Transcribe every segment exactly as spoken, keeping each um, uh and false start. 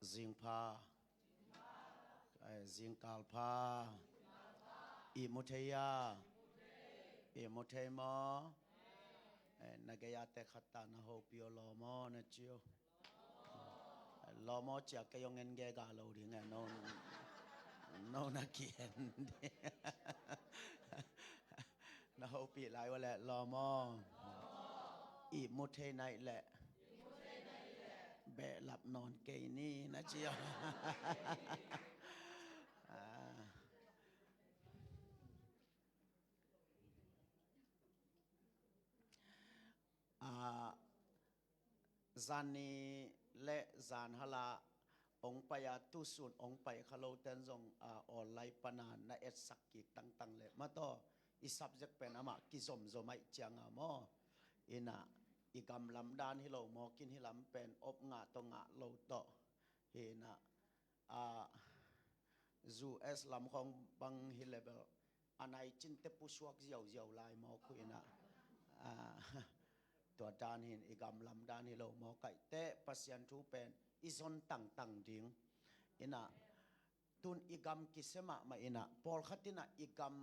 Zingpha. Eh, zingkal pha. I mu thei a. I mu thei maw? Eh, na gei a te khat ta na hopih aw law maw na ci uh. Eh, law maw cia kei hong en gega lo ding eh, no, no na ki-en ding. Na hopih lai ua leh law maw? I mu thei naih leh behlap nawn kei ni na ci aw. Ah. Ah, zan ni le zan hala ong pai a, tusun ong pai kha lo ten zong, ah, online pana na etsak kik tangtang le mataw, i subject pen amah kizomzom aih cianga maw? Ina i gam lam dan hi lo maw, kin hi lam pen op ngah tawh ngah lo tawh. Hina, ah, U S lam khawng bang hi le bel a nai cinte pusuak ziauziau lai maw khuina. Ah, tua dan hin i gam lam dan hi lo maw, kaihte Pasian thu pen i zon tangtang ding. Ina tun i gam kisia mahmah ina pawlkhat ina i gam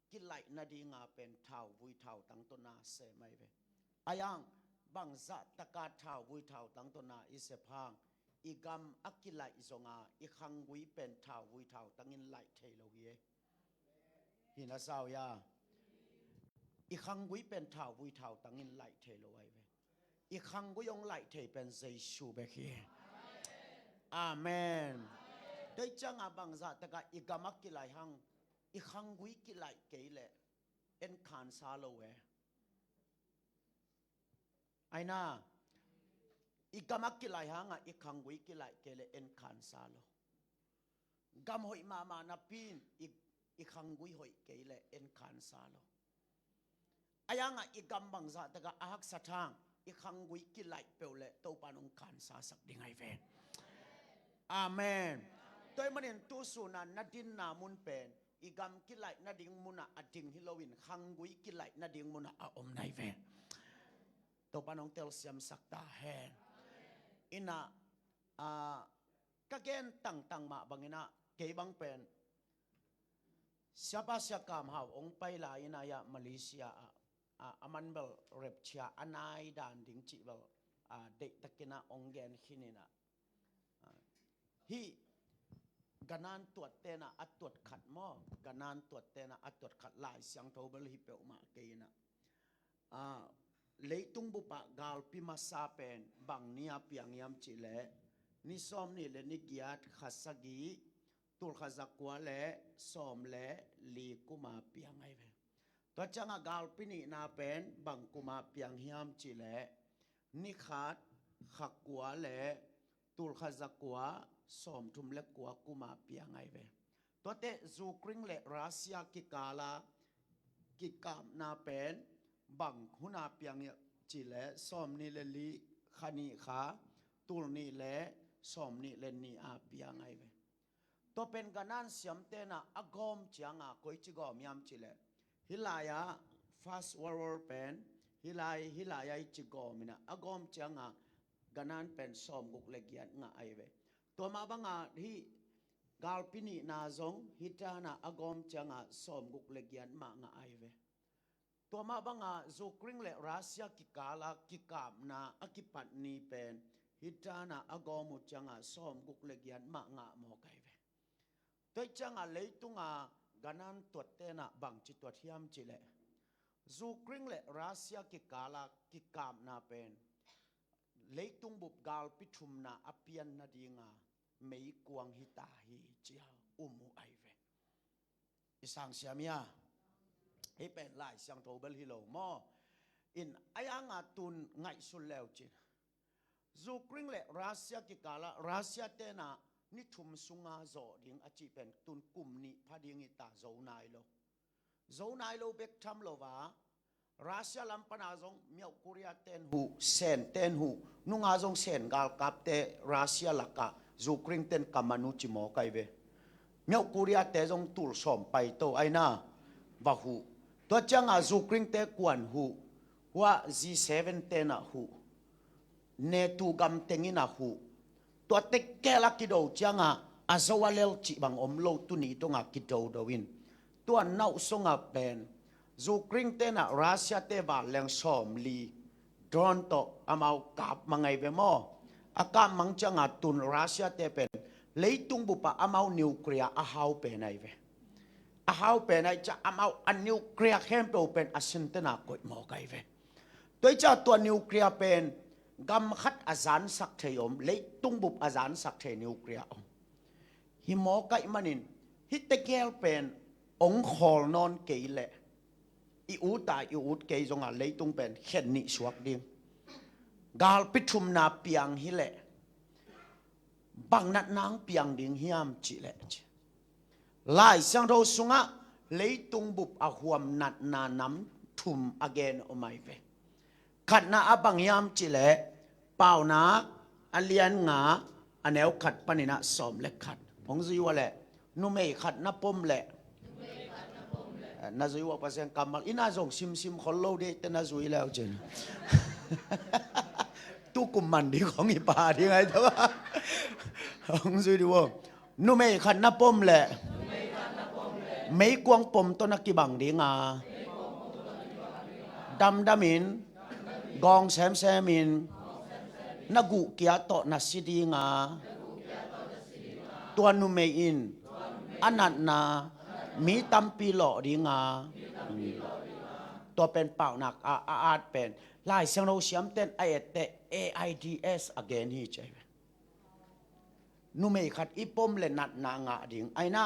kilaih nadinga pen thauvui thautang tawh na sem ahi ve. Ayang bangzah taka thauvui thautang tawh na i sep hang, i gam a kilaih zonga i khanggui pen thauvui thautangin laih thei lo hi e. Hi na sau ya. I khanggui pen thauvui thautangin laih thei lo ahi ve. I khanggui hong laih thei pen Jesu bek hi. Amen. Tua cianga bangzah taka i gam a kilaih hang, i khanggui kilaih kei leh en khansa lo e. Aina, i gam a kilaih hanga i khanggui kilaih kei leh en khansa lo. Gam hoih mahmah napi in i, i khanggui hoih kei leh en khansa lo. Ayanga i gam bangzah taka a haksa thang, i khanggui kilaih peuh leh Topan hong khansasak ding ahi ve. Amen. Tua ahih manin tusuna na dinna mun pen i gam kilaih nading muna a ding hi loin khanggui kilaih nading muna a om na hi ve. Topan hong telsiamsak ta hen. Ina, ah, ka gen tangtang mah bangina kei bang pen Siapa Sia Kam Hau hong pai lai ina ya Malaysia ah, ah, a man bel rapture a nai dan ding cih bel, ah, deihtakina hong gen khin ina. Ah, hih ganan tuat tena a tuat khat maw, ganan tuat tena a tuat khat Lai Siangtho bel hi peuhmah kei ina. Ah, leitung bupah galpi masa pen bang ni a piang hiam cih leh ni sawm nih le ni giat, kha sagih, tul kha zakua le sawm le li kuma piang ahi ve. Tua cianga galpi nihna pen bang kuma piang hiam cih leh ni khat, kha kua le tul kha zakua sawm thum le kua kuma piang ahi ve. Tuate Ukraine le Russia kikala kikapna pen bang huna piang hiam cih leh sawm nih le li, kha nih kha, tul nih le sawm nih le nih a piang ahi ve. Tua pen ganan siam tena a gawm cianga koici gawm hiam cih leh hih lai-a First World War pen hih lai, hih lai-a i ci gawm ina a gawm cianga ganan pen sawm guk le giat ngah ahi ve. Tua mah banga hih galpi nihna zong hih dana a gawm cianga sawm guk le giat mah ngah ahi ve. Tua mah banga Ukraine le Russia kikala kikapna a kipat ni pen hih dana a gawm uh cianga sawm guk le giat mah ngah mawk ahi ve. Tua cianga leitunga ganan tuat tena bangci tuat hiam cih leh Ukraine le Russia kikala kikapna pen leitung bup galpi thumna a pian nadinga meikuang hi ta hi cia um uh ahi ve. I sangsiam hia? Hih pen Lai Siangtho bel hi lo maw? In ayanga tun ngaihsun leu cin Ukraine le Russia kikala Russia tena ni thum sunga zawh ding a cih pen tun kum nih pha ding hi ta, zo nai lo. Zo nai lo bek tham lo va Russia lam pana zong Myauk Korea ten huh, Sen ten huh, nunga zong Sen galkapte Russia laka Ukraine ten ka man uh ci mawk ahi ve. Myauk Korea te zong tul sawm pai to aina va huh. Tua cianga Ukraine te kuan huh, hua G seven tena huh, NATO gam tengina huh. Tua tegel a kido ciangah a zo a lel cih bang om lo, tuni dongah kidodo in. Tua nauhsungah pen Ukraine tenah Russia te vanleng sawmli drone tawh amau kap mang ahi ve maw. A kap mang ciangah tun Russia te pen leitung bupah amau nuclear a hau pen ahi ve. A hau pen ahi ciah amau a nuclear khempeuh pen a sin tena koih mawk ahi ve. Tua hi ciah tua nuclear pen gam khat a zansak thei om, leitung bup a zansak thei nuclear om. Hi mawk ahih manin hih tegel pen ong khawl nawn kei leh, i ut a i ut kei zongah leitung pen khen nih suak ding. Galpi thumna piang hileh bang natna ang piang ding hiam cih leh, Lai Siangtho sungah leitung bup a huam natna nam thum a gen om ahi ve. Khatna ah bang hiam cih leh Paunak a lian nga a neu khat panin ah sawm le khat. Hong zui uh a leh numei khat na pom leh, eh, na zui uh a, Pasian kammal in ah zong simsim khol lo dih te na zui leu cin. Tukum man dih khong i pa dih ngai tawh. Hong zui dih uh. Numei khat na pom leh meikuang pom tawh na kibang ding a, damdamin, gawng semsemin, na guhkia tawh na si ding a, tua numei in a natna mi tampi lawh ding a. Tua pen Paunak a, a at pen Lai Siangtho siamten a etteh AIDS a gen hi ci ahi ve. Numei khat i pom le natna ngah ding ahi na,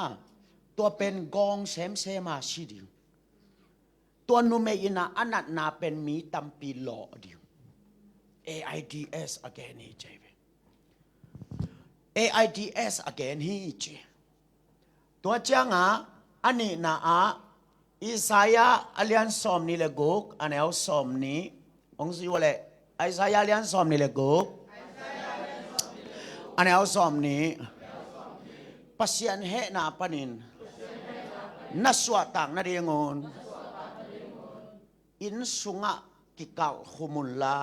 tua pen gawng semsem a si ding. Tua numei in ah a natna pen mi tampi lawh ding. AIDS a gen hi ci ahi ve. AIDS a gen hi ci. Tua ciangah a nihna ah Isaiah a lian sawmnih le guk a neu sawmnih. Hong zui uh a leh Isaiah a lian sawmnih le guk a neu sawmnih. Pasian hehna panin na suahtak nadingun inn sungah kikalh khum unla.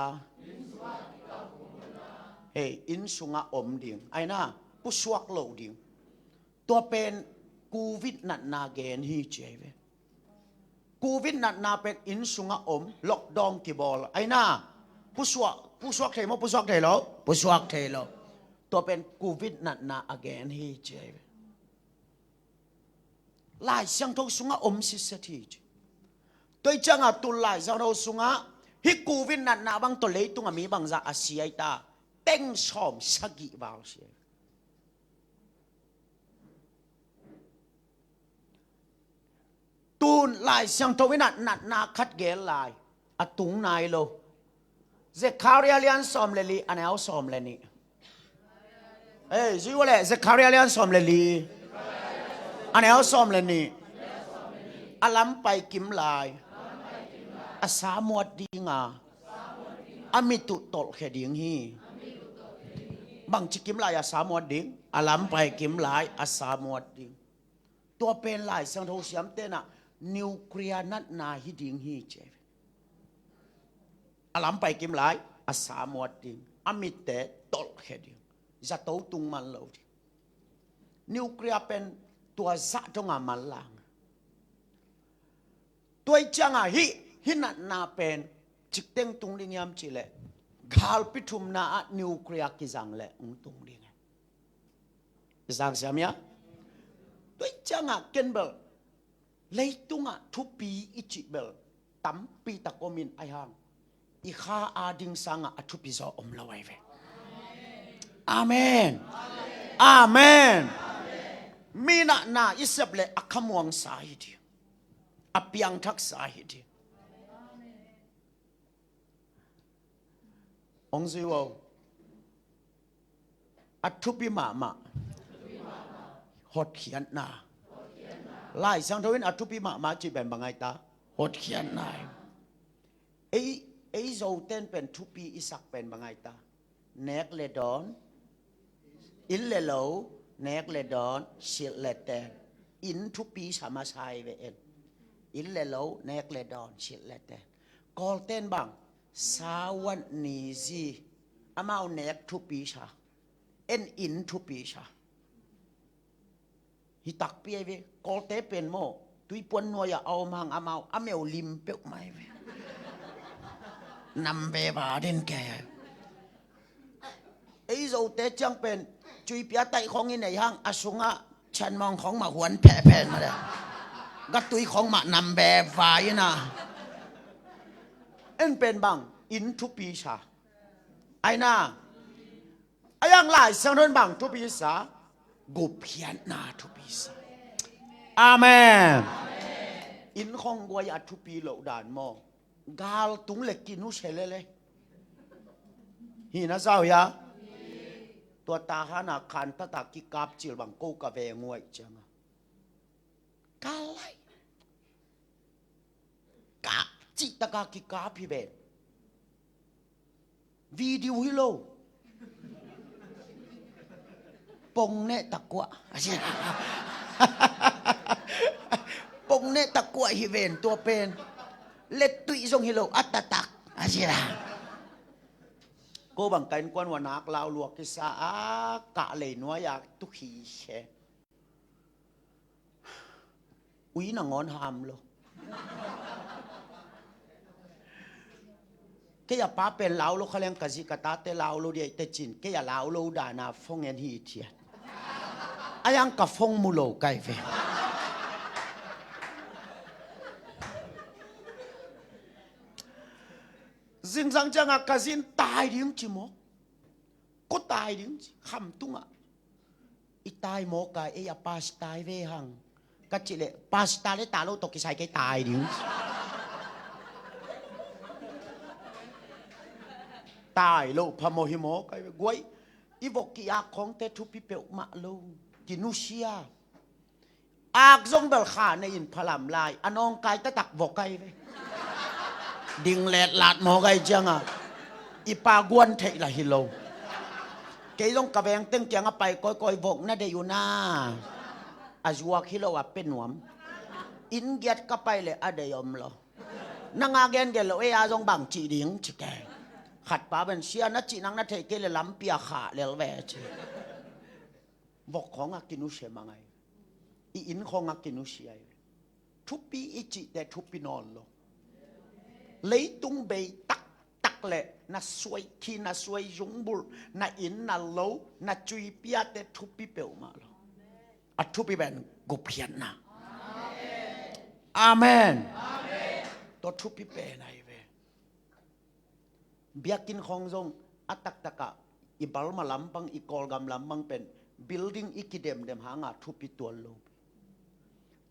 Hei, inn sungah om ding ahi na, pusuak loh ding. Tua pen covid natna gen hi ci ahi ve. Covid natna pen inn sungah om, lockdown kibawl ahi na, pusuak, pusuak thei maw, pusuak thei lo, pusuak thei lo. Tua pen covid natna a gen hi ci ahi ve. Lai Siangtho sungah om sitset hi ci. Tua hi ciangah tun Lai Siangtho sungah hih covid natna bang tawh leitung a mi bangzah a si ahi ta, teng sawm sagih val si ahi. Tun Lai Siangtho in ah natna khat gen lai, a tung nai lo. Zekhariah lian sawm le li a neu sawm le nih. Ei, zui uh a leh Zekhariah lian sawm le li a neu sawm le nih. A lam pai kim lai a sa muat ding a, a mit uh tolhkhia ding hi. Bangci kim lai a sa muat ding? A lam pai kim lai a sa muat ding. Tua pen Lai Siangtho siamten ah nuclear natna hi ding hi ci ahi ve. A lam pai kim lai a sa muat ding, a mitte tolhkhia ding, zato tung man lo ding. Nuclear pen tua zah dongah manlang. Tua hi ciangah hih, hih natna pen cikteng tung ding hiam cih leh galpi thumna ah nuclear kizang leh hong tung ding. I zang siam hia? Tua hi ciangah ken bel leitungah thupi i cih bel tampi tak om in ahi hang, i kha ading sangah a thupi zaw om lo ahi ve. Amen. Amen. Mi natna i sep leh a khamuangsa hi ding, a piangthaksa hi ding. Hong zui uh. A thupi mahmah hotkhiatna. Lai Siangtho in a thupi mahmah cih pen bang ahi ta? Hotkhiatna. Ei, ei Zoten pen thupi i sak pen bang ahi ta? Nek le dawn, inn le lo, nek le dawn, silh le ten. Inn thupi sa masa hi ve en. Inn le lo, nek le dawn, silh le ten. Kawlten bang? Sawan nizi. Amau nek thupi sa. En in thupi sa. Hi takpi ahi ve. Kawlte pen maw, tuipuan nuai-ah a om hang amau a meu lim peuhmah ahi ve. Nam veva den kei ahi. Ei Zote ciang pen cuipia taih khong i nei hang a sungah chanmawng khong mah huan phehpheh mah le gatui khong mah nam veva ina. En pen bang in thupi sa. Aina. A yang Lai Siangtho in bang thupi sa? Gupkhiatna thupi sa. Amen. Inn khong guai a thupi loh dan maw? Gal tung le kinusia lele. Hi na zau hia? Tua Tahan a khantat a kikap cil bang ko ka veng uh aih cianga kal lai. Kap cih taka kikap hi ven. Video hi lo. Pong neh takuah a si. Pong neh takuah hi ven tua pen. Lettuih zong hi lo a taktak a si la. Ko bang ka innkuan ua nak lau lua kisa a kah lei nuai a tukhi khe. Ui nangawn ham lo. Kei a pa pen lau lo kha leng ka zi ka tate lau lo dia i te cin kei a lau lo dana fong en hi thiat. A yang ka fong mu lo kai ve. Zingsang cianga ka zin tai ding ci maw? Ko tai ding ci kham tungah. I tai maw kai ei a pasi tai ve hang. Ka cih leh pasi tai le ta lo tawh kisai kei tai ding. Tai lo phamawh hi maw kai ve guai. I vok ki-ak khongte thupi peuhmah lo. Kinusia. Ak zong bel kha nei in phalam lai a nawngkai taktak vok ai ve. Ding letlat mawk ai cianga i pa guan theih lah hi lo. Kei zong ka veng teng kianga pai kawikawi vok na deih uh na. A zuak hi lo a pe nuam. Inn giat ka pai le a deih om lo. Nanga gengen lo ei a zong bang cih ding ci kei. Khat pa ben sia na cih nang na theih kei le lampi a khah lel ve ci. Vok khawngah kinusia mang ai. I inn khawngah kinusia ai. Thupi i cihte thupi nawn lo. Leitung bei taktak le na suai khi na suai zungbulh na inn na lo na cuipiate thupi peuhmah lo. A thupi pen gupkhiatna. Amen. Tua thupi pen ai ve. Biakinn khawng zong a taktakah i Burma lampang i Kawlgam lampang pen building i kidemdem hanga thupi tuan lo.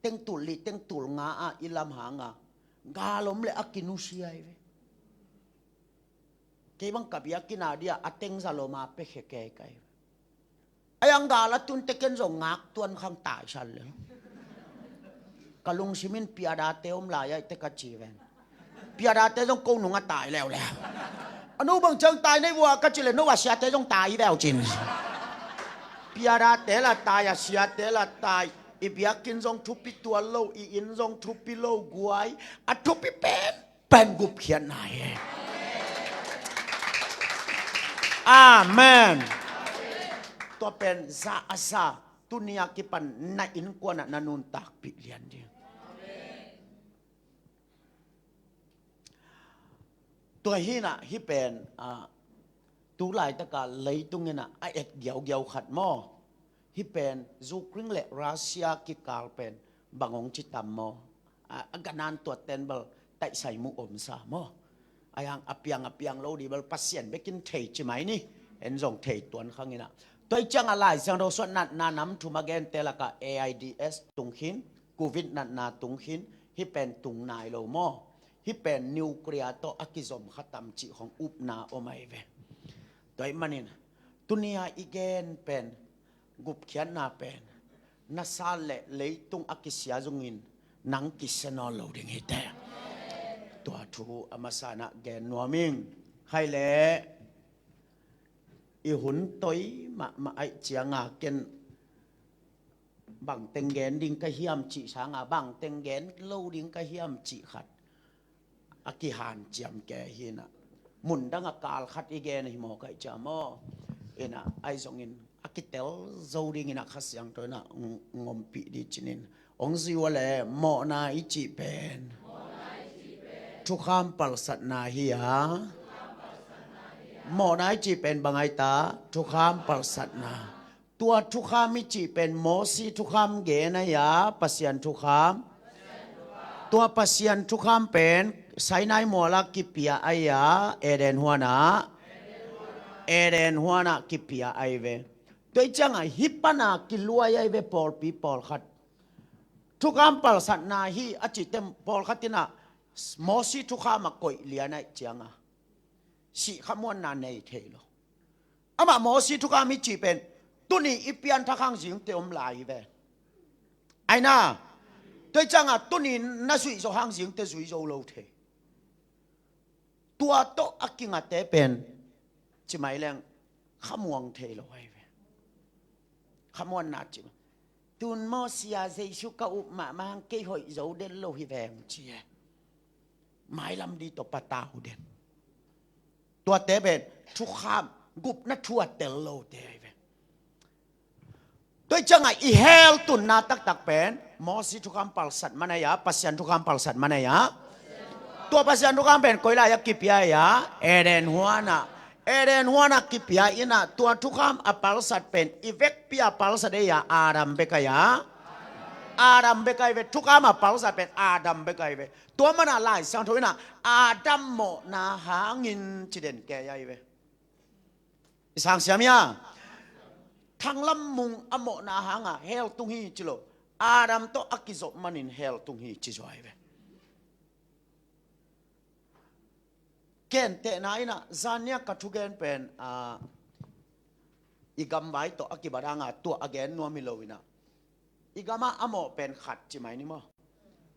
Tengtul li tengtul nga ah i lam hanga galom le a kinusia ai ve. Kei bang ka biakinn a dia a tengza loma pekhia kei kai ve. A yang gal a tun teken zong ngak tuan khang taisan le. Ka lungsimin piadate om lai ai te ka ci ven. Piadate zong ko nunga tai leuleu. A no bang ciang tai nei vua ka ci le no a siate zong tai veu cin. Piadate la tai a siate la tai. I biakinn zong thupi tuan lo i inn zong thupi lo guai. A thupi pen pen gupkhiatna hi. Amen. Tua pen za a za tunia kipan na innkuanah na nuntakpih lian ding. Tua hinah hi pen ah, tu laitaka leitung inah a et giaugiau khat maw? Hi pen Ukraine le Russia kikal pen bang hong ci tam maw? A, a ganan tuatten bel taihsai mu omsa maw? A yang a piang a piang lo di bel Pasian bekin thei ci mai ni. En zong thei tuan khang inah. Tua i cianga Lai Siangtho suah natna nam thum a gente laka AIDS tung khin, Covid natna tung khin, hi pen tung nai lo maw? Hi pen nuclear tawh a kizom kha tam cih khong upna om ai ve. Tua i manin tunia i gen pen gupkhiatna pen na san le leitung a kisia zongin nang kisia nawn lo ding hi te. Tua thu a masanah gen nuam ing. Hai le i hun toi mahmah aih cianga ken bangteng gen ding ka hiam cih sanga bangteng gen lo ding ka hiam cih khat a kihanciam ke hinah. Mundang a kal khat i gen ahi maw kaih ciam aw? Ina, ahi zongin a kitel zo dingin a Kha Siangtho ina ng-, ngompih ding cinin. Hong zui uh a leh, mawhna i cih pen thukham palsatna hi a. Mawhna i cih pen bang a hi ta, thukham palsatna. Tua thukham i cih pen Mosi thukham gen a hi a, Pasian thukham. Tua Pasian thukham pen Sinai mual ah kipia a hi a, Eden huan ah. Eden huan ah kipia a hi ve. Tua hi ciangah hih pan a kiluai a hi ve pawlpi pawlkhat. Thukham palsatna hi a cihte pawlkhat ina Mosi thukham ah koih lian a hi ciangah sih khamuanna nei thei lo. Amah Mosi thukham i cih pen tuni i pianthak hang zingte om lai hi ve. Aina, tua hi ciangah tuni na zuih zo hang zingte zui zo lo thei. Tua tawh a kingate pen ci mai leng khamuang thei lo ahi ve. Khamuanna ci mai. Tun Mosi a Jesu ka up mahmah hang kei hoih zo den lo hi veng ci e. Mailam di tawh patau den. Tuate pen thukham gupna thu a tel lote ahi ve. Tua hi ciangah i hell tunna taktak pen Mosi thukham palsat man a hi a, Pasian thukham palsat man a hi a. Tua Pasian thukham pen koi lai ah kipia a hi a, Eden huan ah. Eden huan ah kipia ina tua thukham a palsat pen i vekpi a palsat a hi a, Adam bek a hi a. Adam bek a hi ve, thukham a palsat pen Adam bek a hi ve. Tua man a Lai Siangtho ina Adam mawhna hangin ci den kei a hi ve. I sang siam hia? Thanglam mung a mawhna hanga hell tung hi ci lo. Adam tawh a kizop manin hell tung hi ci zaw ahi ve. Gentehna ina zan nia ka thugen pen, ah, i gamvai tawh a kibat hanga tua a gen nuam hi lo ina. I gamah a mawh pen khat ci mai ni maw?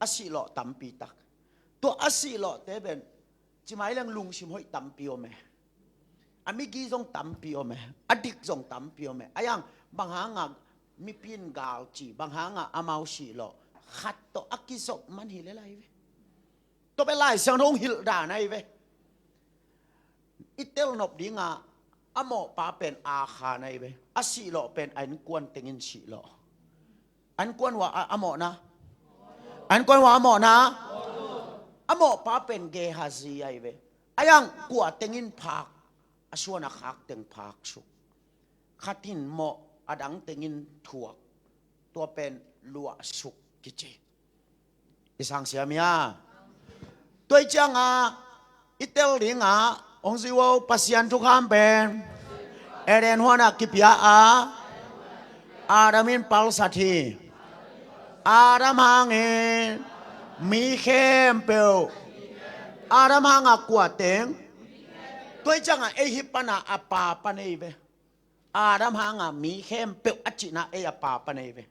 A sihlawh tampi tak. Tua a sihlawhte pen ci mai leng lungsim hoih tampi om e. A migi zong tampi om e. A dik zong tampi om e. A yang bang hanga mipi in gal ci, bang hanga amau sihlawh, khat tawh a kizop man hi le lai ve. Tua pen Lai Siangtho hong hilh dan ahi ve. I telnop dinga a mawhpa pen Akhan ahi ve. A sihlawh pen a innkuan tengin sihlawh. A innkuan uh a, a mawhna. A innkuan uh a mawhna. A mawhpa pen Gehazi ahi ve. A yang kua tengin phak, a suan a khak teng phak suk. Khat in mawh, a dang tengin thuak. Tua pen luah suk kici. I sang siam hia? Tua hi cianga i tel dinga hong zui uh Pasian thukham pen Eden huana kipia a, Adam in palsat hi. Adam hangin mi khempeuh, Adam hanga kua teng? Tua hi cianga ei hi pana a pa pan ei ve. Adam hanga mi khempeuh a cihna ei a pa pan ei ve.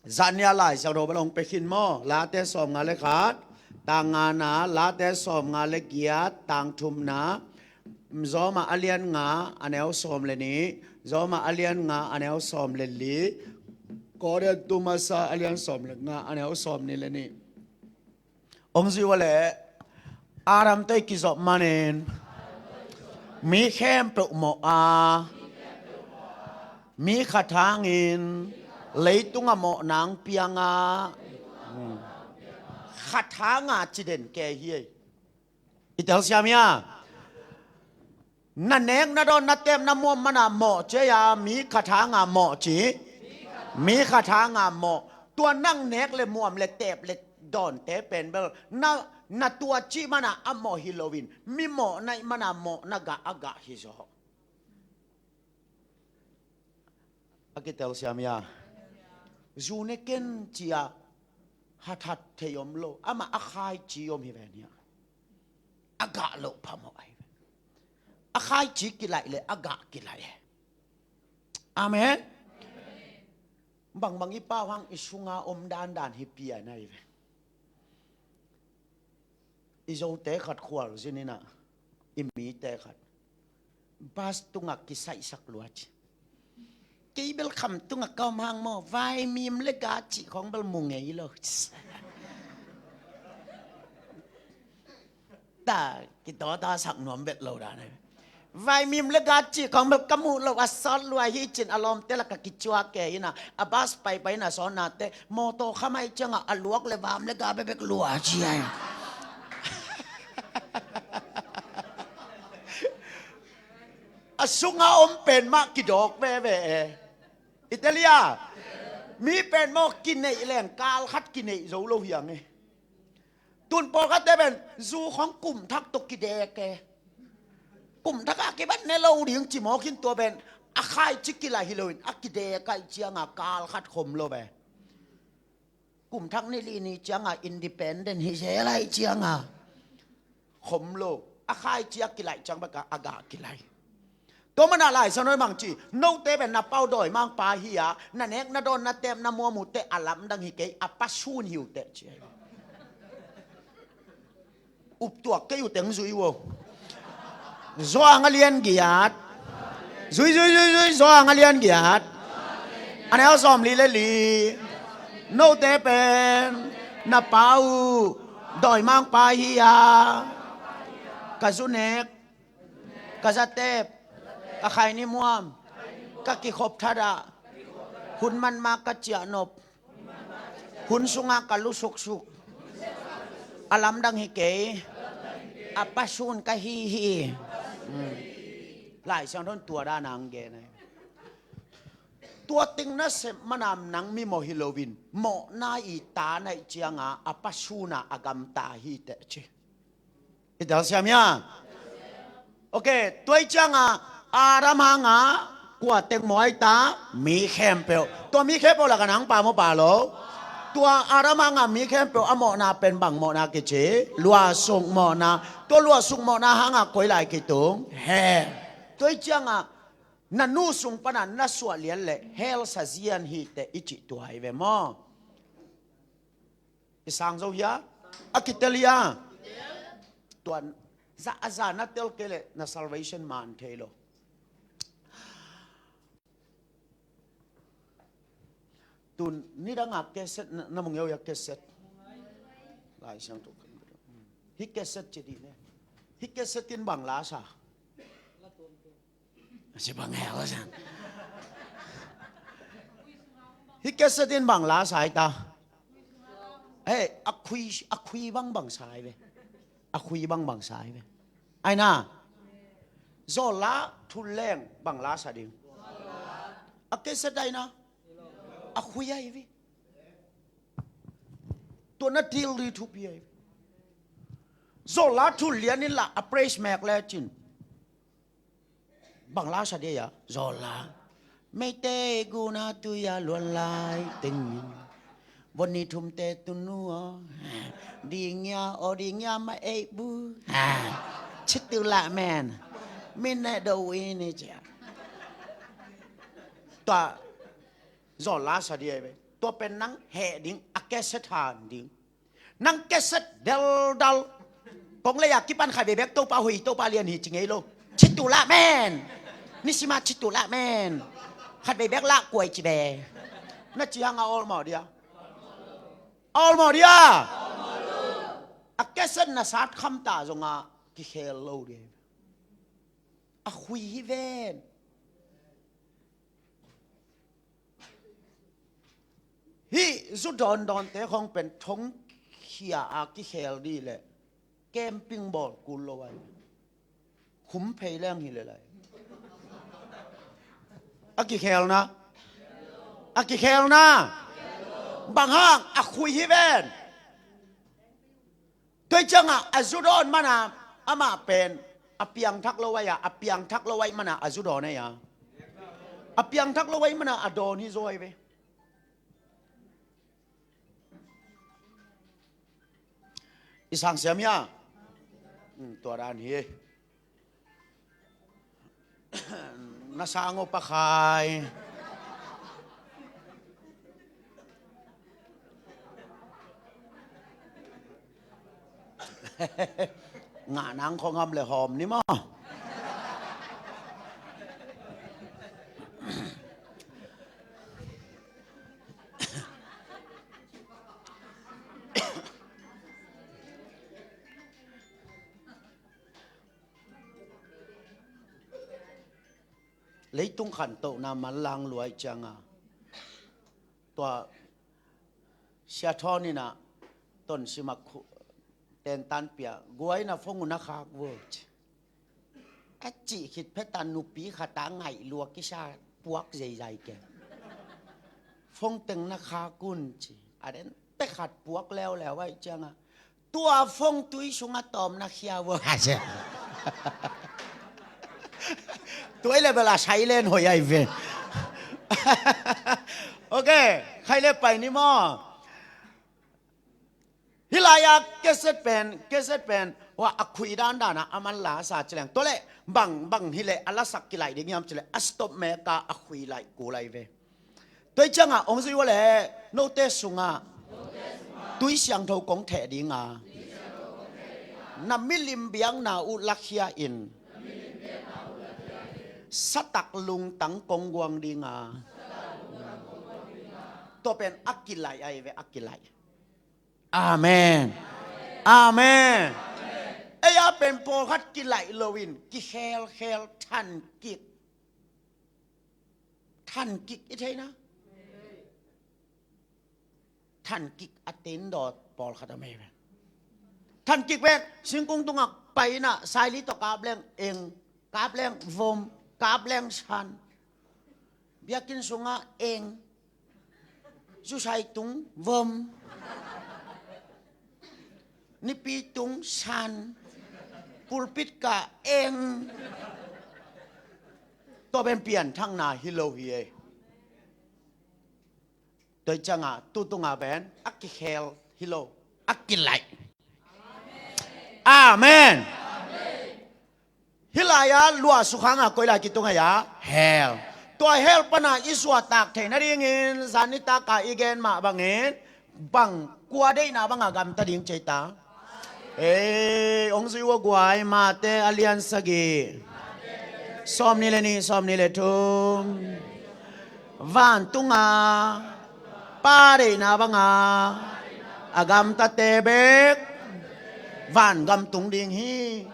Zan nia Lai Siangtho bel hong pia khin maw? Late sawmnga le khat, tang ngana, Late sawmnga le giat, tang thumna, Roma a lian nga, a neu sawm le nih, Roma a lian nga, a neu sawm le li, Korintu masa a lian sawm le nga, a neu sawm nih le nih. Hong zui uh a leh, Adam tawh i kizop manin mi khempeuh mawh a, mi khat hangin leitunga mawh nang pianga, khat hanga ci den kei hi. I telsiam hia? Na nek na dawn na tep na muam mana mawh ci a, mi khat hanga mawh ci. Mi khat hanga mawh. Tua nang nek le muam le tep le dawnte pen bel na, na tua cih mana a mawh hi loin mi mawh na ih mana mawh na gah a gah hi zaw. A kitel siam hia? Zu ne ken cia hathat thei om lo, amah a khaici om hi ven hia? A gah loh phamawh ahi ve. A khaici kilaih le a gah kilaih e. Amen. Bangbang i pau hang i sunga om dandan hi pian ahi ve. I zote khat khualzin inah i mite khat bas tungah kisaihsak lua ci. Kei bel kham tungah ka om hang maw, vaimim le ga cih khawng bel mu ngei lo. Ta kitawta sak nuam bet lo dan ahi. Vaimim le ga cih khong bek ka muh loh a sawt lua hi cin a lawmte lak a kicuak kei ina, a bus paipai ina sawnate mawtaw khamai cianga a luak le vam le ga bekbek lua cia hi. A sunga om pen mah kidawk veve e. I telia mi pen maw kineih leng kal khat kineih zo lo hiang e. Tun pawlkhatte pen zu khong kum thak tawh kidek e. Kum thak a kibat ne lo ding ci mawk in tua pen a khaici kilaih hi loin a kidek aih cianga kal khat khom lo ve. Kum thak ni li ni cianga independent hi zel aih cianga khom lo. A khaici a kilaih ciang baka a gah kilaih. Tua mana Lai Siangtho in bang ci, note pen na pau dawimangpa hi a, na nek na dawn na tep na muam uh teh a lamdang hi kei, a pasun hi uh teh ci. Uptuak kei uh teng zui uh. Johan a lian giat. Zui, zui, zui, zui, Johan a lian giat. A neu sawm li le li. Note pen na pa uh dawimangpa hi a, ka zu nek, ka za tep, ka khaini muam, ka kikhop that ah, hun man ma ka ciah nop, hun sunga ka lu suksuk, a lamdang hi kei, a pasun ka hi hi. Hmm. Lai Siangtho in tua dan ang gen ai. Tua ting na sep manam nang mi mawh hi loin mawhna i ta naih cianga a pasuna a gamta hi teh ci. I telsiam hia? Ok, tua i cianga Adam hanga kua teng mawh ai ta? Mi khempeuh. Tua mi khempeuh laka nang pa maw pa lo? Tua Adam hanga mi khempeuh a mawhna pen bang mawhna kici? Luahsuk mawhna. Tua luahsuk mawhna hanga koi lai kitung? Hell. Tua i cianga na nu sung pana na suah lian le hell sa zian hi teh i cih tua hi ve maw? I sang zo hia? A kitel hia? Tuan za a za na tel kei le na salvation man thei lo. Tun nidanga keset na, na mung yo ya keset. Lai Siangtho kan. Hi keset ci dih ne. Hi keset in bang la sa. Si bang hel sa. Hi keset in bang la sa ita. Hey, a khui, a khui bang bang sa ai ve. A khui bang bang sa ai ve. Ai na. Zola thuleng bang la sa ding. A keset ai na. A khui ai ve. Tua na til di thupi ai ve. Zola thul lian in la a praise mek le cin. Bang la sa dia ya, Zola. Meitei guna tuya luan lai tengin. Voni thumte tunu o. Dingia o dingia ma ei bu. Chitu la men. Min ne do wini cia. Tua Zola sa dia be. Tua pen nang he ding a keset han ding. Nang keset deldal. Kong le ya kipan khat vei bek Topa hui, Topa lian hi ci ngei lo. Citu la men. Nisima citu la men. Khat vei bek la kuai ci be. Na ci hanga olmawh dia. Olmawh dia. A keset na sat kham ta zonga kikhel lo dia. A khui hi ven. Hih zu dawndawnte khong pen thong khia a kikhel dih leh camping bawl kul lo ai. Khum phei leng hi le lai. A kikhelna. A kikhelna. Bang hang a khui hi ven. Tua ciangah a zu dawn mana amah pen a piangthak lo ai a, a piangthak lo ai mana a zu dawn ai a, a piangthak lo ai mana a dawn hi zaw ai ve. I sang siam hia? Hmm, tua dan hi. Na sang uh pakhai. Ngah nang khong am le hawm ni maw? Leitung khantohna manlang luai cianga, tua Sia Thawn in ah Tonsim a khu-, tentan pia, guai na phone uh na khak vua ci. A cih khit phet a nupi khat a ngaih lua kisa puak zeizai ke. Phone teng na khak un ci. A den pek khat puak leuleu ahih cianga, tua phone tui sungah tawm na khia vua ci. Tua i level a silent hoih ahi ve. Ok, khai le pai ni maw. Hih lai-a cassette pen, cassette pen, hua a khui dandan a, a man la sa ci leng. Tua leh bang, bang hileh a lasak kilaih ding hiam ci leh, a stop meka a khui laih kul ahi ve. Tua hi cianga hong zui ua leh, note sungah tui siangtho kong theh dinga, na milim biakna uh lakhia in, satak lungtang kong guang dinga. Tua pen a kilaih ahi ve, a kilaih. Amen. Amen. Ei a pen pawlkhat kilaih loin kikhelkhel, thankik. Thankik i theina? Thankik a tendawt pawlkhat a mei ve. Thankik bek, singkung tungah pai in ah, saili tawh kap leng eng, kap leng vom, kap leng san. Biakinn sungah eng, zusai tung vom, nipi tung san, pulpit kah eng. Tua pen pianthakna hi lo hi ei. Tua hi cianga tu tunga pen a kikhel hi lo, a kilaih. Amen. Hih lai-a luah sukhanga koi lai kitung ahi-a, hell. Tua hell pana i suahtak theih nadingin zan nitaka i gen mah bangin, bang kua deihna banga gamta ding ci ei ta? Ei, hong zui ua guai, Mate a lian sagih, sawmnih le nih, sawmnih le thum. Vantunga Pa deihna banga a gamtate bek vangam tung ding hi,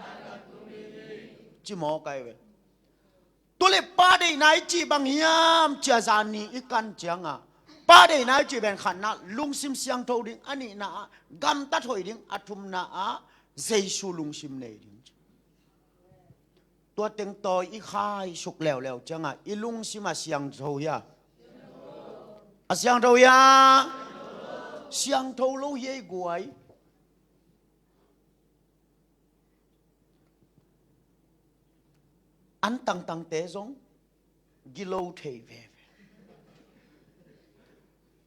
ci mawk ahi ve. Tua leh Pa deihna i cih bang hiam ci-a zan ni i kan cianga, Pa deihna i cih pen khatna lungsim siangtho ding, a nihna ah gamtat hoih ding, a thumna ah Jesu lungsim nei ding. Tua teng tawi i khaisuk leuleu cianga i lungsim a siangtho hia? A siangtho hia? Siangtho lo hi ei guai. An tangtangte zong gilo thei veve.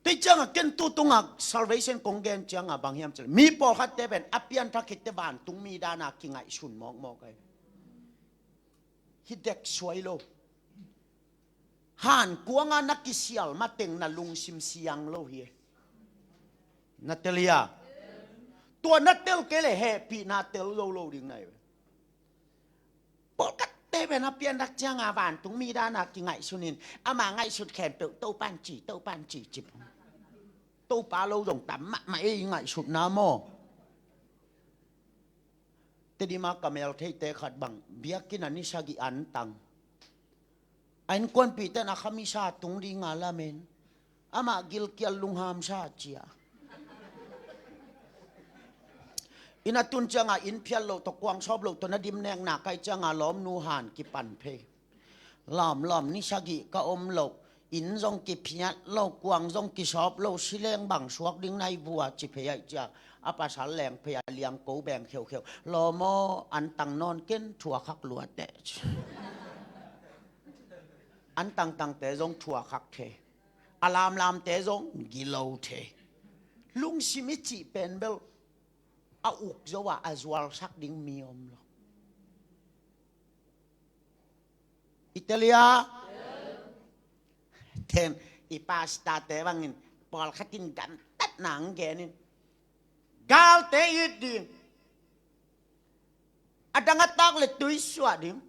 Tei cianga ken tu tunga salvation kong gen cianga bang hiam cileh, mi pawlkhatte pen a pianthak khitte vantungmi dana kingaihsun mawkmawk ahi. Hi dek suai lo. Hankuanga na kisial mateng na lungsim siang lo hi. Na tel hia? Tua na tel kei leh hehpihna tel zo lo ding na hi. Pawlkhatte pen a pianthak cianga vantungmi dana kingaihsunin, ama ngaihsut khempeuh Topan ci, Topan ci, ci. Topa lo zong tam mahmah ei ngaihsutna maw. Tedim a ka mel theite khat bang, biakinn a ni sagih an tang. A innkuanpihte in a khamisa tung dinga lamen, amah gilkial lunghamsa cia. Inn a tun cianga inn phiat loh tawh, kuang sawp loh tawh na dim nekna kai cianga lawmnu han kipan phei. Lawm, lawm, ni sagih ka om loh, inn zong kiphiat lo, kuang zong kisawp lo, sileng bang suak ding na hi vua ci phei aih cia. A pasal leng phei a liangko beng kheukheu. Lawm aw, an tang nawn ken, thuakhak luateh ci. An tangtangte zong thuakhak thei. A lamlamte zong gilo thei. Lungsim i cih pen bel a uk zo a, a zualsak ding mi om lo. I tel hia? Ten, i pastorte bangin pawlkhatin gamtatna ang genin, galte it ding, a dang a tak le tui suah ding.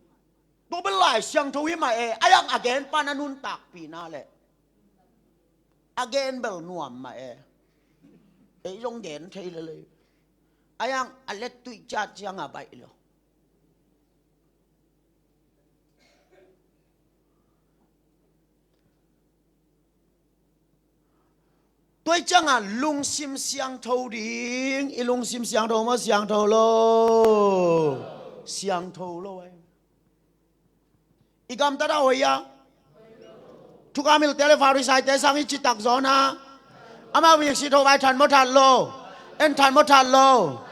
Tua bel Lai Siangtho hi mah e, a yang a gen pan a nuntakpihna le a gen bel nuam mah e. Ei zong gen thei lelei. A yang a let tuih ciat cianga baih lo. Tua hi ciangah lungsim siangtho ding. I lungsim siangtho maw, siangtho lo? Siangtho lo ai. I gamtat a hoih a. Thukham hilhte le Pharisaite sang i citak zawnah amau viksi tho vai that maw, that lo? En that maw, that lo?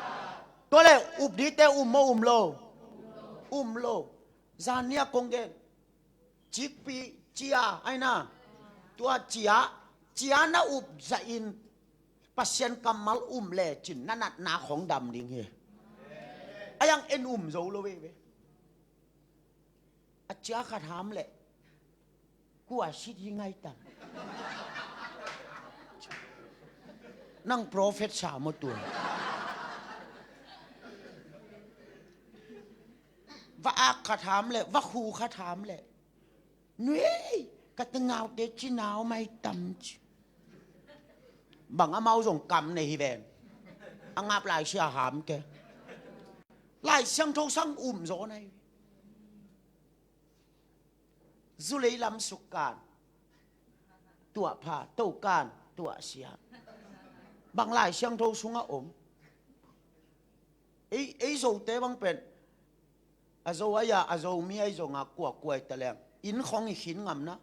Tua le up dite um maw, um lo? Um lo. Zan nia kong gen. Cikpi cia aina. Tua cia, cia na up zahin Pasian kammal um lecin na natna khong dam ding hi. Aiang en um zo lo veve. A cia khat ham leh kua sit hi ngai tam. Nang profet sa maw tua? Va ak khat ham leh, va khu khat ham leh, nuei, ka tangaute cinau mai tam ci. Bang amau zong kam nei hi ven. A ngap lai sia ham ke. Lai Siangtho sang um zaw nai. Zulei lam sukkan tuah pha, tokan tuah sia. Bang Lai Siangtho sungah om. Ei, ei Zote bang pen a Zo aia, a Zomi ai zonga kuakua i ta leng inn khong i khin ngam na,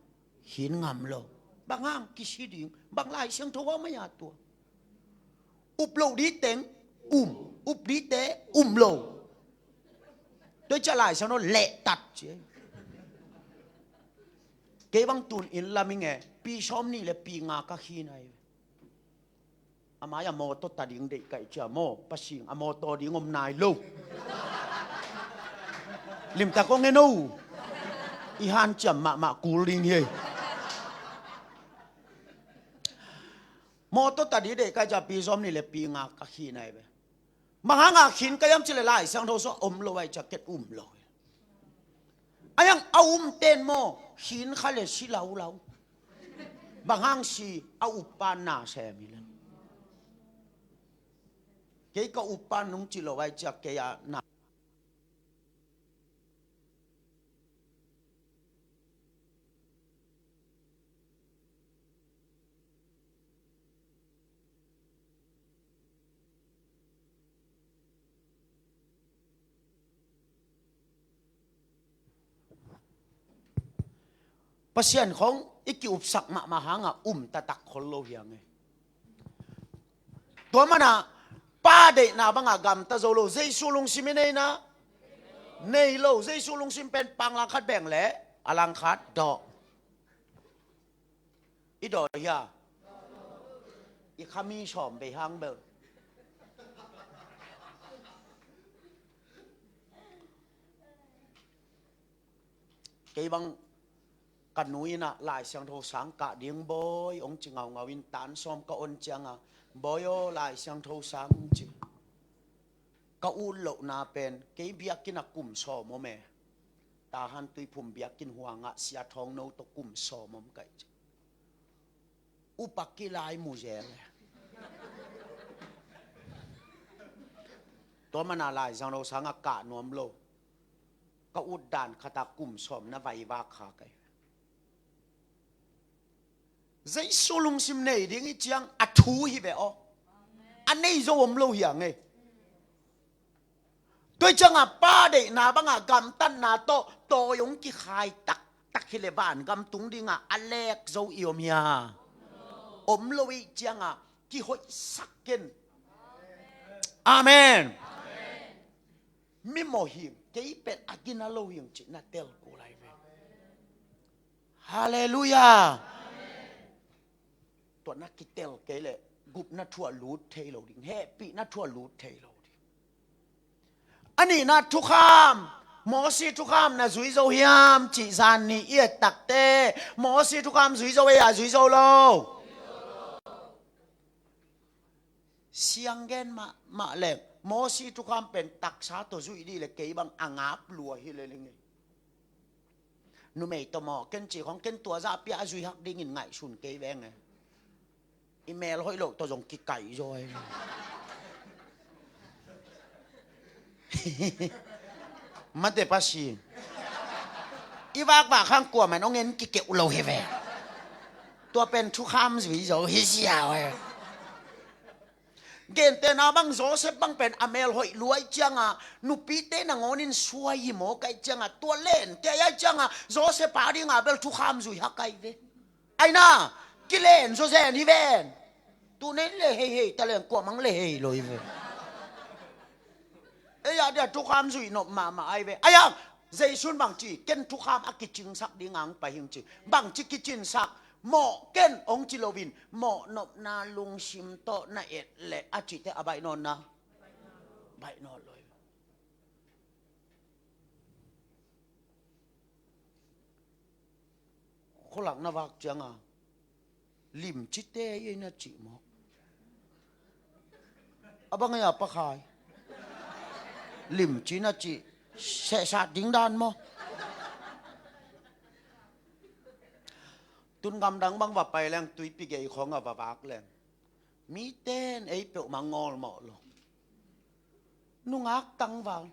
khin ngam lo. Bang hang kisi ding? Bang Lai Siangtho a mai a tua? Up lo di teng um, up dite um lo. Tua cia Lai Siangtho lehtat ci. Kei bang tun inn lam i nge, pi sawm nih le pi nga ka khin ai. A mai a mawtaw ta ding deih kaih cia maw, pasing a mawtaw ding om nai lo. Limtak kong en o. I hanciam mahmah kul ding hi. Mawtaw ta ding deih kaih cia pi sawm nih le pi nga ka khin ai ve. Bang hanga khin ka hiam cih leh Lai Siangtho sungah om lo ai cia ket um lo. Aiang a um ten maw, khin kha le si laulau. Bang hang si a uppa na sem hi le. Kei ka uppa nung ci lo ai cia kei a na. Pasian khong i ki-upsak mahmah hangah um taktak khol lo hi a ngei. Tua mana pa deihna bangah gamta zo lo, Jesu lungsim i neina nei lo, Jesu lungsim pen pang langkhat beng le a langkhat dawh. I dawh hia? I khami sawm bei hang bel. Kei bang ka nu innah Lai Siangtho sang kah ding bawi hong ci ngaungau in tan sawm ka on cianga, bawi aw Lai Siangtho sang ci. Ka ut lohna pen kei biakinn a kum sawm om e. Tahan Tuiphum biakinn huangah Sia Thawng No tawh kum sawm om kaih ci. Upa kilai mu zel e. Tua mana Lai Siangtho sangah kah nuam lo. Ka ut dan khatah kum sawm na vaivak kha kai. Jesu lungsim nei ding i ciang a thu hi ve aw. A nei zo om lo hi a ngei. Tua i cianga pa deihna banga gamtatna tawh tawi hong kikhai taktak hi le vangam tung dinga a lek zo i om hia? Om lo i cianga kihoihsak ken. Amen. Mi mawh hing, kei pen a gina lo hing cih na tel kul ai ve. Halleluiah. Tua na kitel kei leh gupna thu a lut thei lo ding, hehpihna thu a lut thei lo ding. A nihna thukham, Mosi thukham na zui zo hiam cih zan nih i et takte, Mosi thukham zui zo ei a zui zo lo? Siang gen mahmah leng Mosi thukham pen taksa tawh zuih dih le kei bang a ngap lua hi le leng. Numei tawh maw ken cih khong ken tua zah pia a zui hak dingin ngaihsun kei veng e. I mel hoih loh tawh zong kikaih zaw e. Mate Pasian. I vakvak hang kuaman hong en kikeuh lo hi ve. Tua pen thukham zui zo hi ziau e. Gentehna bang Joseph bang pen a mel hoih luai cianga nupite nangawn in suai hi maw kai cianga tua lente ai cianga Joseph a dinga bel thukham zui ha kai ve. Aina kilen zo zen hi ven. Tunen le hei hei ta leng kuamang le hei lo hi ve. Ei a dia thukham zui nop mahmah ai ve. Ai ang Jesu'n bangci ken thukham a kicingsak ding ang pai hing ci. Bangci kicinsak mawh ken ong ci loin mawh nopna lungsim tawh na et leh a cite a baih nawn na. Baih nawn lo hi ve. Khualak na vak cianga limci te ei na cih mawk. A bang ei a pakhai limci na cih sehsat ding dan maw? Tun gamdang bang va pai leng tuipi gei khong a va vak leng miten ei peuhmah ngawlmawh lo. Nungak tangval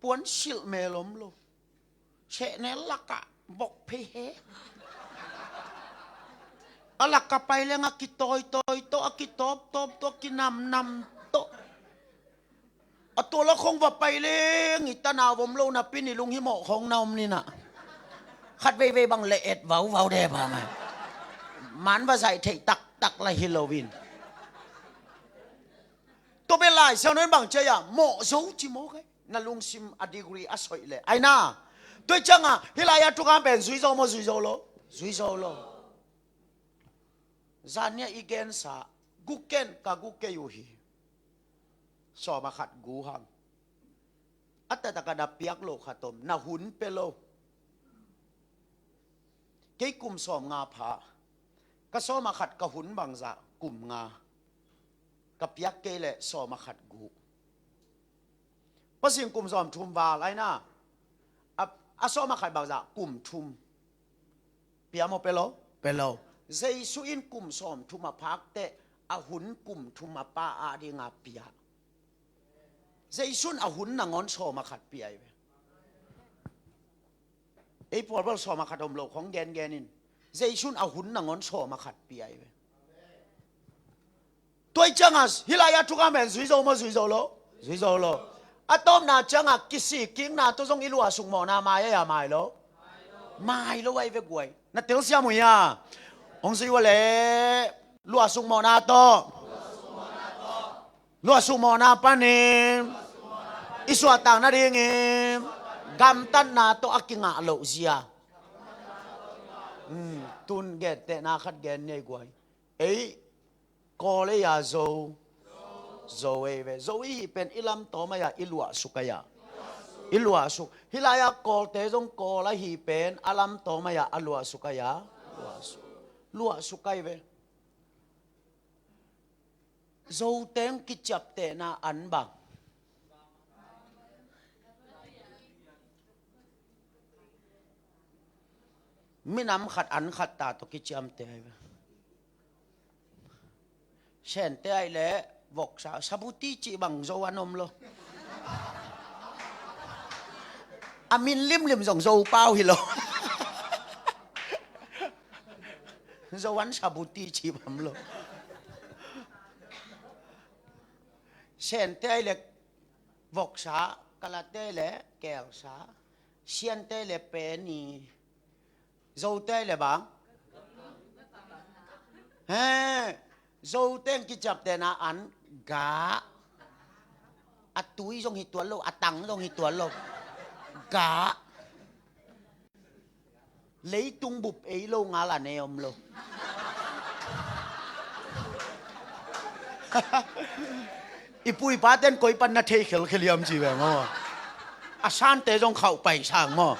puan silh mel om lo. Sehnel lakah bok phei he. A lakah pai leng a kitawitawi tawh a kitawptawp tawh a kinamnam tawh. A tua la khong va pai leng i tanau om lo napi ni lunghimawh khong na om ninah. Khat veivei bang le et vauvau de ba mai. Man va zaih theih taktak la hi loin. Tua bel Lai Siangtho in bang ci a mawh zo ci maw kai? Na lungsim a degree a soih leh aina. Tua cianga hih lai-ah thukham pen zui zo maw zui zo lo? Zui zo lo. Zan nia i gensa gu ken ka gu kei uh hi. Sawm a khat gu hang. A taktak a na piak lo khat om na hun pe lo. Kei kum sawm nga pha. Ka sawm a khat ka hun bangzah kum nga. Ka piak kei leh sawm a khat gu. Pasian kum sawm thum val aina. A, a sawm a khat bangzah kum thum. Pia maw pe lo? Pe lo. Jesu in kum sawm thum a phak teh a hun kum thum a Pa a dinga pia. Jesu in a hun nangawn sawm a khat pia hi ve. Ei pawl bel sawm a khat om lo khong gengen in. Jesu in a hun nangawn sawm a khat pia hi ve. Tua i cianga hih lai-ah thukham pen zui zo maw zui zo lo? Zui zo lo. A tawpna cianga kisikkikna tawh zong i luahsuk mawhna mai a mai lo? Mai lo ai ve guai. Na telsiam uh hia? Hong zui ua leh luahsuk mawhna tawh. Luahsuk mawhna panin i suahtak nadingin gamtatna tawh a kingah loh zia. Tun gentehna khat gen ni ei guai. Ei Kawl ei a Zo. Zo ei ve. Zo i hih pen i lamtawm ai-a i luahsuk ai-a i luahsuk. Hih lai-ah Kawlte zong Kawl a hih pen a lamtawm ai-a a luahsuk ai-a luahsuk. Luahsuk ai ve. Zoteng kiciaptehna an bang. Minam khat an khat ta tawh kiciamteh ai ve. Sente ai leh voksa sabuti cih bang Zo an om lo. A min limlim zong Zo pau hi lo. Zo an sabuti cih bang om lo. Sente ai leh voksa, Kalate ai leh kelsa, Siante ai leh peni, Zote ai leh bang. He, Zote ang kiciaptehna an ga. A tui zong hi tuan lo, a tang zong hi tuan lo. Ga. Leitung bup ei lo ngal a ne om lo. I pu i paten koi pan na thei khelkhel hiam ci ve maw? A sante zong khauh pai sang maw?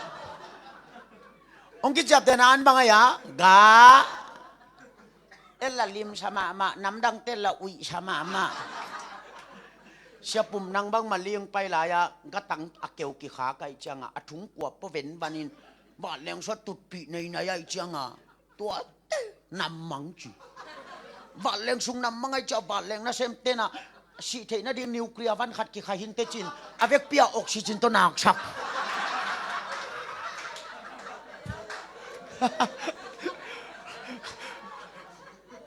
Hong kiciaptehna an bang ai-a ga. Ella limsa mahmah, namdangte la uihsa mahmah. Siapum nang bangmah ling pai lai-ah gatang a keu kikhak ai cianga a thungkuap pua venvanin vatleng sua tutpih neinai ai cianga tua nammang ci. Vatleng sung nammang ai cia vatleng nasem tena sih theih nading nuclear van khat kikha hinte cin a vekpi-a oxygen tawh naksak.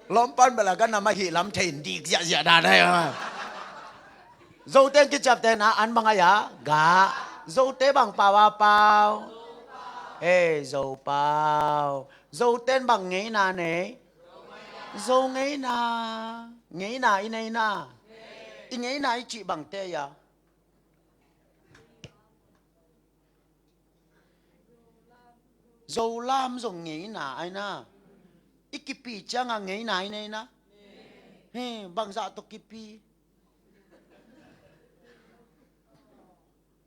Lawmpan bel a ganam ahih lam thei in dik ziahziah dan ahi a. Zote kiciaptehna an bang ahi a, gah. Zote bang pau a pau? Ei, Zopau. Zote bang ngeina nei? Zo ngeina. Ngeina i neina? I ngeina i cih bangte ahi a? Zolam zong ngeina ahi na. I kipi ciangah ngeina i neina? He, bangzah tawh kipi?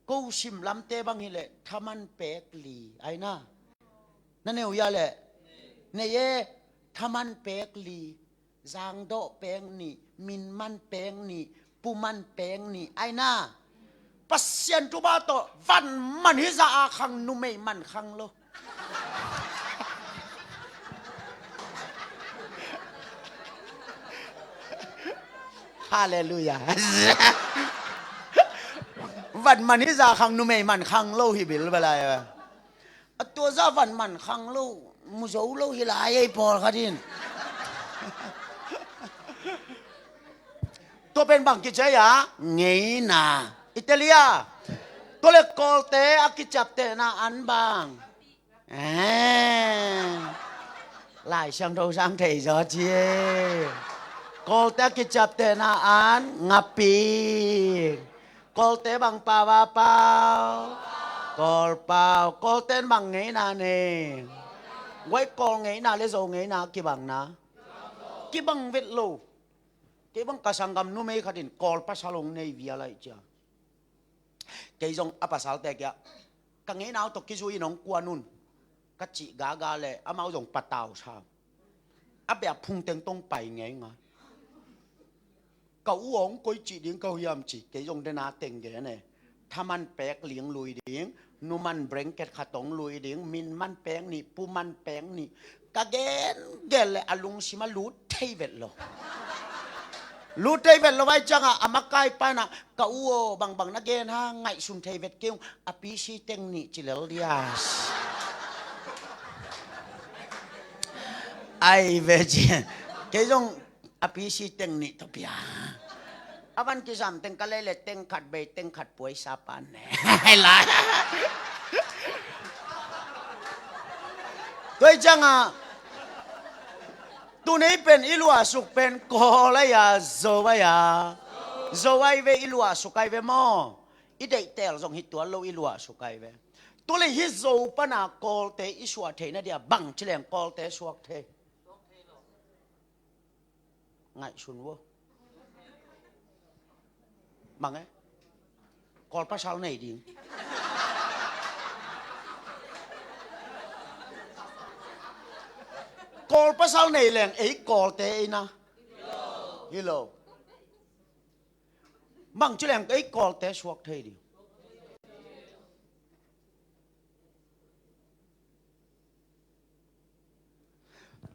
Ko sim lamte bang hileh thaman pek li ahi na. Na nei uh hia leh? Nei e, thaman pek li. Zangdawh peng nih, minman peng nih, puman peng nih ahi na. Pasian thupha tawh van man hizah a khang numei man khang lo. Halleluiah. Van man hizah a khang numei man khang lo hi bilbalai. A tua zah van man khang lo, mu zo lo hi lai ei pawlkhat in. Tua pen bang kici a, ngeina. I tel hia? Tua le Kawlte a kiciaptehna an bang? Eh. Lai Siangtho sang thei zaw ci. Kawlte a kiciaptehna an ngaping. Kawlte bang pau a pau? Kawlpau. Kawlte in bang ngeina nei? Guai Kawl ngeina le Zo ngeina kibangna? Kibang vet lo. Kei bang ka sanggam numei khat in Kawl pasal hong nei vial aih cia. Kei zong a pasalte kia, ka ngeina uh tawh kizui in hong kuan un, ka cih gaga le amau zong patau sa. A bia phungteng tong pai ngeingai. Ka u hong koi cih ding ka uh hiam ci, kei zong dena teng gen e. Thaman pek ling lui ding, numan blanket khat hong lui ding, minman pek nih, puman pek nih. Ka gen gen le a lungsim a lut thei vet lo. Lut thei vet lo vai ciangah a makai pana ka u aw, bangbang na gen ha, ngaihsun thei vet kei ung, a P C teng nih ci lel dias. Ai ve ci. Kei zong a P C teng nih tawh pia. A van kizam teng ka lei le teng khat bei teng khat puai sa pan ne. Hai lai. Tua hi ciangah tunei pen i luahsuk pen Kawl ahi a, Zo ahi a? Zo ahi ve, i luahsuk ahi ve maw? I deihtel zong hi tuan lo, i luahsuk ahi ve. Tua le hi Zo pana Kawlte i suah theih na dia bang ci leng Kawlte suak thei? Ngaihsun vo. Mang e. Kawl pasal nei ding. Kawl pasal nei leng ei Kawlte ei na. Hi lo. Mang ci leng ei Kawlte suak thei ding.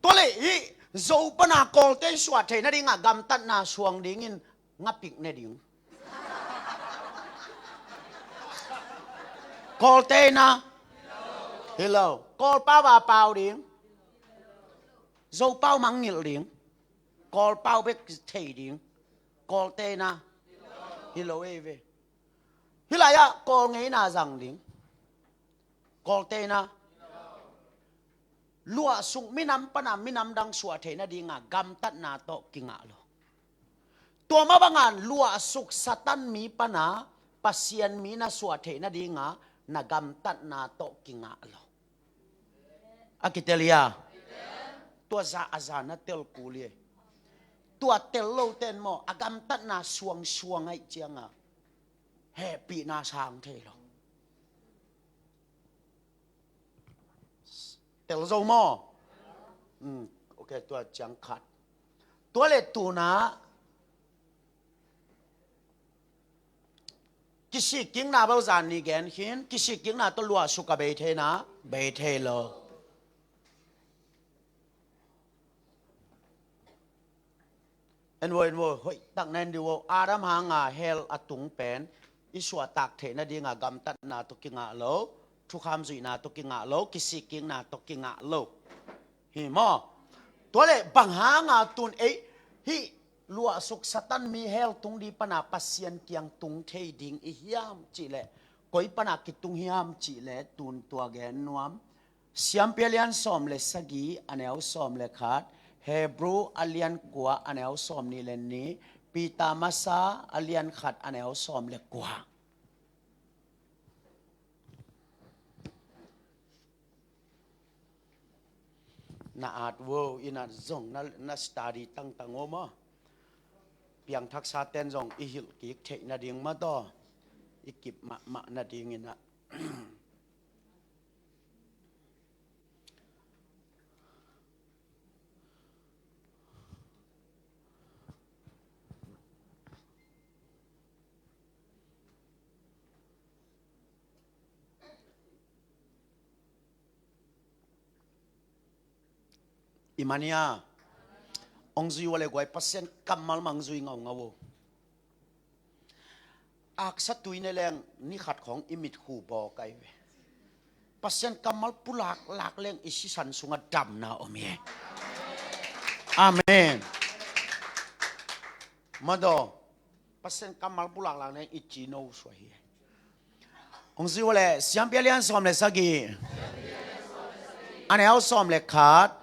Tua le hi Zo pana Kawlte suah theih nadingah gamtatna suang dingin ngapik ne ding. Kawlte na? Hi lo. Kawlpau a pau ding. Zopau mangngilh ding. Kawlpau bek thei ding. Kawlte na? Hi lo ei ve. Hih lai-ah Kawl ngeina zang ding. Kawlte na? Luahsuk minam pana minam dang suah theih nadinga gamtatna tawh kingah lo. Tua mah banga luahsuk Satan mi pana Pasian mi na suah theih nadinga na gamtatna tawh kingah lo. A kitel hia? Tua za a za na tel kul hi. Tua tel lo ten maw a gamtatna suangsuang aih cianga hehpihna sang thei lo. Tel zo maw? Um, ok, tua ciang khat. Tua le tuna kisikkikna bau zan ni gen khin, kisikkikna tawh luahsuk a bei thei na, bei thei lo. En vo, en vo, hoih tak na en dih vo. Adam hanga hell a tung pen i suahtak theih nadinga gamtatna tawh kingah lo, thukham zuihna tawh kingah lo, kisikkikna tawh kingah lo. Hi maw? Tua leh bang hanga tun ei hih luahsuk Satan mi hell tung ding pana Pasian kiang tung thei ding i hiam cih leh, koi pana kitung hiam cih leh tun tua gen nuam. Siampi a lian sawm le sagih a neu sawm le khat, Hebru a lian kua a neu sawm nih le nih, Peter masa a lian khat a neu sawm le kua. Na at vo, i na zong na, na study tangtang vo maw. Piangthaksa ten zong i hilh kik theih nading maw taw, i kip mahmah nading i na. I mania hong zui ua le guai, Pasian kammal mang zui ngaungau o. Aksa tui ne leng ni khat khawng i mit khu baw kai ve. Pasian kammal pulak lak leng i sisan sungah damna om hi. Amen. Madaw Pasian kammal pulak lak leng i ci no suai hi. Hong zui ua le Siampi a lian sawm le sagih a neu sawm le khat,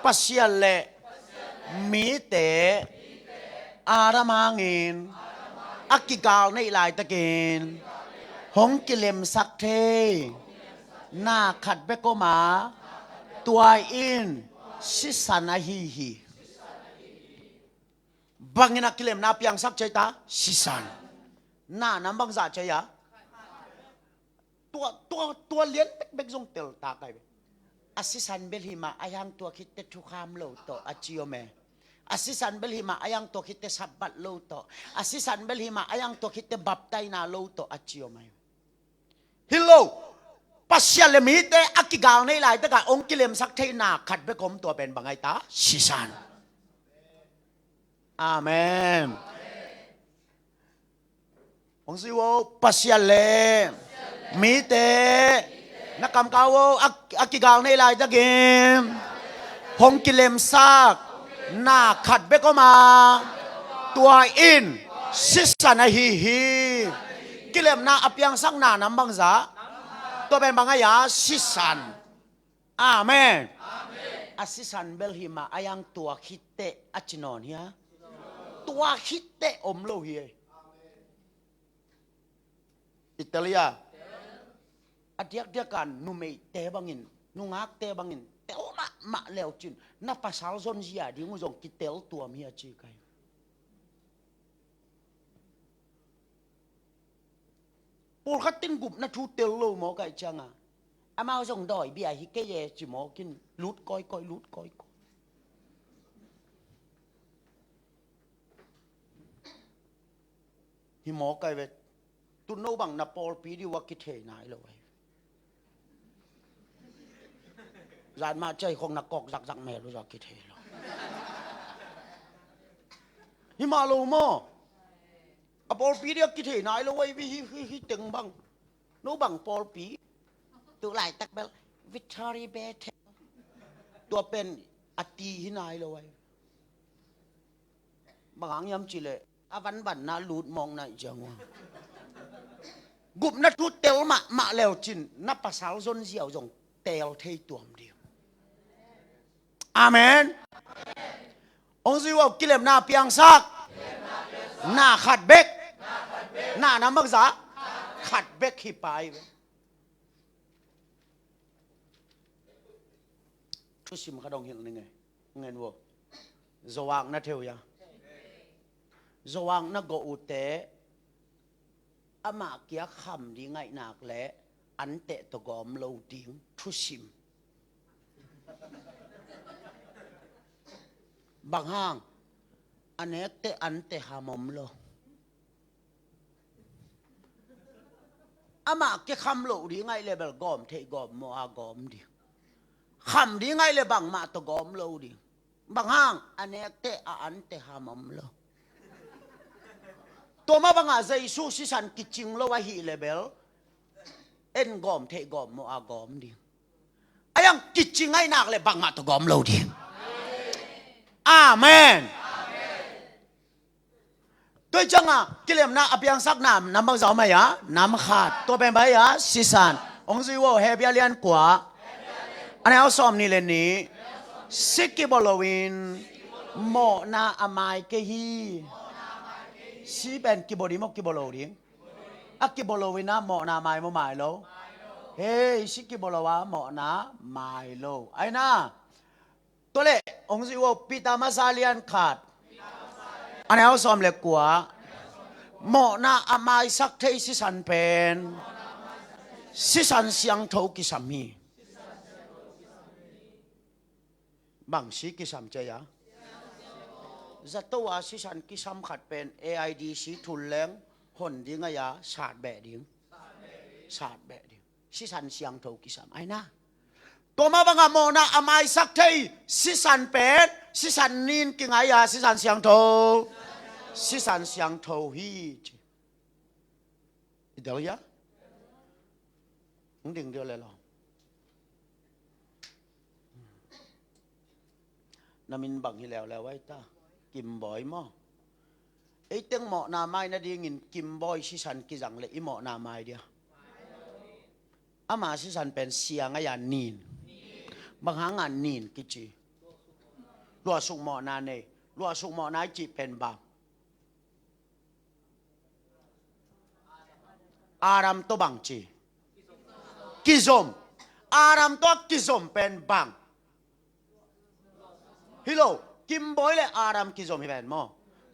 Pasian le mite Adam hangin a kigal neih laitakin hong kilemsak thei na khat bek om a, tua in sisan ahi hi. Bangin a kilemna piangsak cei ta? Sisan. Na nam bangzah cei a? Tua, tua, tua lian bekbek zong tel ta kai ve. A sisan bel hi mah a, a hiang tua khitte thukham lo tawh a ci om e. A sisan bel hi mah a, a hiang tua khitte Sabbath lo tawh. A sisan bel hi mah a, a hiang tua khitte baptaina lo tawh a ci om e. Hi lo. Pasian le mite a kigal neih laitakah hong kilemsak theihna khat bek om, tua pen bang ai ta? Sisan. Amen. Hong si vo, Pasian le mite na kamkau vo, a, a kigal neih laitakin hong kilemsak na khat bek om a, tua in sisan ahi hi. Kilemna a piangsak na nam bangzah? Tua pen bang ai a? Sisan. Amen. A sisan bel hi mah a, a hiang tua khitte a ci nawn hia? Tua khitte om lo hi. I tel hia? A diakdiakin numeite bangin, nungakte bangin tel mahmah le uh cin, na pasal zonzia ding uh zong kitel tuam hi a ci kai. Pawlkhat in gupna thu tel lo mawk ahih ciangin, amau zong dawi bia hi kei e ci mawk in, lut kawikawi, lut kawikawi. Hi mawk ai ve. Tu no bang na pawlpi ding uh a kithei nai lo ai. Zan mah ciai khong na kawk zakzak mel uh zah kithei lo. Hi mah lo maw? A pawlpi ding a kithei nai lo ai ve, hi, hi, hi teng bang. No bang pawlpi. Tu laitak bel Victory Bethel. Tua pen a ti hi nai lo ai. Bang hang hiam cih leh a vanvanna lut mawk na hih ciang uh a, gupna thu tel mahmah le uh cin, na pasal zonzia uh zong tel thei tuam ding. Amen. Hong zui vo, kilemna piangsak na khat bek. Na nam bangzah? Khat bek hi pai ve. Thusim khat hong hilh ning e. Ngen vo. Zoak na thei uh hia? Zoak na gawh uh teh, amah kiang kham ding ngaih nak leh anteh tawh gawm lo ding. Thusim. Bang hang? A nek teh anteh ham om lo. Amah kiang kham loh ding ngaih leh bel gawm theih gawm mawh a gawm ding. Kham ding ngaih leh bangmah tawh gawm lo ding. Bang hang? A nek teh a anteh ham om lo. Tua mah bangah Jesu sisan kicing lo ahih leh bel en gawm theih gawm mawh a gawm ding. A hiang kicing ngaih nak leh bangmah tawh gawm lo ding. Amen. Tua hi ciangah kilemna a piangsak nam, nam bangzah om ahi a, nam khat. Tua pen bang ahi a, sisan. Hong zui uh, Hebru a lian kua, a neu sawm nih le nih. Si kibawl loin mawhna a mai kei hi. Si pen kibawl ding maw, kibawl lo ding? A kibawl loin a mawhna mai maw, mai lo? Hei, si kibawl lo a mawhna mai lo. Ahi na. Tua leh hong zui uh, Peter masa lian khat, a neu sawm le kua. Mawhna a maisak thei sisan pen sisan siangtho kisam hi. Bang si kisam ci a? Zato a sisan kisam khat pen A I D C thul leng hon ding ahi a, sat beh ding. Sat beh ding. Sisan siangtho kisam ahi na. Tua mah bangah mawhna a maisak thei sisan pen sisan nin kingai a, sisan siangtho, sisan siangtho hi ci. I del hia? Hong ding deuh le lo. Na min bang hi leuleu ai ta? Kimbawi maw? Ei teng mawhna mai nadingin Kimbawi sisan kizang leh i mawhna mai dia? Ama sisan pen siang ahi a, nin. Bang hangah nin kici? Luahsuk mawhna nei. Luahsuk mawhna i cih pen bang? Adam tawh bang ci? Kizom. Adam tawh a kizom pen bang? Hi lo, Kimbawi le Adam kizom hi pen maw?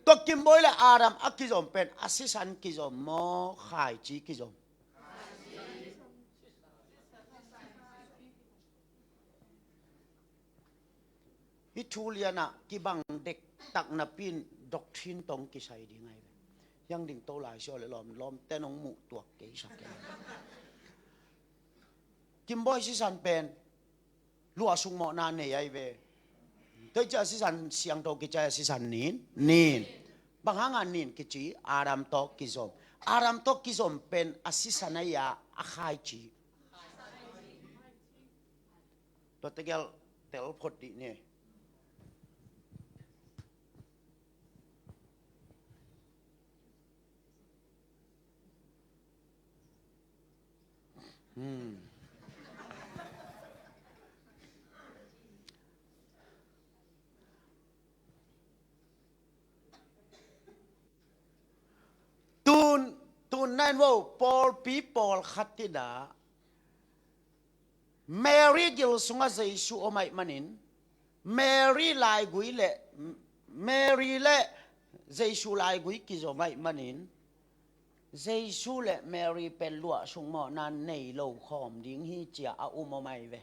Tua Kimbawi le Adam a kizom pen a sisan kizom maw, khaici kizom? Hih thu lianah kibang dektak napi in doctrine tawh kisai ding ahi ve. Hiang ding to lai sio le lawm, lawmte nong muh tuak kei sak kei. Kimbawi sisan pen luahsuk mawhna nei ahi ve. Tua hi ciah sisan siangtho kici a, sisan nin, nin. Bang hangah nin kici? Adam tawh kizom. Adam tawh kizom pen a sisan ahi a, a khaici? Tua tegel tel phot dih ni. Hmm. Tun, tun nain vo, pawlpi pawlkhat in ah Mary gil sungah Jesu om ahih manin, Mary laigui le, Mary le Jesu laigui kizom ahih manin, Jesu le Mary pen luahsuk mawhna nei lo khawm ding hi ci a a um om ahi ve.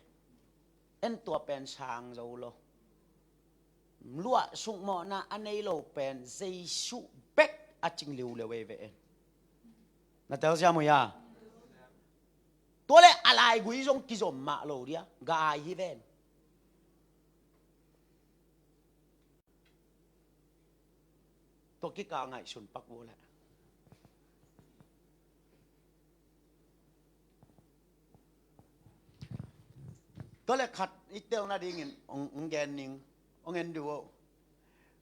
En, tua pen sang zo lo. Luahsuk mawhna a nei lo pen Jesu bek a cing liuliau ei ve en. Na telsiam uh hia? Tua le a laigui zong kizom mah lo dia, gai hi ven. Tua kikal ngaihsun pak vua le. Tua le khat i tel nadingin hong, hong gen ning, hong en duh o.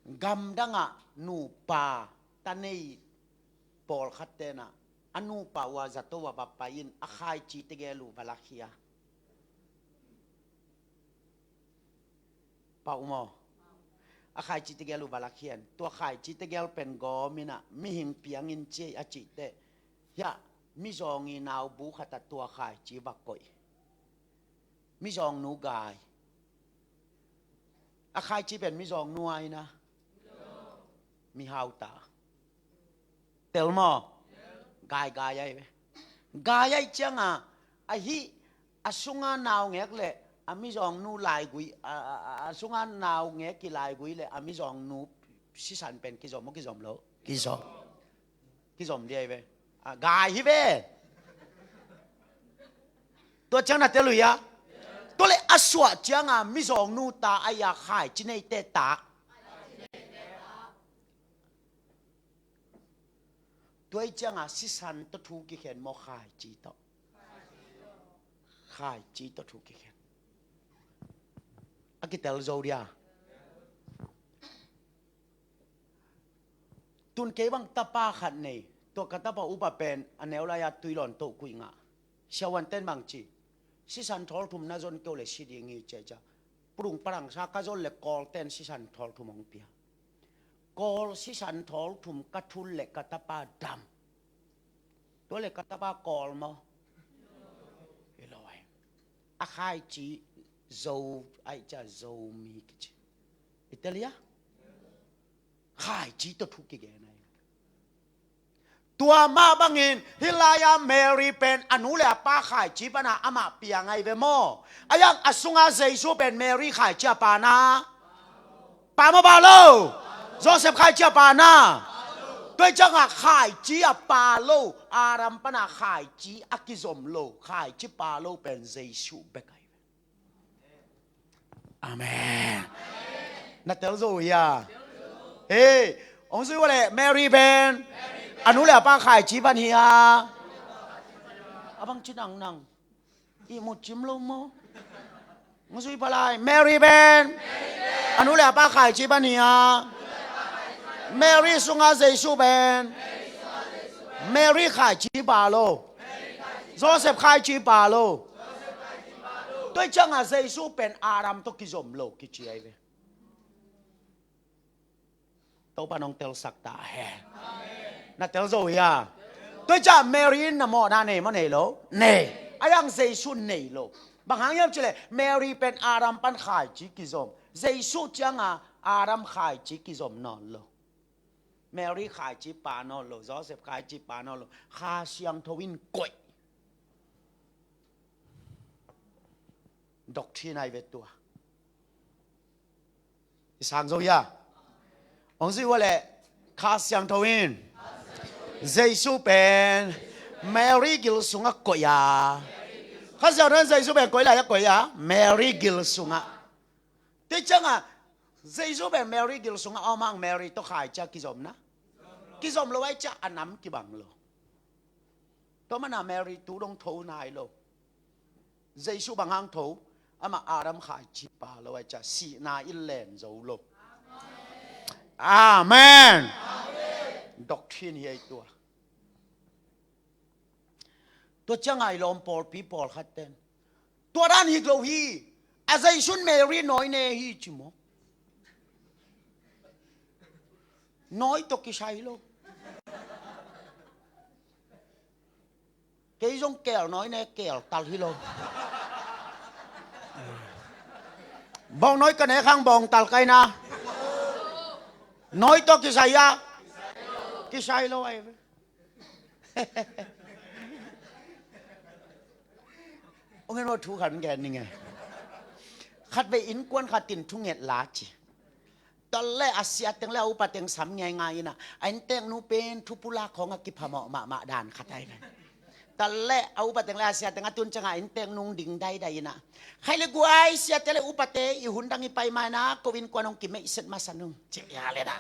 Gamdangah nupa ta nei pawlkhat tenah a nupa uh a zato uh a va pai in a khaici tegel uh va lakhia. Pau maw? A khaici tegel uh va lakhia in, tua khaici tegel pen gawm in ah mihing piang in ci ei a cih teh, hiah mizawng i naubu khat ah tua khaici va koih. Mizawngnu gai. A khaici pen mizawngnu a ina, mihau ta. Tel maw? Gai, gai ahi ve. Gai ahi cianga, ahi, a sunga naungek le a mizawngnu laigui, a, a, a, a sunga naungek i laigui le a mizawngnu sisan pen kizom maw, kizom lo? Kizom. Kizom dia ahi ve. A, gai hi ve. Tua ciang na tel uh hia? Tua le a suah cianga mizawngnu ta ahi a, khaici neite ta. Tua hi cianga sisan tawh thu kikhen maw, khaici tawh? Khaici tawh thu kikhen. A kitel zo dia. Tun kei bang tapa khat nei, tua ka tapa upa pen a neu lai-a tui lawn toh kuih ngah. Siavuanten bang ci, sisan thawl thum na zon kei uh leh si ding hi ci a, pulung parangsa ka zon leh Kawlten sisan thawl thum hong pia. Kawl sisan thawl thum ka thul leh ka tapa dam. Tua leh ka tapa Kawl maw? Hi lo ai. A khaici Zo ai ca Zomi kici. I tel hia? Khaici tawh thu kigen ai. Tua mah bangin hih lai-a Mary pen a nu leh a pa khaici pana amah piang ai ve maw? A yang a sunga Jesu pen Mary khaici a pa na? Pa maw pa lo? Joseph khaici a pa na? Tua ciangah khaici a pa lo, Adam pana khaici a kizom lo, khaici pa lo pen Jesu bek ai ve. Amen. Na tel zo hia? Hei, hong zui uh leh Mary pen a nu leh a pa khaici pan hia? A bang ci nangnang. Ihmu cim lo maw? Hong zui pha lai. Mary pen a nu leh a pa khaici pan hia? Mary sunga Jesu pen Mary khaici pa lo. Joseph khaici pa lo. Tua ciangah Jesu pen Adam tawh kizom lo kici ai ve. Topa nong telsak ta hen. Na tel zo hia? Tua ciah Mary in na mawhna nei maw nei lo? Nei. A yang Jesu nei lo. Bang hang hiam cileh Mary pen Adam pan khaici kizom. Jesu ciangah Adam khaici kizom nawn lo. Mary khaici pa nawn lo, Joseph khaici pa nawn lo. Kha Siangtho in koih. Doctrine ai ve tua. I sang zo hia? Hong zui uh leh Kha Siangtho in Jesu pen Mary gil sungah koih a. Kha Siangtho in Jesu pen koi lai-ah koih a, Mary gil sungah. Tua ciangah Jesu pen Mary gil sungah a om hang Mary tawh khaici a kizom na? Kizom lo ai ciah a nam kibang lo. Tua mana Mary tu dong tho nai lo. Jesu bang hang tho? Amah Adam khaici pa lo ai ciah sihna in len zo lo. Amen. Doctrine hi ei tua. Tua ciangah i lawm pawlpi pawlkhat ten tua dan hik lo hi. A Jesu in Mary nawi ne hi ci maw? Nawi tawh kisai lo. Kei zong keel nawi ne keel tal hi lo. Bawng nawi ka ne khang bawng tal kai na. Nawi tawh kisai a. Kisai lo ai. Ong en maw thu khat gen ning e. Khat vei innkuan khat in thu nget la ci. Tua leh a sia teng leh a upa teng sam ngeingai ina, a innteknu pen thupulak khawng a kiphamawh mahmah dan khat ai ven. Tua leh a upa teng leh a sia teng a tun ciangah a innteknu ding daidai ina, khai le guai, siate leh upate i hun dang i pai ma ina, ko innkuan hong kimeihset masa nung ci a leh na.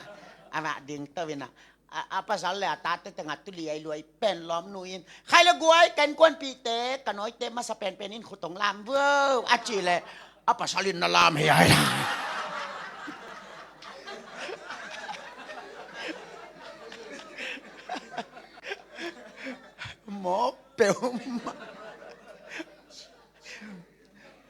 Amah ding to ina. A, a pasal le a tate tengah tu liailuai pen lawmnu in, khai le guai, ka innkuanpihte, ka nawite masa penpen in khut hong lam vuau a cih leh a pasal in na lam hi ai la. Mawk peuhmah.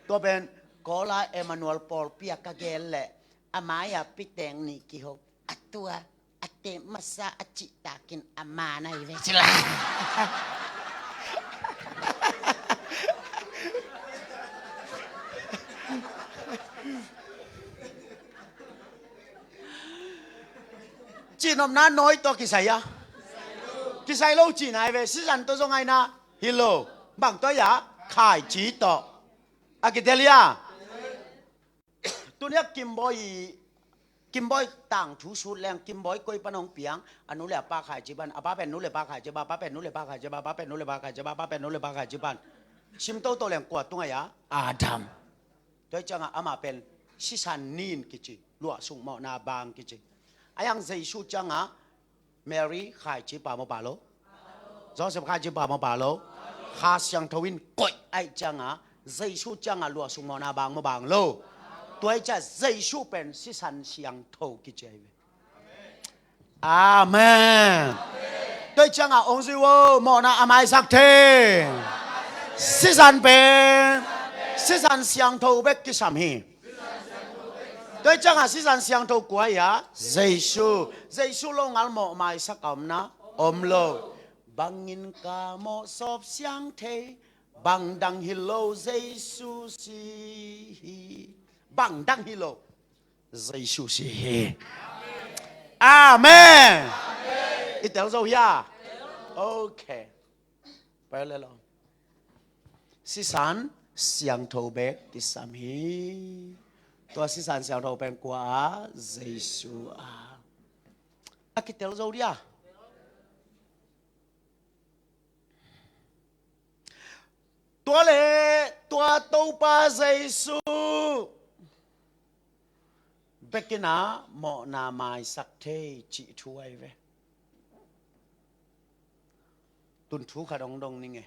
Tua pen Kawla Emmanuel pawlpi ah ka gen leh a mai-ah piteng nih kiho. A tua a te masa a cihtakin a man ahi ve ci la. Cihnopna nawi tawh kisai a, kisai lo cihna ahi ve. Sisan tawh zong ahi na hi lo. Bang tawh ahi a? Khaici tawh. A kitel hia? Tuni a Kimbawi, Kimbawi tangthu sut leng, Kimbawi koi pan hong piang, a nu le a pa khaici pan, a pa pen nu le pa khaici pan, a pa pen nu le pa khaici pan, a pa pen nu le pa khaici pan, a pa pen nu le pa khaici pan. Sim toto leng kua tung ahi a? Adam. Tua hi ciangah amah pen sisan nin kici, luahsuk mawhna bang kici. A yang Jesu ciangah Mary khaici pa maw pa lo? Joseph khaici pa maw pa lo? Kha Siangtho in koih ahih ciangah, Jesu ciangah luahsuk mawhna bang maw bang lo? Tua ahih ciah Jesu pen sisan siangtho kici ahi ve. Amen. Tua ciangah ong zui vo, mawhna a maisak thei. Sisan pen Sisan siangtho bek kisam hi. Tua ciangah Sisan siangtho kua hi a? Jesu. Jesu lo ngal mawh maisak a omna om lo. Bangin ka mawh sawp siang thei, bang dang hi lo, Jesu si hi. Bang dang hi lo, Jesu si hi. Amen. I tel zo hia? Ok. Pai le lo. Sisan siangtho bek kisam hi. Tua Sisan siangtho pen kua a? Jesu a. A kitel zo dia. Tua le tua Topa Jesu bekin a mawhna maisak thei cih thu ahi ve. Tun thu khat hong dong ning e.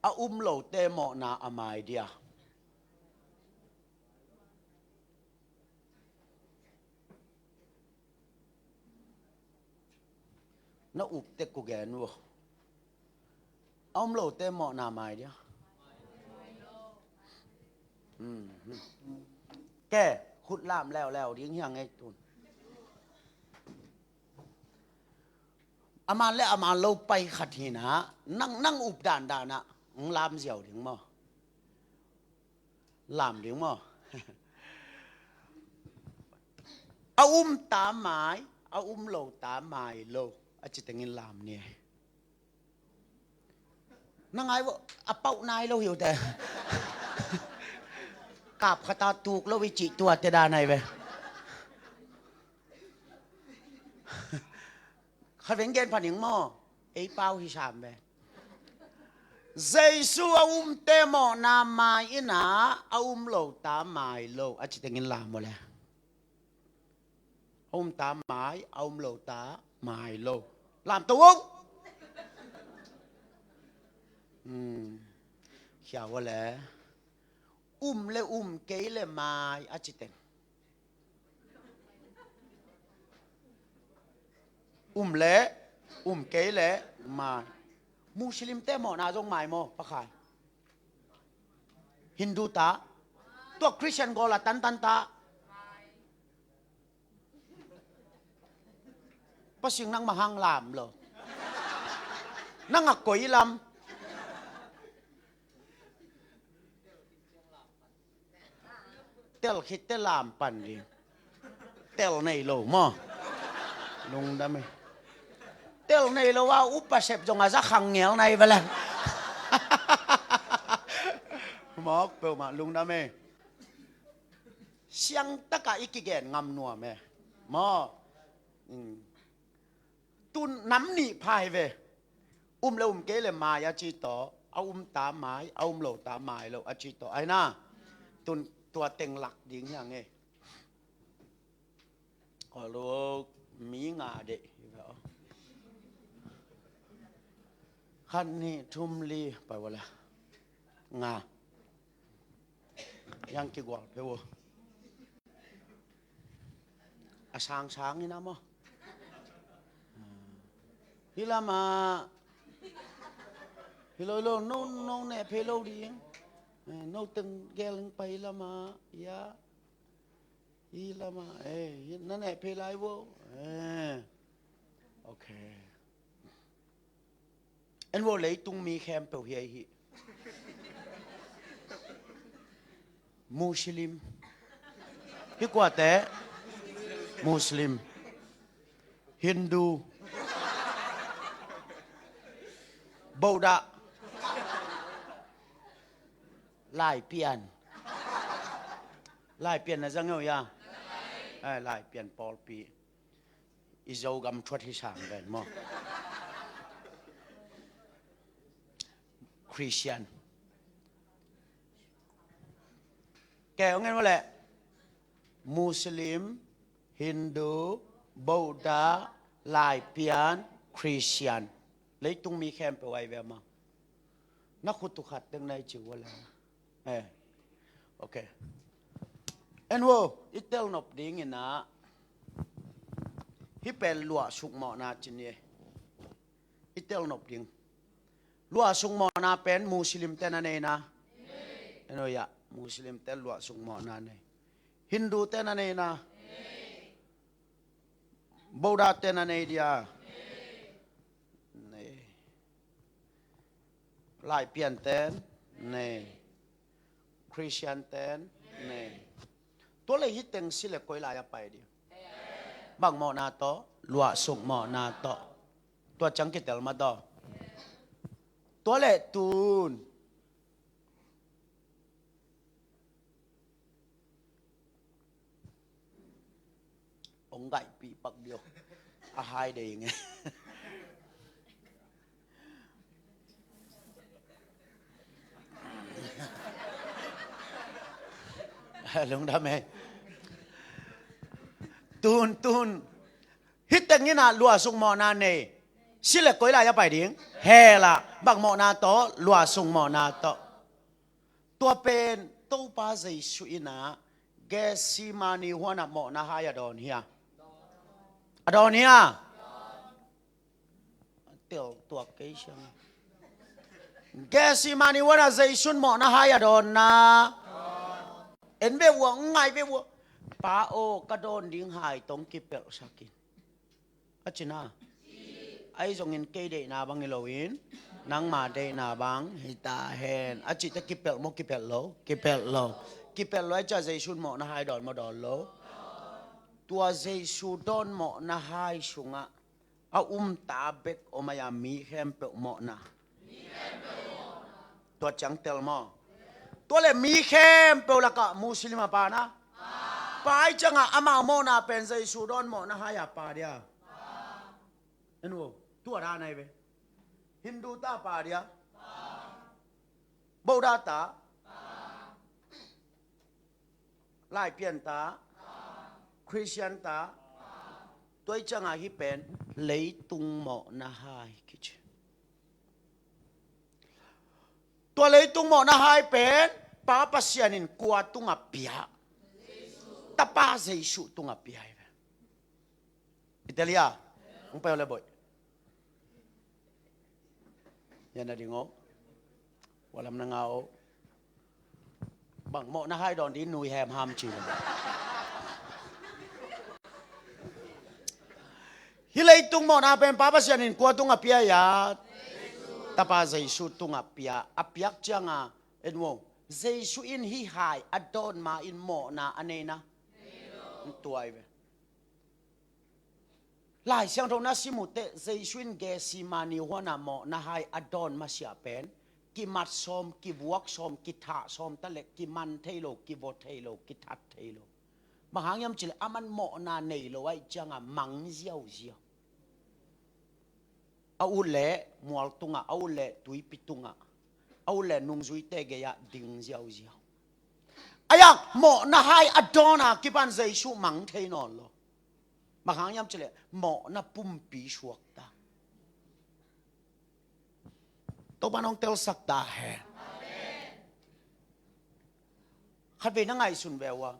A um lote mawhna a mai dia. Na up tek ku gen uh. A um lote mawhna mai dia. Hmm, hmm. Ke, khut lam leuleu ding hiang ei tun. A man le a man lo pai khat hi na, nang, nang up dandan ah, ng lam ziau ding maw? Lam ding maw? A um ta mai, a um lo ta mai lo, a ci tengin lam ni. Na ngai vo, a pauh nai lo hi uh te. Kap khat a tuk lo i cih tua te dan ahi ve. Khat veng gen pha ning maw? Ei pau hi sam ve. Jesu a umte mawhna mai in a, a um lo ta mai lo, a ci tengin lam maw le. A um ta mai, a um lo ta mai lo. Lam to o. Hmm. Khia ua le. Um le um kei le mai, a ci teng. Um le um kei le mai. Muslim te mawhna zong mai maw, Pa Khai? Hindu ta. Tua Christian gawl a tantan ta. Pasing nang mahang lam lo. Nang a koi lam. Tel khit te lam pan ding. Tel nei lo maw? Lungdam e. Tel nei lo a upa sep zong a za khang ngel nai ve le. Mawk peuhmah lungdam e. Siangtaka i kigen ngam nuam e. Maw? Mm. Tun nam nih pha hi ve. Um le um kei le mai a ci tawh, a um ta mai, a um lo ta mai lo a ci tawh. Ai na, tun tua teng lak ding hiang e. Aw lo, mi nga deh hi ve aw. Khat nih thum li, pai ua le. Nga. Yang kigual peuh uh. A sangsang in a maw? Hi lamah. Hi lo, hi lo, no, no neh phei lo ding. Eh, no teng gel ing pai lamah. Ya. Hi lamah. Eh, na neh phei lai vo. Eh. Okay. En vo, leitung mi khempeuh hi ei hi. Muslim. Hi kuate? Muslim. Hindu. Buddha. Laipian. Laipian na zang eo ya. Eh, Laipian pawlpi. I Zogam thuat hi sang ven maw? Christian. Kei hong en maw le? Muslim, Hindu, Buddha, Laipian, Christian. Leitung mi khempeuh ai ve maw? Na khut uh khat teng nai ci ua le. Eh. Okay. En vo, i telnop dingin ah, hih pen luahsuk mawhna ci ni. I telnop ding. Luahsuk mawhna pen Muslim ten a nei na. En vo, ya, Muslim ten luahsuk mawhna nei. Hindu ten a nei na. Buddha ten a nei dia. Nei. Laipian ten nei. Christian ten nei. Tua leh hih teng si leh koi lai a pai ding? Bang mawhna tawh? Luahsuk mawhna tawh. Tua ciang kitel mah tawh. Tua leh tun hong gaihpih pak dih aw. A hai dei ing e. Lungdam e. Tun, tun. Hih teng in ah luahsuk mawhna nei. Si leh koi lai a pai ding? Hell ah. Bang mawhna tawh? Luahsuk mawhna tawh. Tua pen Topa Jesu in ah Gethsemane huan ah mawhna hai a dawn hi a? A dawn hi a? Tel tuak kei siang. Gethsemane huan ah Jesu in mawhna hai a dawn na. En ve ua, ngai ve ua. Pa aw, ka dawn ding hai tawh kipelhsak in, a ci na. Ahi zongin kei deihna bang hi loin, nangma deihna bang hi ta hen, a cih teh kipelh maw, kipelh lo? Kipelh lo. Kipelh lo ahih ciang Jesu in mawhna hai dawn maw, dawn lo? Tua Jesu dawn mawhna hai sungah a um ta bek om a, mi khempeuh mawhna. Tua ciang tel maw? Tua leh mi khempeuh lakah Muslim a pha na? Pha. Ahih ciangah amau mawhna pen Jesu dawn mawhna hai a pha dia? En vo, tua dan ahi ve. Hindu ta pha dia? Buddha ta? Laipian ta? Christian ta? Tua ahih ciangah hih pen leitung mawhna hai kici. Tua leitung mawhna hai pen Pa Pasian in kua tungah pia? Tapa Jesu tungah pia hi ve. I tel hia? Hong pai aw le boih. Yan a ding aw. Ua lam na nga aw. Bang mawhna hai dawn ding nui hem ham ci. Hih leitung mawhna pen Pa Pasian in kua tungah pia hia? Tapa Jesu tungah pia. A piak ciangah, en vo, Jesu in hih hai a dawn ma-in mawhna a nei na? Tua hi ve. Lai Siangtho na sim uh teh, Jesu in Gethsemane huan ah mawhna hai a dawn masiah pen, kimat sawm, kivuak sawm, kithah sawm ta leh, kiman thei lo, kivaw thei lo, kithat thei lo. Bang hang hiam cih leh aman mawhna nei lo ahih ciangah mang ziauziau. A ut leh mual tungah, a ut leh tuipi tungah, a ut leh nungzuite gei-ah ding ziauziau. Ahi hang mawhna hai a dawn a kipan Jesu mang thei nawn lo. Bang hang hiam cih leh mawhna pumpi suakta. Topa'n hong telsak ta hen. Khatvei na ngaihsun ve ua.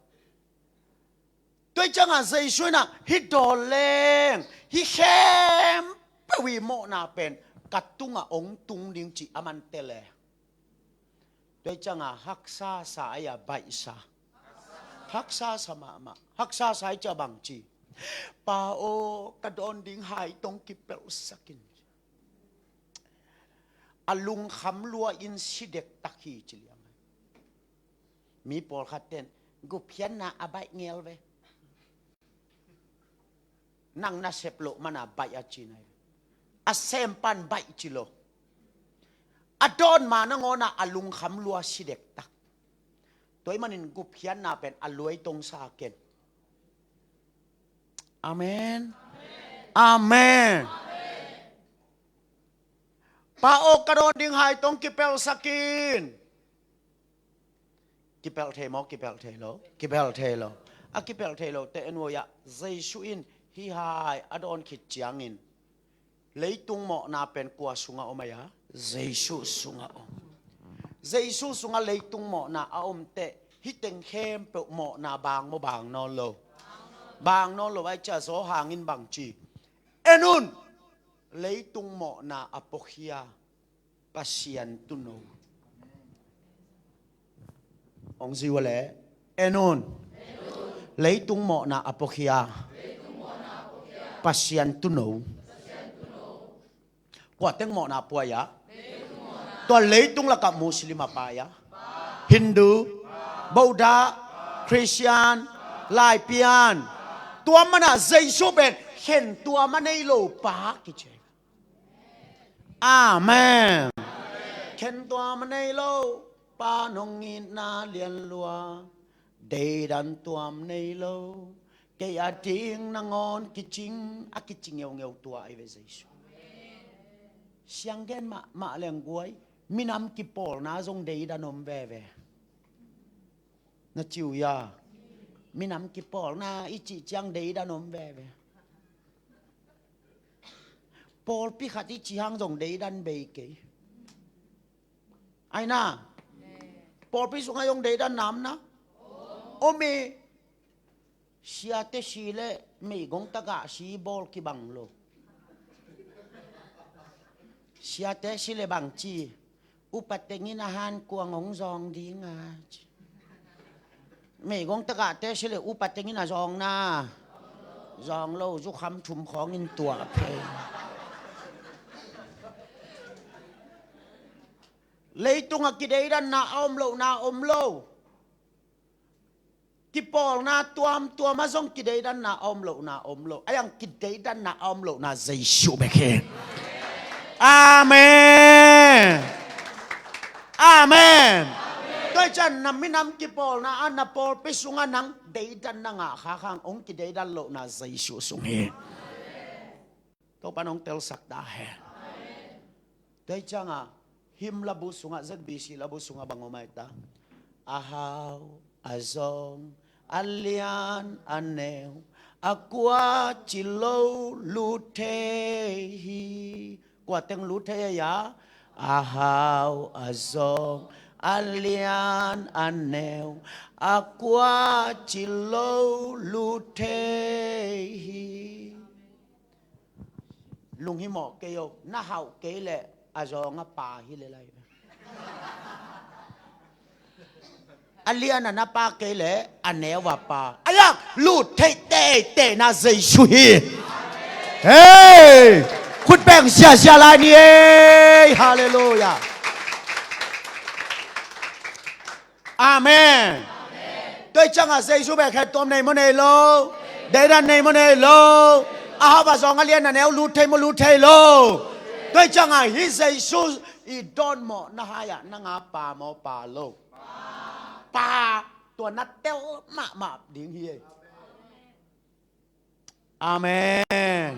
Tua ahih ciangah Jesu in ah, hih dawn leng, hih khempeuh i mawhna pen ka tungah hong tung ding cih aman tel e. Tua ahih ciangah haksa sa a, baihsa. Haksa sa mahmah. Haksa sa ahih ciangah bang ci? Pa aw, ka dawn ding hai tawh kipelhsak in. A lungkham lua in si dektak hi ci liang. Mi pawlkhat ten gupkhiatna a baih ngel ve. Nang na sep loh mana baih a ci nai. A sempan baih ci lo. A dawn ma nangawn ah a lungkham lua si dektak. Tua ahih manin gupkhiatna pen a luai tong sa ken. Amen. Amen. Pa aw, ka dawn ding hai tawh kipelhsak in. Kipelh thei maw, kipelh thei lo? Kipelh thei lo. A kipelh thei lo teh, en vo ya, Jesu in hih hai a dawn khit ciangin leitung mawhna pen kua sungah om a ya? Jesu sungah om. Jesu sungah leitung mawhna a om teh, Hih teng khempeuh mawhna bang maw, bang nawn lo? Bang nawn lo. Ahih ciangin Johan in bang ci? En un, leitung mawhna a puakhia, Pasian tuuno. Hong ci uh leh, en un, leitung mawhna a puakhia, Pasian tuuno. Kua teng mawhna pua hiam? Tua leitung lakah Muslim a pa hiam? Hindu, Buddha, Christian, Laipian. Tua manin Jesu pen khentuam a nei lo pa kici. Amen. Khentuam a nei lo pa, nong itna lian lua, deidan tuam nei lo, kei a ding nangawn kicing, a kici ngeungeu tua ahi ve Jesu. Siang gen mahmah leng guai, minam kipawlna zong deidan om veve. Na ci uh hiam? Minam kipawlna i cih ciang deidan om veve. Pawlpi khat i cih hang zong deidan bei kei. Ai na, pawlpi sungah zong deidanna om na. Om hi. Siate si leh meigong tagah si bawl kibang lo. Siate si leh bang ci? Upa teng in a hankuang hong zawng ding a ci. Meigong tagahte si leh upa teng in a zawng na? Zawng lo, zukham thum khawng in tuah phei. Leitungah kideidanna a om lohna om lo. Kipawlna tuamtuam ah zong kideidanna a om lohna om lo. Ahi hang kideidanna a om lohna Jesu bek hi. Amen. Amen. Tua hi ciang na minam kipawlna ah, na pawlpi sungah nang deidanna ngah khak hang, hong kideidan lohna Jesu sung hi. Topa'n hong telsak ta hen. Tua hi ciangah hymn labu sungah, Z B C labu sungah bang om ai ta? A hau, a zawng, a lian, a neu, a kua ci lo lut thei hi. Kua teng lut thei hiam? A hau, a zawng, a lian, a neu, a kua ci lo lut thei hi. Lunghimawh kei o, na hauh kei leh a zawng a pa hi leh lai. A lian ah na pa kei leh a neu a pa. Ahi hang lut thei teitei na Jesu hi. Hei! Khut beng ziahziah lai ni ei. Halleluiah. Amen. Tua hi ciangah Jesu bek khentuam nei maw nei lo? Deidan nei maw nei lo? A hau a zawng a lian a neu lut thei maw lut thei lo? Tua hi ciangah hih Jesu i dawnmawhna hai-ah nang a pa maw pa lo? Pa. Tua na tel mahmah ding hi. Amen.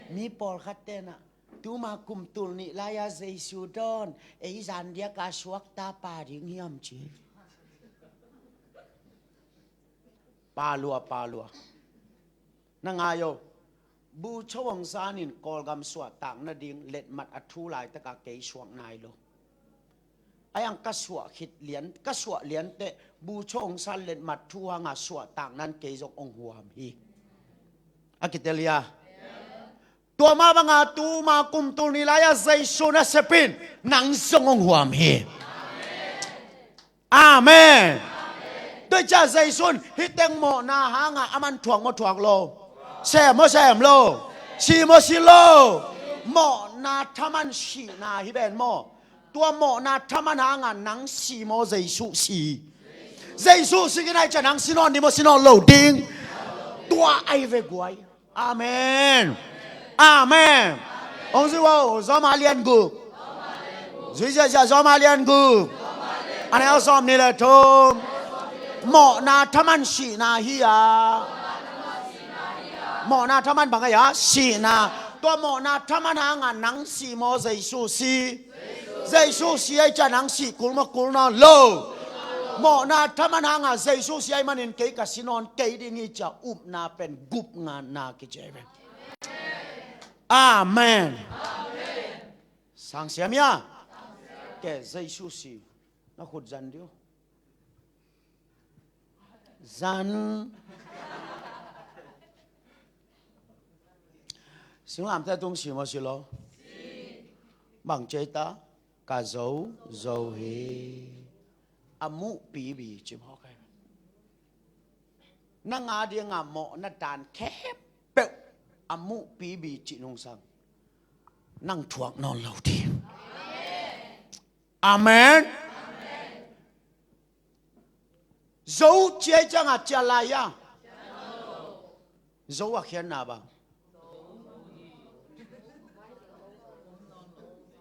Mi pawlkhat ten ah, tuma kum tul nih lai-a Jesu dawn, ei zan diaka suakta pa ding hiam ci. Pa lua, pa lua. Na ngai o. Bu Cho Aung San in Kawlgam suahtak nading letmat a thu laitaka kei suak nai lo. Ahi hang ka suah khit lian, ka suah lianteh Bu Cho Aung San letmat thu hanga suahtak nan kei zong hong huam hi. A kitel hia? Tua mah banga tuma kum tul nih lai-a Jesu nasep in nang zong hong huam hi. Amen. Tua hi ciang Jesu in hih teng mawhna hanga aman thuak maw thuak lo? Sem maw sem lo? Si maw si lo? Mawhna thaman sihna hi ven maw? Tua mawhna thaman hanga nang si maw Jesu si? Jesu si kei nai ciang nang si nawn ding maw si nawn lo ding? Tua ahi ve guai. Amen. Amen. Hong zui vo, Roma lian guk. Zui ziahziah Roma lian guk. A neu sawm nih le thum. Mawhna thaman sihna hi a. Mawhna thaman bang a hi a? Sihna. Tua mawhna thaman hanga nang si maw Jesu si? Jesu si ahi ciang nang si kul maw kul nawn lo? Mawhna thaman hanga Jesu si ahi manin kei ka si nawn kei ding hi ci-a upna pen gupnganna kici hi ven. Amen. Sang siam hia? Ke Jesu si na khut zan dih uh. Zan. Singlamteh tung si maw si lo? Bang ci ei ta? Ka zo zo hi. A muh pipi ci maw kai. Nang a dingah mawhna dan khempeuh a muh pipi cih nungsang nang thuak nawn lo ding. Amen. Zo ci ei ciangah ciah lai a. Zo a khiatna bang.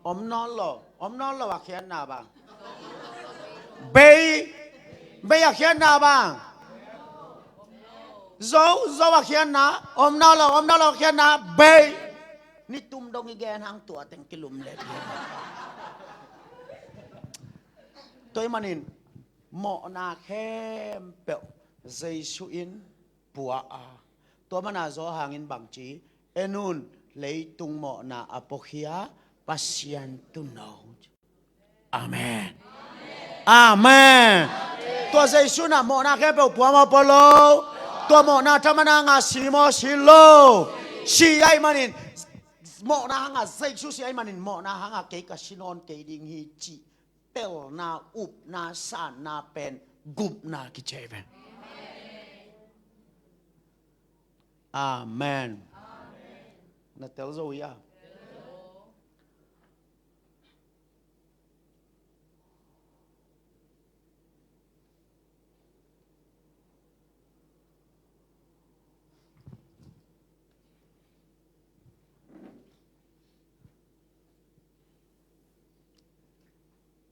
Om nawn lo, om nawn lo a khiatna bang. Bei, bei a khiatna bang. Zo, zo a khiatna, om nawn lo, om nawn lo a khiatna, bei. Ni tum dong i gen hang tua teng kilum let. Tua ahih manin mawhna khempeuh Jesu in pua a. Tua mana Johan in bang ci, en un, leitung mawhna a puakhia Pasian tuuno. Amen. Amen. Tua Jesu in a mawhna khempeuh pua maw pua lo? Tua mawhna thaman hangah si maw si lo? Si ahih manin, mawhna hangah Jesu si ahih manin mawhna hangah kei ka si nawn kei ding hi cih pelna, upna, sanna pen gupna kici ei ve. Amen. Na tel zo hi a.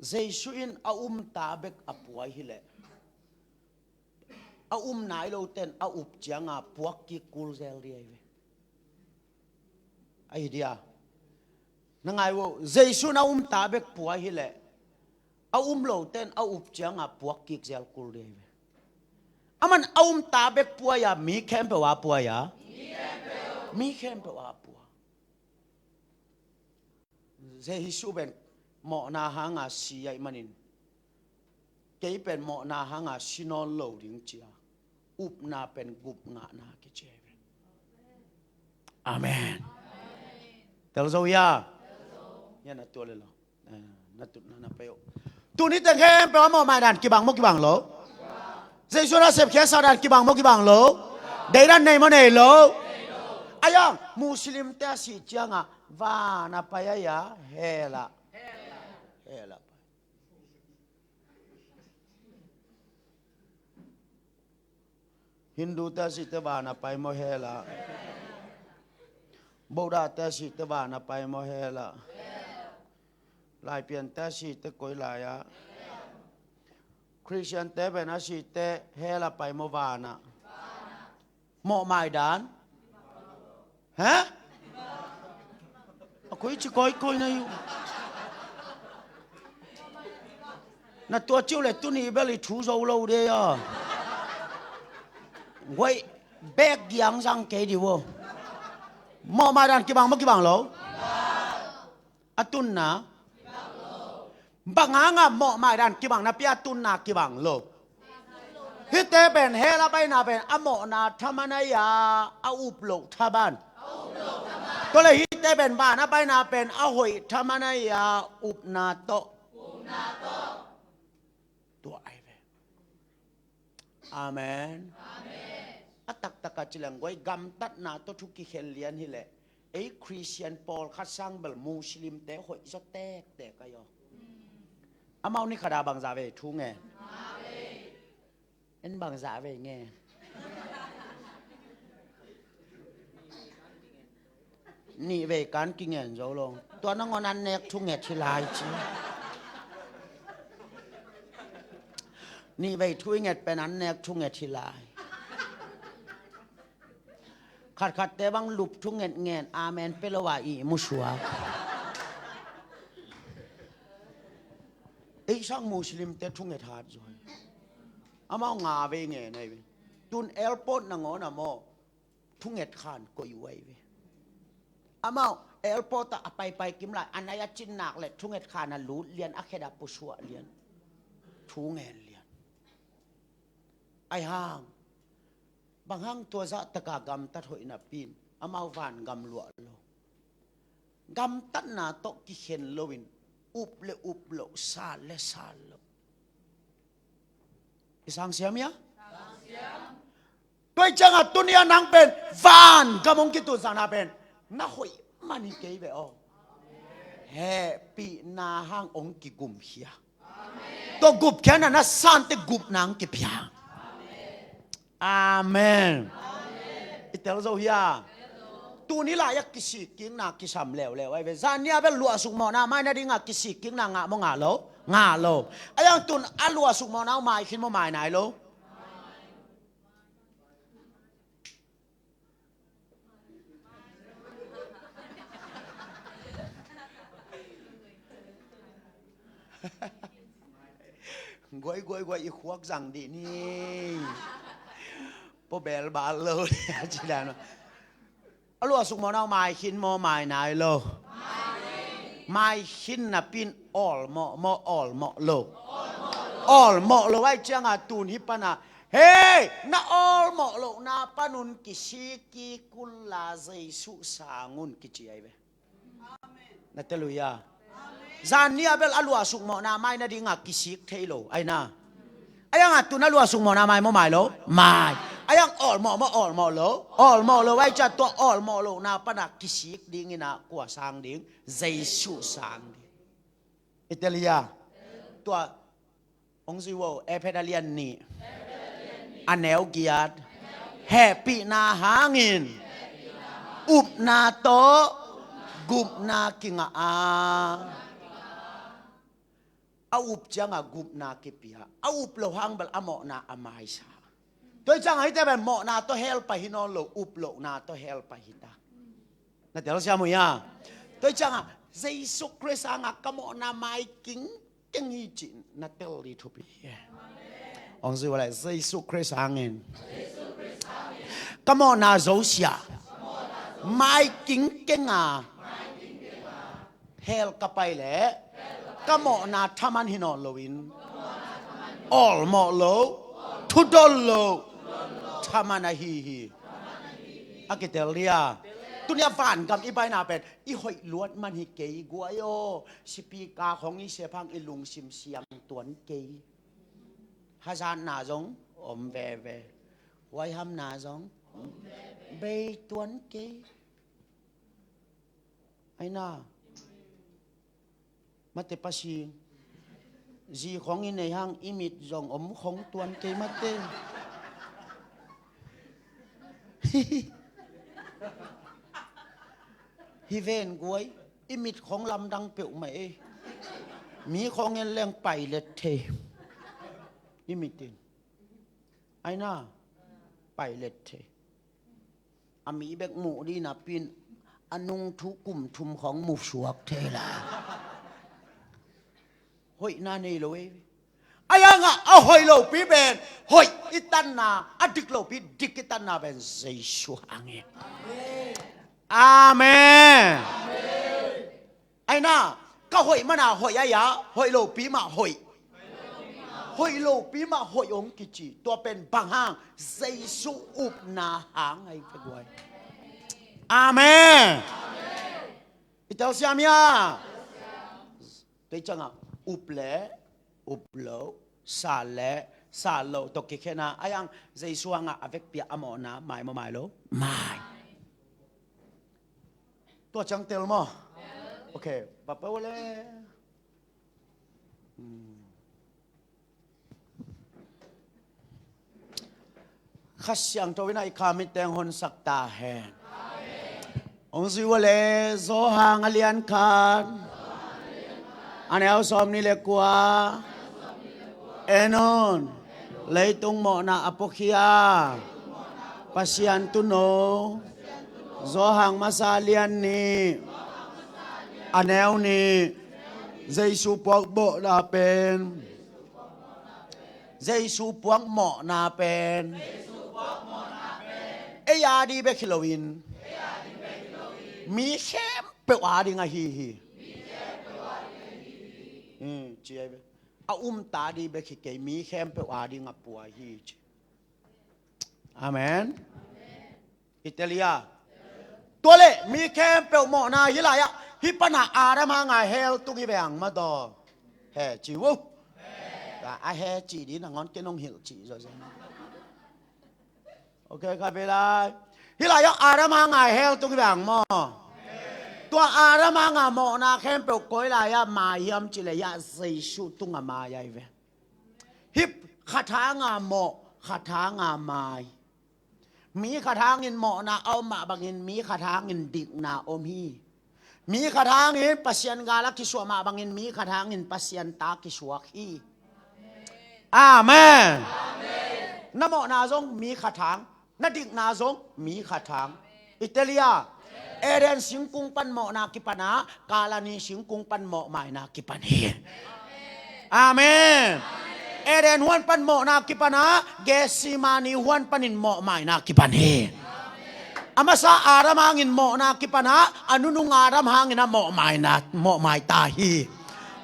Jesu in a umta bek a pua hileh, a um nai lote'n a up cianga puak kik kul zel ding ahi ve. Ahi dia. Na ngai vo, Jesu in a umta bek pua hileh, a um lote'n a up cianga puak kik zel kul ding ahi ve. Aman a umta bek pua a, mi khempeuh a pua a. Mi khempeuh a pua. Jesu pen mawhna hanga si ahih manin, kei pen mawhna hanga si nawn lo ding ci a, upna pen gup ngahna kici hi. Amen. Tel zo hia? Hia na tua le lo. Eh, na tutna na pai uh. Tuni teng khempeuh a mawhmai dan kibang maw kibang lo? Jesu nasep khiatsa dan kibang maw kibang lo? Deidan nei maw nei lo? Ayang Muslim te a sih cianga van a pai a, hell ah. Hell ah pai. Hindu te a sihte van a pai maw hell ah? Buddha te a sihte van a pai maw hell ah? Laipian te a sihte koi lai ah? Christian te pen a sihte hell ah pai maw van ah? Mawhmai dan? He? A koi ci koi koi na hi uh. Na tua ci uh le tuni bel i thu zo lo de a. Guai bek giang zang kei di vo. Mawhmai dan kibang maw kibang lo? A tunna. Bang hanga mawhmai dan kibang napi a tunna kibang lo? Hihte pen hell ah paina pen a mawhna thaman ahi a, a up loh thaman. Tua le hihte pen van ah paina pen a hoih thaman ahi a, upna tawh. Tua ahi ve. Amen. A taktak a ci leng guai gamtatna tawh thu kikhen lian hileh, ei Christian pawlkhat sang bel Muslim te hoih zaw tektek ahi aw. Amau ni khat a bangzah vei thu ngen? En bangzah vei ngen? Nih vei kan kingen zo lo. Tua nangawn an nek thunget hi lai ci. Nih vei thu i nget pen an nek thunget hi lai. Khatkhatte bang lup thunget ngen amen pia lo a ihmu suak. Ei sang Muslim te thunget hat zaw hi. Amau nga vei ngen ahi ve. Tun airport nangawn a maw thunget khan koih uh ahi ve. Amau airport ah a paipai kim lai a nai a cin nak le thunget khan a lut lian, a khet ah pusuah lian. Thu ngen lian. Aihang, bang hang tua zahtaka gamtat hoih napi in amau vangam luah lo. Gamtatna tawh kikhen loin up le up loh, sal le sal loh. I sang siam hia? Tua hi ciangah tuni-ah nang pen vangam hong kitunsakna pen na hoih man hi kei ve aw. Hehpihna hang hong kigumkhia. Tua gupkhiatna na sante gupna hong kipia. Amen. I tel zo hia? Tuni lai-ah kisikkikna kisam leuleu ahi ve. Zan ni-a bel luahsuk mawhna mai nadingah kisikkikna ngah maw ngah lo? Ngah lo. Aihang tun a luahsuk mawhna uh mai khin maw mai nai lo? Guai, guai, guai, i khuak zang dih ni. Pua bel bal lo ni a ci dan. A luahsuk mawhna uh mai khin maw mai nai lo? Mai khin napi in awlmawh maw awlmawh lo? Awlmawh lo ahi ciangah tun hih panah, hei, na awlmawh lohna panun kisikkik unla Jesuh sang un kici ahi ve. Na tel uh hia? Zan ni-a bel a luahsuk mawhna mai nadingah kisik thei lo ahi na. Aihang a tun a luahsuk mawhna mai maw mai lo? Mai. Aihang awlmawh maw awlmawh lo? Awlmawh lo ahi ciah tua awlmawh lohna panah kisik dingin ah kua sang ding? Jesuh sang ding. I tel hia? Tua hong zui uh, Efesa lian nih, a neu giat. Hehpihna hangin upna tawh gupna kingah a, a up ciangah gupna kipia. A up lo hang bel a mawhna a maisa. Tua hi ciangah hihte pen mawhna tawh helpa hi nawn lo, up lohna tawh helpa hi ta. Na telsiam uh hia? Tua hi ciangah Jesuh Khrist hangah ka mawhna mai kingkeng hi cih na tel dih thupi hi. Hong zui uh leh Jesuh Khrist hangin ka mawhna zosia mai kingkeng a hell ka pai leh ka mawhna thaman hi nawn loin, awlmawh lo, thudon lo, thaman ahi hi. A kitel dih a. Tuni-a vangam i paina pen i hoih luat man hi kei guai aw. Sipika khong i sep hang i lungsim siang tuan kei. Hazatna zong om veve. Huaihamna zong om veve. Bei tuan kei. Aina. Mate pasi. Zi khong i nei hang i mit zong om khong tuan kei mate. Hi ven guai. I mit khong lamdang peuhmah ei. Mi khong en leng pailet thei. I mit in. Aina. Pailet thei. A mi bek muh dih napi in a nungthu kum thum khong musuak thei la. Hoihna nei lo ei. Aihang a hoih lopi pen hoih i tanna, a dik lopi dik i tanna pen Jesuh hangin. Amen. Aina, ka hoih mana hoih aia, hoih lopi mah hoih. Hoih lopi mah hoih hong kici. Tua pen bang hang? Jesuh upna hang ahi ka guai. Amen. I telsiam hia? Tua hi ciangah up le up lo, sal le sal lo tawh kikhen a, aihang Jesuh hangah a vekpi a mawhna mai maw mai lo? Mai. Tua ciang tel maw? Ok. Papa le. Hmm. Kha Siangtho in a i kha mitteng honsak ta hen. Hong zui uh a le Johan a lian khat, a neu sawm nih le kua. En un, leitung mawhna a puakhia Pasian Tuuno. Johan masa lian nih, a neu nih. Jesuh puak mawhna pen Jesuh puak mawhna pen ei a ding bek hi loin, mi khempeuh a ding ahi hi. Hmm, ci ahi ve. A umta ding bek hi kei, mi khempeuh a ding a pua hi ci. Amen. Itelia. Tua le mi khempeuh mawhna hi lai-ah, hih pana Adam hanga hell tung hi ve ang mah daw. He ci uh. A he ci di nangawn ke nong hilh ci zaw zaw. Ok, kha ve lai. Hih lai-ah Adam hanga hell tung hi ve ang maw. Tua Adam hanga mawhna khempeuh koi lai-ah mai hiam ci le, hiah Jesu tunga mai ahi ve. Hih khat hanga mawh, khat hanga mai. Mi khat hangin mawhna a om mah bangin mi khat hangin dikna om hi. Mi khat hangin Pasian gal a kisuah mah bangin mi khat hangin Pasian ta kisuak hi. Amen. Na mawhna zong mi khat hang, na dikna zong mi khat hang. Itelia. Eden singkung pan mawhna kipana, Kalani singkung pan mawhmaina kipan hi. Amen. Eden huan pan mawhna kipana, Gethsemane huan panin mawhmaina kipan hi. A masa Adam hangin mawhna kipana, a nunung Adam hangin a mawhmaina, mawhmai ta hi.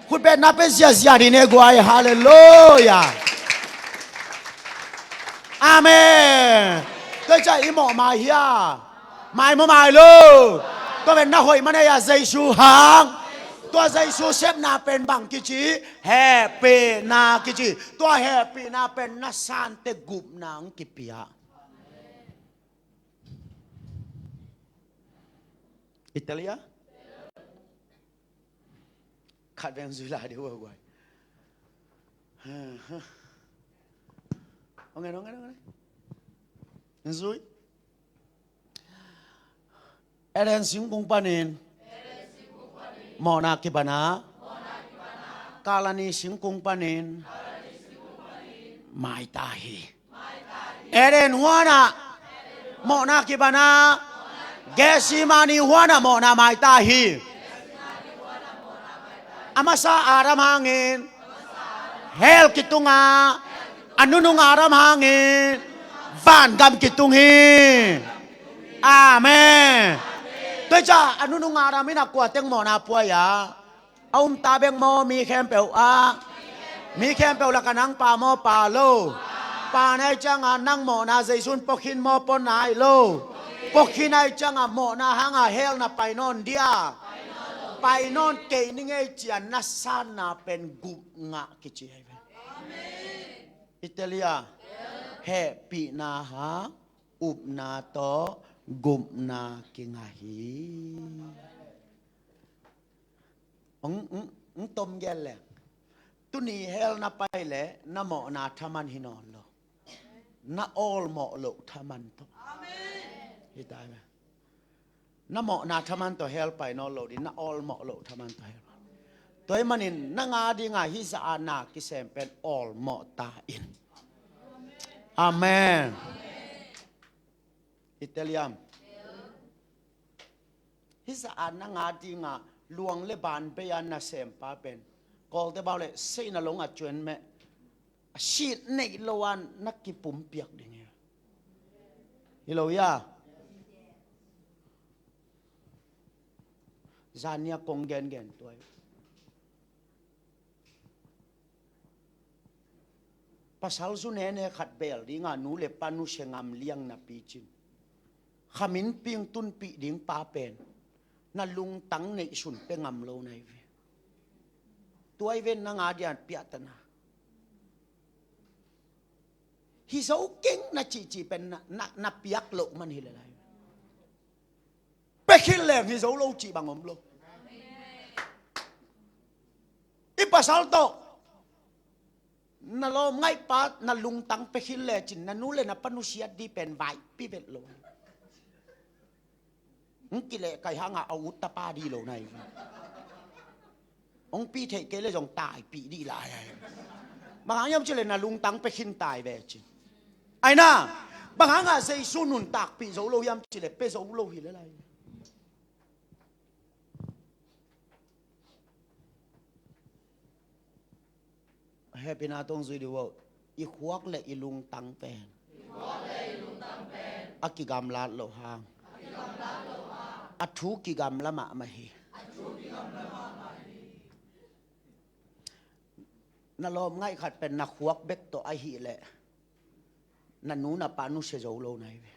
Khutbetna pen ziazia ding ne guai. Halleluia. Amen. Tua ciah i mawhmai hia? Mai maw mai lo? Tua pen na hoih man ei a Jesu hang. Tua Jesu sepna pen bang kici? Hehpihna kici. Tua hehpihna pen na sante gupna ang kipia. Italia? Khat veng zui lai dih uh a guai. Ong en, ong en, ong en. Zui. Eden singkung panin mawhna kipana, Kalani singkung panin maita hi. Eden huana mawhna kipana, Gethsemane huana mawhna maita hi. A masa Adam hangin hell kitunga, a nunung Adam hangin vangam kitung hi. Amen. Tua ciah a nunung Adam in a kua teng mawhna puai a? A umta bek maw, mi khempeuh ah? Mi khempeuh lakah nang pa maw, pa lo? Pa nai cianga nang mawhna Jesu'n pua khin maw, pua nai lo? Pua khin ai cianga mawhna hanga hell na pai nawn dia? Pai nawn kei ni ngei cia na sanna pen gup ngah kici hi ve. Italia. Hehpihna hang upna tawh gupna kingah hi. Ong, ong, ong tom gel le. Tuni hell na pai le na mawhna thaman hi nawn lo. Na awlmawh loh thaman tawh. Hi ta ve. Na mawhna thaman tawh hell pai nawn lo ding, na awlmawh loh thaman tawh hell. Tua ahih manin na nga dinga hih zah a na kisem pen awlmawh ta in. Amen. Italiam. Hih zah a na nga dinga luang le ban bei a nasempa pen Kawlte bau le seihna long a cuan meh, a sit neih lo a na kipumpiak ding hi. Hi lo hia? Zania kong gengen tuai. Pasal zu nene khat bel dinga nu le pa nusia ngam liang napi cin, khamin ping tunpih ding pa pen na lungtang neihsun pia ngam lo na hi ve. Tuai ven na nga dian piahtana. Hi zo keng na cihcih pen na, na, na piak loh man hi le lai. Pia khin leng hi zo lo cih bang om lo. I pasal tawh na lawm ngaihpa na lungtang pia khin lecin na nu le na pa nusiat dih pen vaihpi vet lo. Hong kileh kai hanga a ut tapa dih lo na hi. Hong pi theih kei le zong taipih dih lai ahi. Bang hang hiam cih le na lungtang pia khin tai ve cin. Aina, bang hanga Jesu nuntakpih zo lo hiam cih le pia zo lo hi le lai. Hehpihna tawh zui dih uh. I khuak le i lungtang pen a kigamlat loh hang a thu kigamla mahmah hi. Na lawm ngaih khat pen na khuak bek tawh ahih leh Na nu na pa nusia zo lo na hi ve.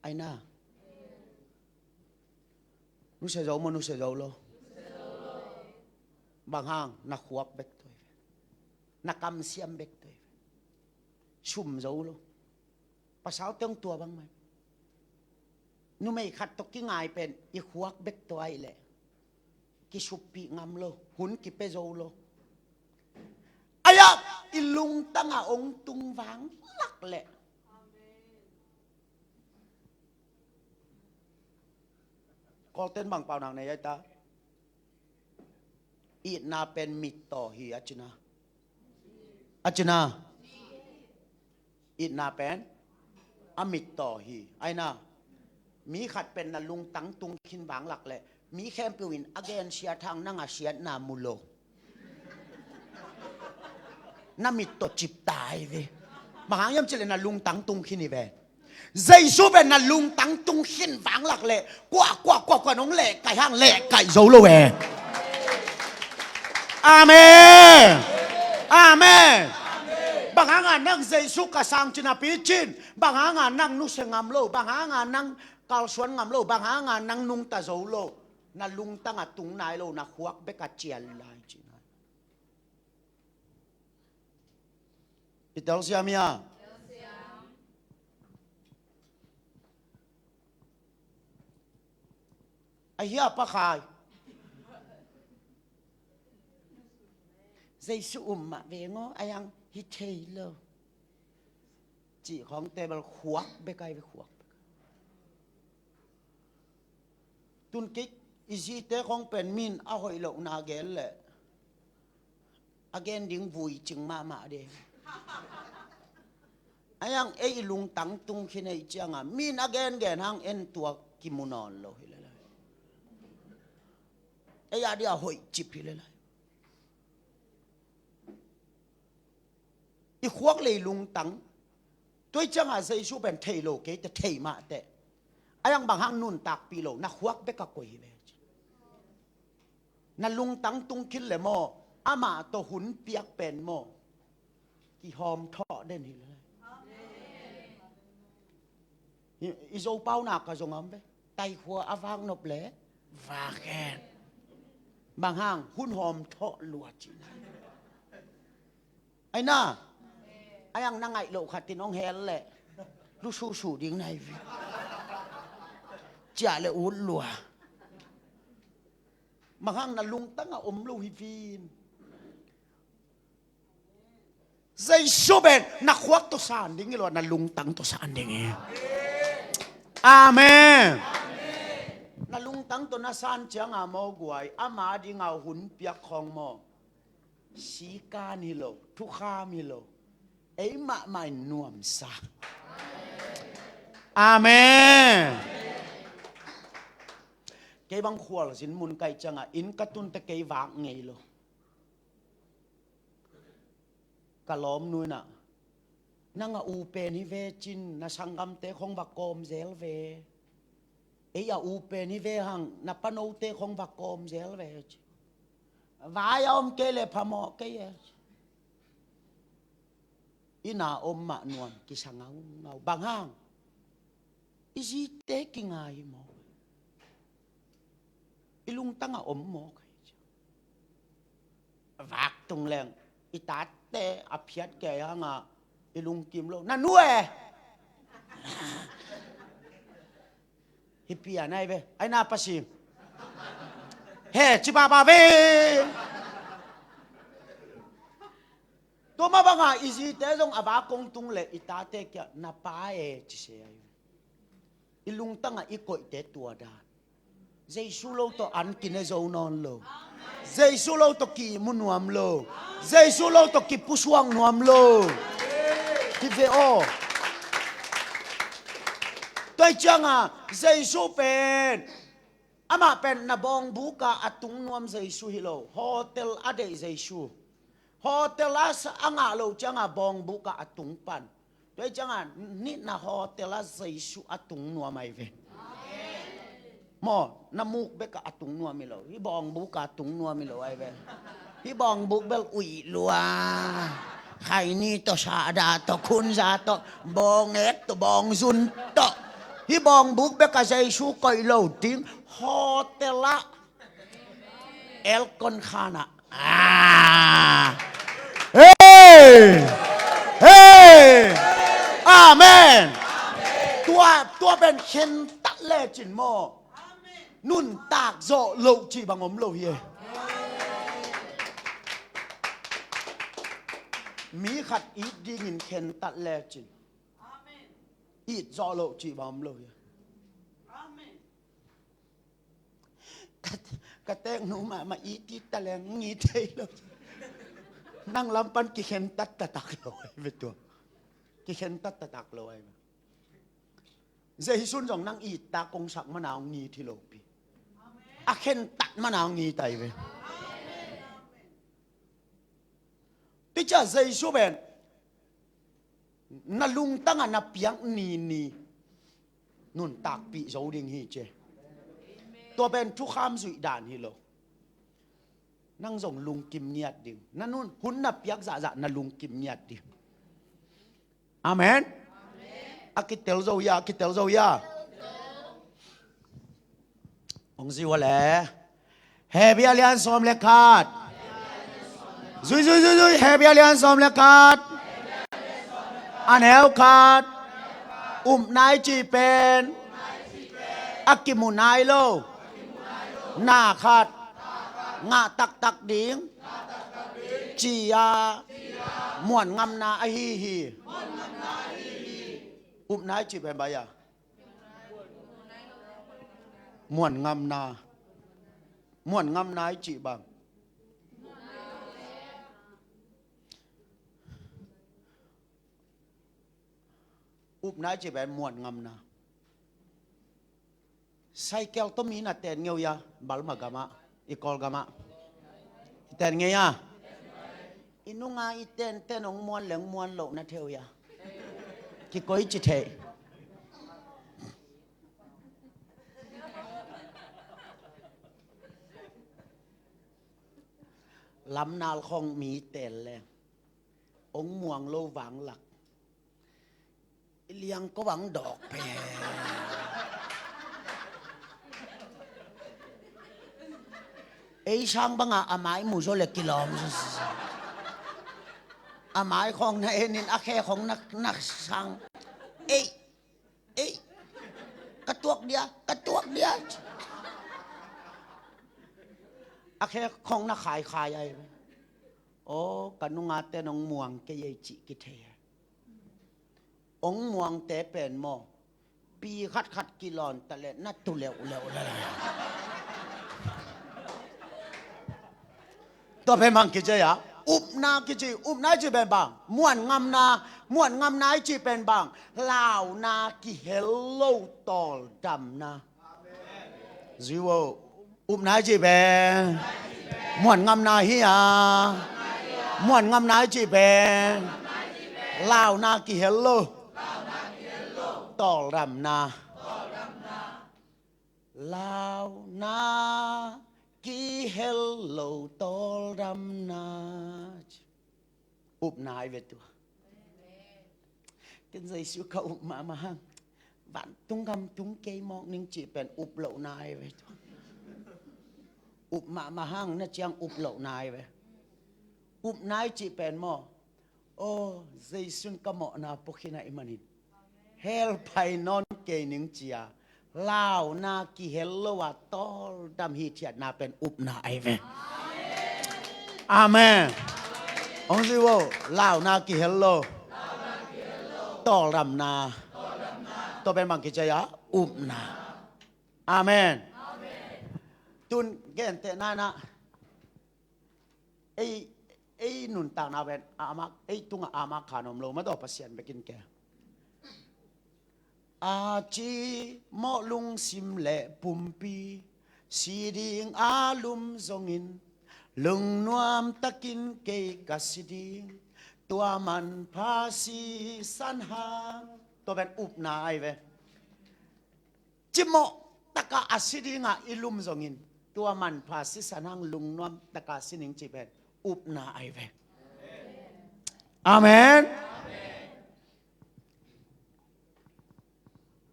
Ai na. Nusia zo maw, nusia zo lo? Bang hang? Na khuak bek tawh hi ve. Na kamsiam bek tawh hi ve. Sum zo lo. Pasal teng tua bang mai. Numei khat tawh kingai pen i khuak bek tawh ahih leh kisuppih ngam lo, hun kipia zo lo. Ai-ah i lungtang ah ong tung vang lak leh. Kawlten bang paunak nei ai ta? Itna pen mittaw hi a cina. A cina. Itna pen a mittaw hi. Ai na. Mi khat pen na lungtang tung khin vang lak leh mi khempeuh in a gen siat hang nang a siatna mu lo. Na mittaw cip ta hi ve. Bang hang hiam cih leh na lungtang tung khin hi ve. Jesu pen na lungtang tung khin vang lak leh kua kua kua kua nong lehkaih hang lehkaih zo lo e. Amen. Amen. Bang hang a nang Jesu ka sang cin a picin, bang hang a nang nusia ngam lo, bang hang a nang kalsuan ngam lo, bang hang a nang nungta zo lo, na lungtang a tung nai lo, na khuak bek a cial lai cin a. I telsiam hia? A hia pa khai? Jesu um mah veng aw, a yang hi thei lo. Cih khawng table khuak bek ai ve, khuak bek. Tun kik i zite khawng pen min a hoih lohna gen leh a gen ding vui cing mahmah de. A yang ei i lungtang tung khin ei cianga min a gen gen hang en tua kimu nawn lo hi lelai. Ei a dia hoih cip hi lelai. I khuak lei lungtang. Tua i cianga Jesu pen thei lo kei te, thei mah teh. A yang bang hang nuntakpih lo, na khuak bek a koih hi ve. Na lungtang tung khin le maw, amah tawh hun piak pen maw, kihawm thawh den hi le. I, i Zopau nak ka zong a om ve. Taikhua a vak nop le vak hen. Bang hang? Hun hawm thawh lua cihna. Ai na. A yang na ngaih loh khatin hong hel leh lususu ding na hi ve. Ciah le ut lua. Bang hang? Na lungtang a om lo hi vin. Jesu pen na khuak tawh san ding hi lo, na lungtang tawh san ding hi. Amen. Na lungtang tawh na san cianga maw guai, ama dinga hun piak khawng maw, sikan hi lo, thukham hi lo, ei mahmah in nuamsa. Amen. Kei bang khualzin mun kaih cianga inn ka tunte kei vak ngei lo. Ka lawmnu in ah, nang a u pen hi ve cin, na sanggamte khong va kawm zel ve. Ei a u pen hi ve hang, na panote khong va kawm zel ve cin. Vai a om kei le phamawh kei e. Inn a om mah nuam kisa ngaungau. Bang hang? I zite kingai hi maw? I lungtang a om maw? Vak tung leng i tate a phiat kei hanga i lungkim lo. Na nu e. Hi pia nai ve. Ai na pasim. He, ci baba ve. Tua mah banga i zite zong a vak kong tung le i tate kia na pa e ci se ai ve. I lungtanga i koihte tua dan. Jesu lo tawh an kine zo nawn lo. Jesu lo tawh kimu nuam lo. Jesu lo tawh kipusuak nuam lo. Hi ve aw. Tua hi cianga Jesu pen, amah pen na bawngbuka a tung nuam Jesu hi lo. Hotel a deih Jesu. Hotel a sa a ngah lo cianga bawngbuka a tung pan. Tua hi cianga nihna hotel a Jesu a tung nuam ai ve. Maw, na muk beka a tung nuam hi lo. Hi bawngbuka a tung nuam hi lo ai ve. Hi bawngbuk bel uih lua. Khaini tawh, sahda tawh, khunza tawh, bawngek tawh, bawngzun tawh. Hih bawngbuk bek a Jesu koih lo ding. Hotel ah, aircon khan ah. Ah. Hey! Hey! Amen. Tua, tua pen khentat lecin maw, nuntak zawh loh cih bang om lo hi e. Mi khat it dingin khentat lecin it zawh loh cih bang om lo hi e. Ka, ka teknu mahmah it it ta leng ngit thei lo. Nang lam pan kikhentat taktak lo ahi ve tua. Kikhentat taktak lo ahi ve. Jesu'n zong nang it tak hong sak man a hong ngit hi lo pi. A khentat man a hong ngit ahi ve. Tua ciang Jesu pen na lungtang ah na piak ni ni nuntakpih zo ding hi ci. Tua pen thukham zuih dan hi lo. Nang zong lungkim ngiat ding. Na nun, hun na piak zahzah na lungkim ngiat ding. Amen. A kitel zo hia, a kitel zo hia. Hong zi ua le. Hebru a lian sawm le khat. Zui, zui, zui, zui. Hebru a lian sawm le khat. A neu khat. Upna i cih pen a kimu nai lo na khat ngah taktak ding ci-a muan ngamna ahi hi. Upna i cih pen bang hiam? Muan ngamna. Muan ngamna i cih bang. Upna i cih pen muan ngamna. Cycle tawh mi na ten ngei uh hia, Burma gamah, i Kawlgamah. I ten ngei a. I nunga i ten ten hong muan leng muan loh na thei uh hia. Kikoih ci thei. Lamnal khong mi tel leng hong muang lo vanglak. I liang ko bang dawk pen. Ei sang banga a mai mu zaw le kilawm. A mai khawng na enin a khe khawng na, na sang. Ei, ei. Ka tuak dia, ka tuak dia. A khe khawng na khaikhai ai. Aw, ka nunga ten hong muang kei ei cih kithei. Hong muangte pen maw, pi khatkhat kilawn ta leh na tu leuhleuh lala. Tua pen bang kici a, upna kici, upna i cih pen bang, muan ngamna, muan ngamna i cih pen bang, launa kihel lo tawldamna. Zui vo, upna i cih pen muan ngamna hi a. Muan ngamna i cih pen launa kihel lo tawldamna. Launa kihel lo tawldamna. Upna ahi ve tua. Ken Jesu ka up mahmah hang, vantung gam tung kei mawk ning cih pen up lohna ahi ve tua. Up mahmah hang na ciang up lohna ahi ve. Upna i cih pen maw, aw, Jesu'n ka mawhna pua khin ahih manin hell pai nawn kei ning ci-a launa kihel lo a tawldam hithiatna pen upna ahi ve. Amen. Hong zui vo, launa kihel lo tawldamna. Tua pen bang kici a, upna. Amen. Tun gentehna in ah, ei, ei nuntakna pen a ama, ei tungah a ama khan om lo mah tawh, Pasian bekin ke. A cimawh lungsim le pumpi si ding a lum zongin, lungnuam takin kei ka si ding, tua manpha sisan hang. Tua pen upna ahi ve. Cimawh taka a si dinga i lum zongin, tua manpha sisan hang lungnuam taka si ning cih pen upna ahi ve. Amen.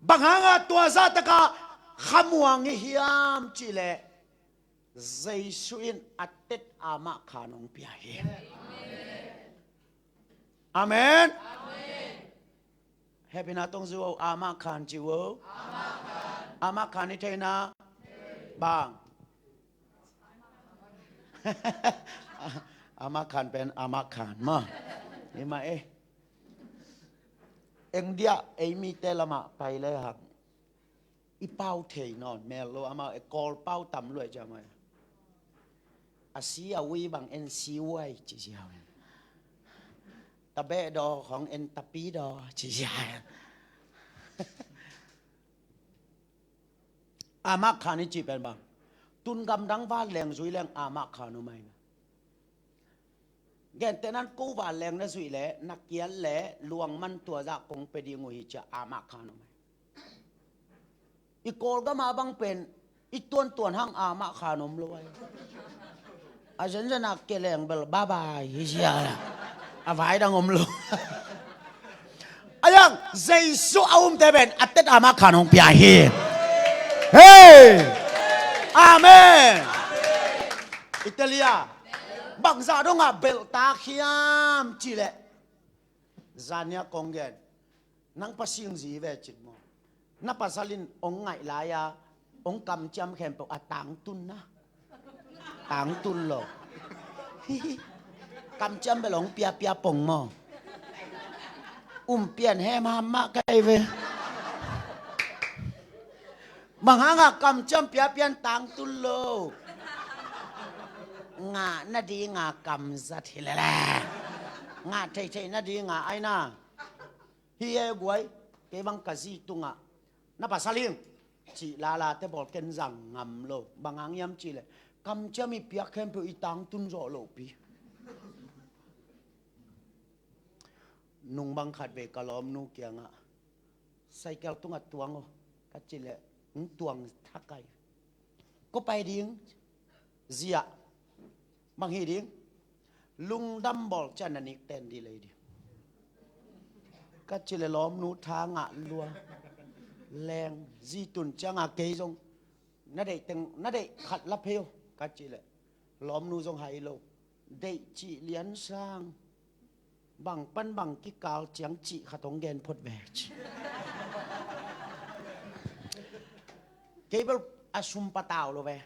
Bang hanga tua zahtakah khamuang i hiam cihleh, Jesu in a tet amah khan hong pia hi. Amen. Hehpihna tawh hong zui o, amah khan ci o. Amah khan i theihna bang? Amah khan pen amah khan maw. Hi mah e. Eng dia ei mite lamah pai le hang i pau thei nawn mel lo, amah e, Kawl pau tam luai ciang maw. A si a ui bang en si uai ci sia. Tabeh daw khong en tapi daw ci sia. Amah khan i cih pen bang? Tun gamdang vanleng zui leng amah khan om ahi na. Gentehnan ko vanleng na zuih leh na kiat leh luang man tua zah kong pia ding uh hi ci-a amah khan om ahi. I Kawlgam ah bang pen i tuantuan hang amah khan om lo ahi. A zenzen a keleng bel babai hi sia. A vai dang om lo. A yang Jesu a umte pen a tet amah khan hong pia hi. Hei! Amen. Italia bangzah dongah belhtak hiam cihleh, zania kong gen, nang pasing zi ve cin maw. Na pasal in hong ngaih lai-a hong kamciam khempeuh a tangtun na. Tangtun lo. Kamciam bel hong piapia pong maw. Um pian hem ham mah kai ve. Bang hangah kamciam piapian tangtun lo. Ngah nadinga kamzat hi lele. Ngah theithei nadinga aina. Hi e guai, kei bang ka zi tungah na pasal hing cih lalate bawl ken zang ngam lo. Bang hang hiam cihleh, kamciam i piak khempeuh i tangtun zawh lohpi. Nung bang khat vei ka lawmnu kiangah, cycle tungah tuang aw ka cihleh, hong tuang thakai. Ko pai ding, zia, bang hi ding, lungdam bawl cian na nik ten di lei ding. Ka cihleh lawmnu tha ngah lua. Leng, zi tun cianga kei zong, na deih teng, na deih khat la phei aw ka cihleh, lawmnu zong hai lo. Deih cih lian sang. Bang pan bang kikal ciang cih khat hong gen phot ve ci. Kei bel a sum patau lo ve.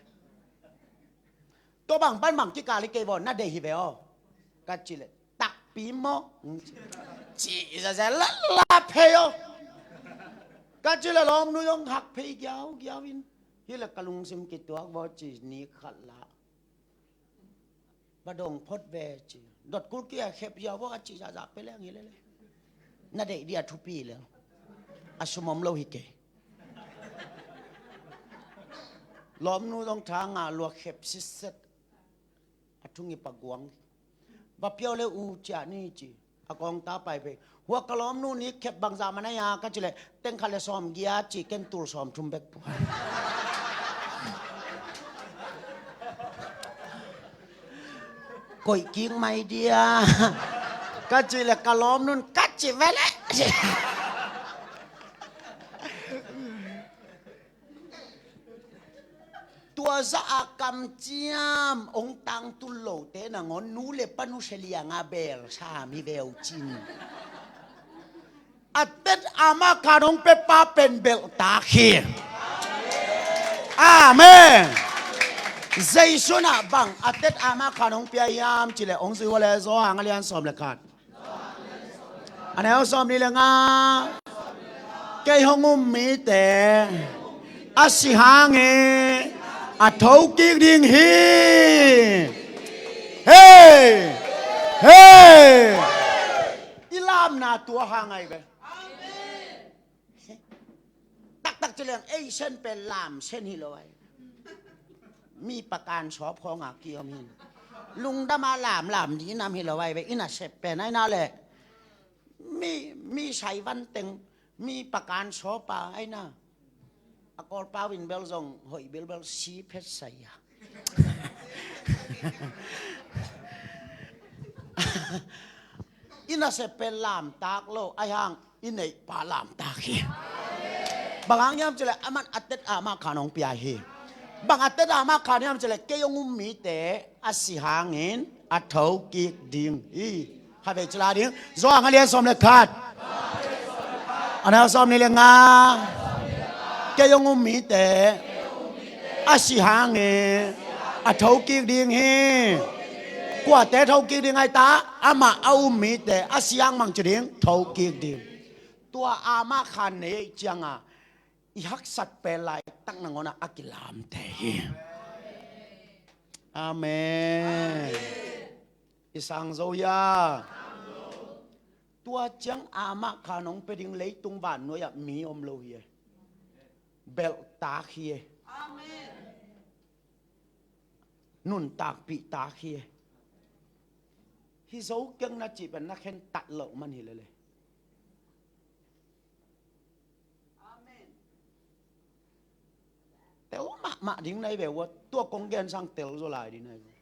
Tua bang pan bang kikal hi kei vaw, na deih hi ve aw ka cihleh, takpi maw? Cih zaza la la phei aw ka cihleh, lawmnu zong hak phei giaugiau in. Hileh ka lungsim kituak vaw ci, ni khat la. Ba dong phot ve ci. Dot kulkia khep ziau vaw a ci zahzah pe leng hi lele. Na deih dia thupi le. A sum om lo hi kei. Lawmnu zong tha ngah lua khep sitset. A thung i paguang. Va piau le u ciah ni ci. A kawngta pai phei. Hua ka lawmnu ni khep bangzah man a ia ka cihleh, teng khat le sawm giat ci, ken tul sawm thum bek pua. Koih kik mai dia ka cihleh, ka lawmnun ka ci ve leh. Tua zah a kamciam hong tangtun lote nangawn nu le pa nusia lianga beel sam hi ve uh cin. A tet amah khan hong pia pa pen belhtak hi. Amen. Jesu in ah bang a tet amah khan hong pia hiam cihleh, hong zui ua le Johan a lian sawm le khat. A neu sawm nih le nga. Kei hong um mite a si hangin a thokik ding hi. Hei! Hei! I lamna tua hang ahi ve. Taktak ci leng ei sen pen lam sen hi lo ai. Mi pakan sawp khawng a kiom hin. Lungdam a lamlam dih nam hi lo ai ve, i nasep pen ai na le. Mi, mi sai van teng, mi pakan sawp a ai na. A Kawlpau in bel zong hoih bilbel si phet sai a. I nasep pen lamtak lo, ahi hang i neihpa lamtak hi. Bang hang hiam cih leh aman a tet a mah khan hong pia hi. Bang a tet a mah khan hiam cih leh kei hong um mite a si hangin a thokik ding hi. Khatvei ci lai ding. Johan a lian sawm le khat, a neu sawmnih le nga. Kei hong um mite a si hangin a thokik ding hi. Kuate thokik ding ahi ta? Amah a um mite a si hang bang ci ding? Thokik ding. Tua a mah khan nei ciangin i haksat pen laitak nangawn ah a kilamte hi. Amen. I sang zo hia? Tua ciang a mah khan hong pia ding leitung vannuai ah mi om lo hi. Belhtak hi. Nuntakpihtak hi. Hi zo keng na cih pen na khentat loh man hi lele. Tel mahmah ding na hi ve ua, tua kong gen sang tel zaw lai ding na hi ve.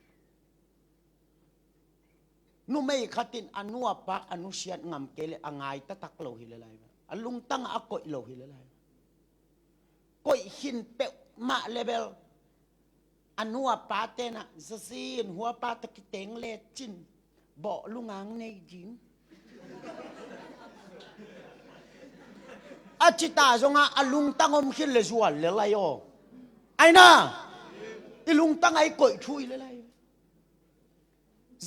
Numei khat in a nu a pa a nusiat ngam kei leh a ngai taktak lo hi le lai ve. A lungtang ah a koih lo hi le lai ve. Koih khin peuhmah le bel a nu a pa ten ah, "Zazi in hua pa tawh kiteng lecin bawh lungang nei ding," a ci ta zongin a lungtang om khin le zual le lai aw. Aina, i lungtang ah i koih thu hi le lai.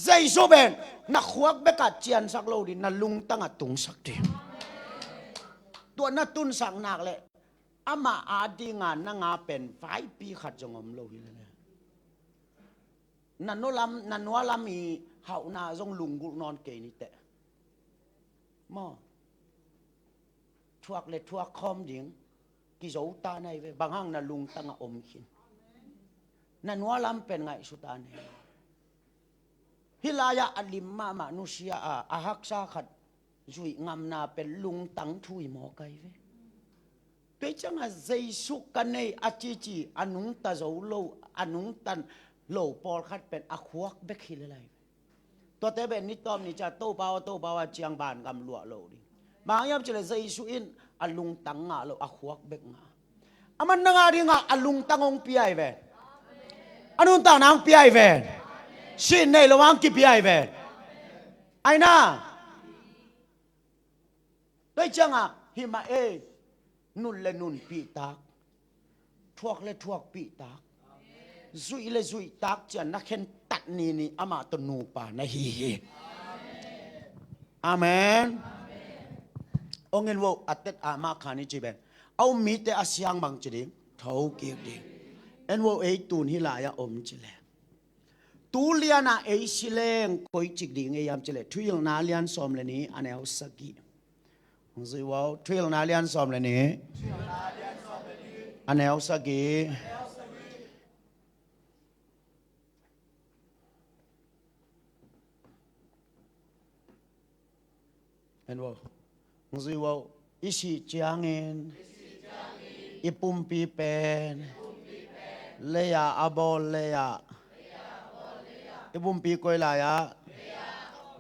Jesu pen na khuak bek ah ciansak lo ding, na lungtang ah tungsak ding. Tua na tunsak nak leh amah adingin nang a pen vaipi khat zong om lo hi lele. Na nualam, na nualam i hauhna zong lunggulh nawn kei ni teh. Maw, thuak le thuak khawm ding kizo ta na hi ve, bang hang na lungtang ah om khin. Na nualam pen ngaihsut ta na hi. Hih lai-ah a lim mahmah nusia a, a haksa khat zuih ngamna pen lungtang thu hi mawk ahi ve. Tua ciangin Jesu ka nei a cici a nungta zo lo, a nungta lo pawlkhat pen a khuak bek hi le lai ve. Tuate pen ni tawm ni ciang Topa aw, Topa aw a ciang vangam luah lo ding. Bang hang hiam cih leh Jesu in a lungtang ngah lo, a khuak bek ngah. Aman nang a dingin a lungtang hong pia hi ve. A nuntakna hong pia hi ve. Sin nei lo hong kipia hi ve. Aina. Tua ciangin hih mah ei, nun le nunpihtak, thuak le thuakpihtak, zuih le zuihtak ciang na khentat ni ni amah tawh nupa na hi hi. Amen. Hong en vo, a tet a mah khan i ci pen, a um mite a siang bang ci ding? Thokik ding. En vo, ei tun hih lai-ah om ci le. Tu lianah ei si leng koi cik ding ei hiam ci le, Thuhilhna lian sawm le nih, a neu sagih. Hong zui vo, Thuhilhna lian sawm le nih, a neu sagih. En vo. Hong zui vo. I sih ciangin i pumpi pen lei-a a bawl lei-ah. I pumpi koi lai-ah?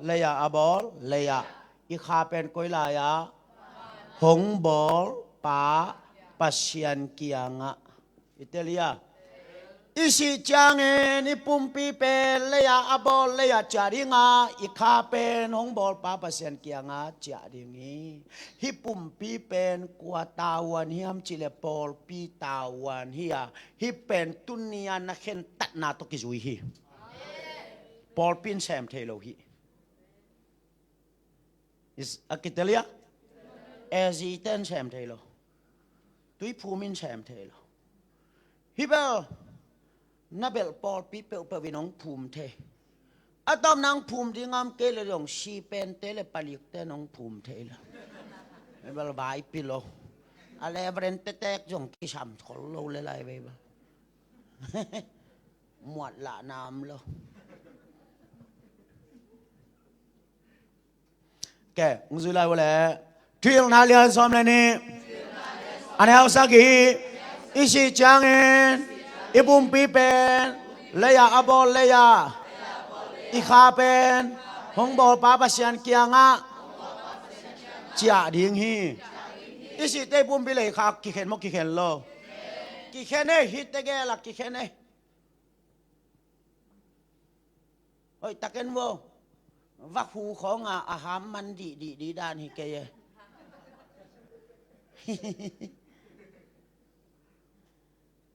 Lei-a a bawl lei-ah. I kha pen koi lai-ah? Hong bawl pa Pasian kiangah. I tel hia? I sih ciangin i pumpi pen lei-a a bawl lei-ah ciah ding a, i kha pen hong bawl pa Pasian kiangah ciah ding hi. Hih pumpi pen kua tavuan hiam ci le pawlpi tavuan hi a, hih pen tuni-a na khentatna tawh kizui hi. Pawlpi in sem thei lo hi. Is, a kitel hia? Ezite in sem thei lo. Tuiphum in sem thei lo. Hih bel na belh pawlpi peuhpeuh in hong phum thei. A tawpna hong phum ding om kei le dong, sipente le palikte in hong phum thei lo. Hih bel vaipi lo. A Reverend tetek zong kisam khol lo le lai vei bel. Muat lahna om lo. Ke, hong zui lai vo le. Thuhilhna lian sawm le nih, a neu sagih. I sih ciangin i pumpi pen lei-a a bawl lei-ah, i kha pen Hong bawlpa Pasian kiangah ciah ding hi. I sihte i pumpi lei kha kikhen maw, kikhen lo? Kikhen ei, hihte gel ah kikhen ei. Hoih takin vo. Vakhu khawngah a ham man dihdih dih dan hi kei e.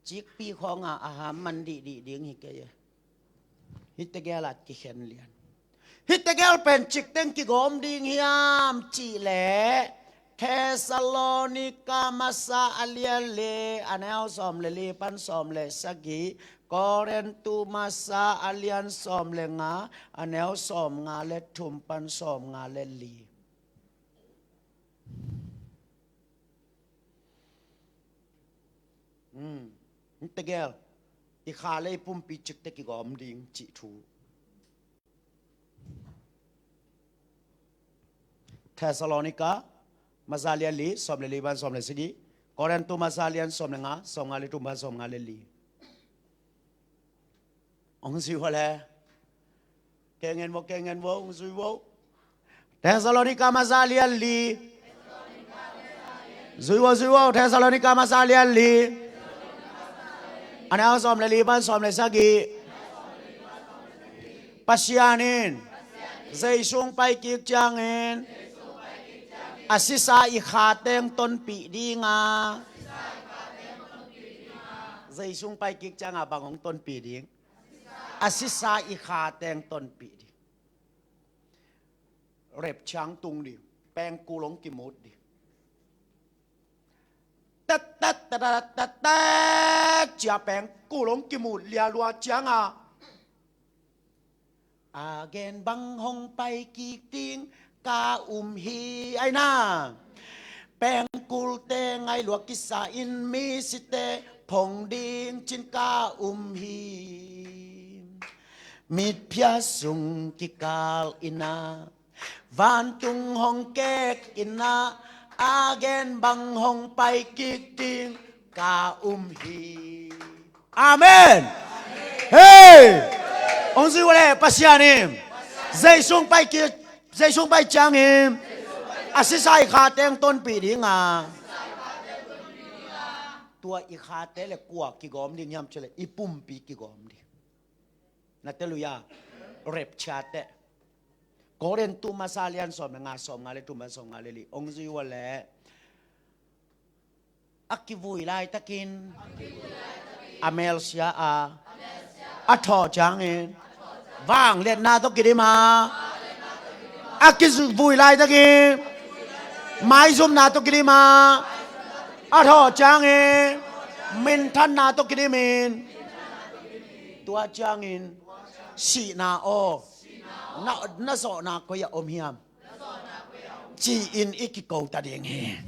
Cikpi khawngah a ham man dihdih ding hi kei e. Hihte gel ah kikhen lian. Hihte gel pen cikteng kigawm ding hiam cihleh, Thessalonika masa a lian li, a neu sawm le li pan sawm le sagih, Korintu masa a lian sawm le nga, a neu sawm nga le thum pan sawm nga le li. Hmm. Hihte gel, i kha le i pumpi cikte kigawm ding cih thu. Thessalonika masa lian li, sawm le li pan sawm le sagih. Korintu masa lian sawm le nga, sawm nga le thum pan sawm nga le li. Hong zui vo le. Kengen vo, kengen vo, hong zui vo. Thessalonika masa lian li. Zui vo, zui vo, Thessalonika masa lian li. A neu sawm le li pan sawm le sagih. Pasian in Jesu hong pai kik ciangin a sisa i kha teng tonpih ding a. Jesu hong pai kik ciangin a bang hong tonpih ding? A sisa i kha teng tonpih ding. Rapture hong tung ding. Pengkul hong kimut ding. Tet, tet, tet, tet, tet, tet, cia pengkul hong kimut lialua ciangin a, a gen bang hong pai kik ding ka um hi, ai na. Pengkulte ngai lua kisa in misite phong ding cin ka um hi. Mitphia sung kikal in a, vantung hong kek in a, a gen bang hong pai kik ding ka um hi. Amen. Hei! Hong zui vo le, Pasian in Jesu hong pai kik, Jesu hong pai ciangin a sisa i kha teng tonpih ding a. Tua i khate le kua kigawm ding hiam cihleh i pumpi kigawm ding. Na tel uh hia? Rapture teh. Korintu masa lian sawm le nga, sawm nga le thum pan sawm nga le li. Hong zui vo le. A kivui laitakin a melsia a, a thawh ciangin vangliatna tawh kidim a. A kivui laitakin maizumna tawh kidim a, a thawh ciangin minthanna tawh kidim in. Tua ciangin sihna aw, na, na zawhna koi ah om hiam? Ci-in i kiko ta ding hi.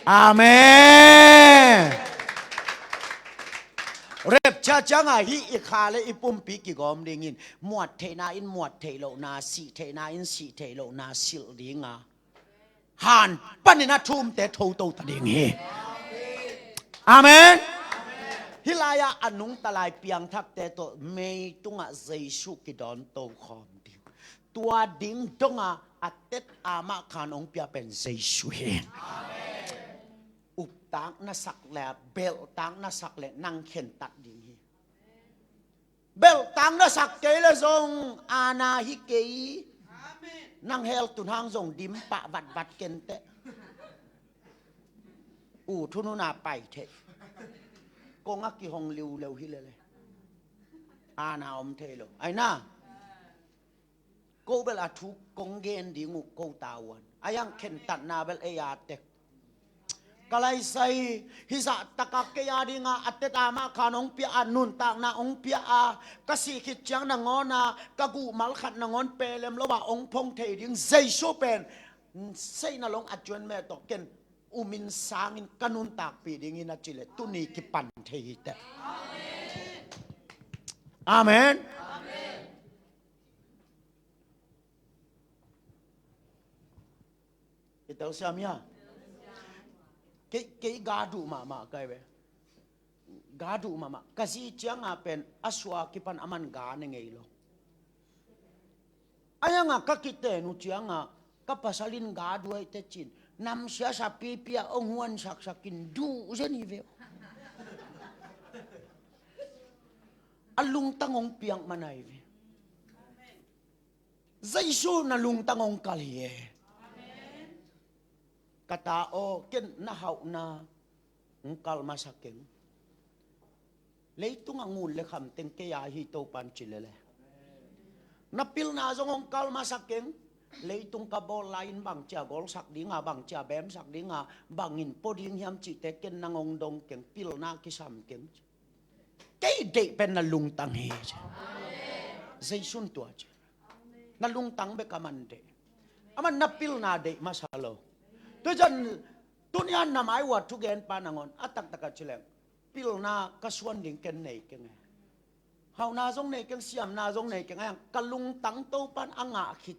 Amen. Rapture ciangin hih i kha le i pumpi kigawm dingin muat theihna in muat theih lohna, sih theihna in sih theih lohna silh ding a, han panin a thumte thoto ta ding hi. Amen. Hih lai-ah a nungta lai piangthakte tawh mei tungah Jesu kidawn tokhawm ding. Tua ding dongah a tet a mah khan hong pia pen Jesu hi. Uptak na sak le, belhtak na sak le nang khentat ding hi. Belhtak na sak kei le zong aana hi kei. Nang hell tun hang zong dim pah vatvat kenteh. U thununa pai thei. Kong a kihong liuleu hi lele. Aana om thei lo. Ai na. Ko bel a thu kong gen ding uh ko ta uan. A yang khentatna bel ei a tek. Ka laisai hi zah taka kei a dinga a tet a mah khan hong pia a, nuntakna hong pia a, ka sih khit ciang nangawn a, ka guhmal khat nangawn pelem lo a hong phong thei ding Jesu pen seihna long a cuan meh tawh ken umin sangin ka nuntakpih dingin a cileh tuni kipan thei hi teh. Amen. I teu siam hia? Kei, kei ga duh mahmah kai ve. Ga duh mahmah. Ka zi cianga pen a sua kipan a man ga ne ngei lo. A ya Nga ka kiten uh ciangah ka pasal in ga duai teh cin, namsia sapipi a ong huan saksakin duh zen hi ve. A lungtang ong piak man ahi ve. Jesu na lungtang ong kal hi e. Ka ta aw, ken na hauhna ong kal masa keng. Leitung a ngun le kham teng kei a hi Topan ci lele. Na pilna zong ong kal masa keng. Leitung ka bawl lai-in bang cia golsak dinga, bang cia bemsak dinga, bangin pua ding hiam cihte ken nang ong dong keng, pilna kisam keng. Kei deih pen na lungtang hi ci. Jesu'n tua ci. Na lungtang bek a man deih. A man na pilna deih masa lo. Tua ciang tuni-a na mai uah thugenpa nangawn a taktak a ci leng, pilna ka suan ding ken nei keng e. Hauhna zong nei keng, siamna zong nei keng, a hiang ka lungtang Topan a ngah khit.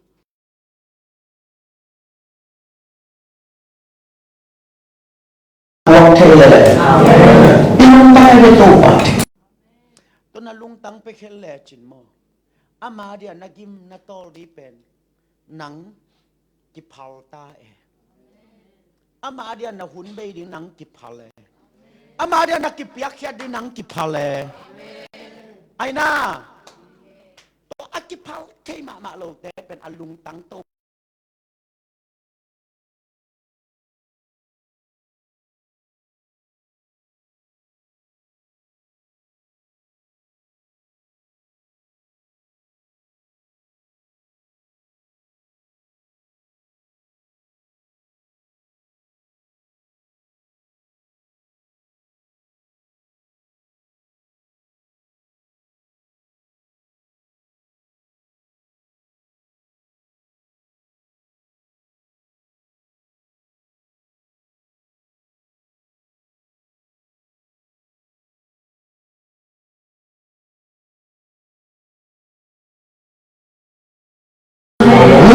Tuak thei lele. I lungtang hi ve Topa. Tua na lungtang pia khel lecin maw, ama dia na gim na tawl ding pen nang kiphal ta e. Ama dia na hun bei ding nang kiphal e. Ama dia na kipiakkhiat ding nang kiphal e. Aina, tua a kiphal thei mahmah lote pen a lungtang to.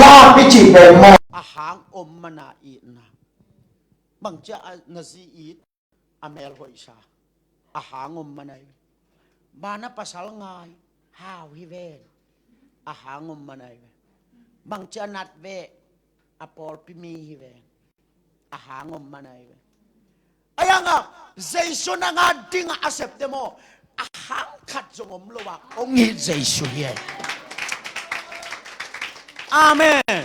Lap i cih pen maw, a hang om mana itna. Bangcia a na zi it, a mel hoihsa, a hang om mana hi ve. Bana pasal ngai, hau hi ven, a hang om mana hi ve. Bangcia nat ve, a pawlpi mi hi ven, a hang om mana hi ve. A hiangah Jesu na nga dingah a septe maw, a hang khat zong om lo a ong it Jesu hi e. Amen.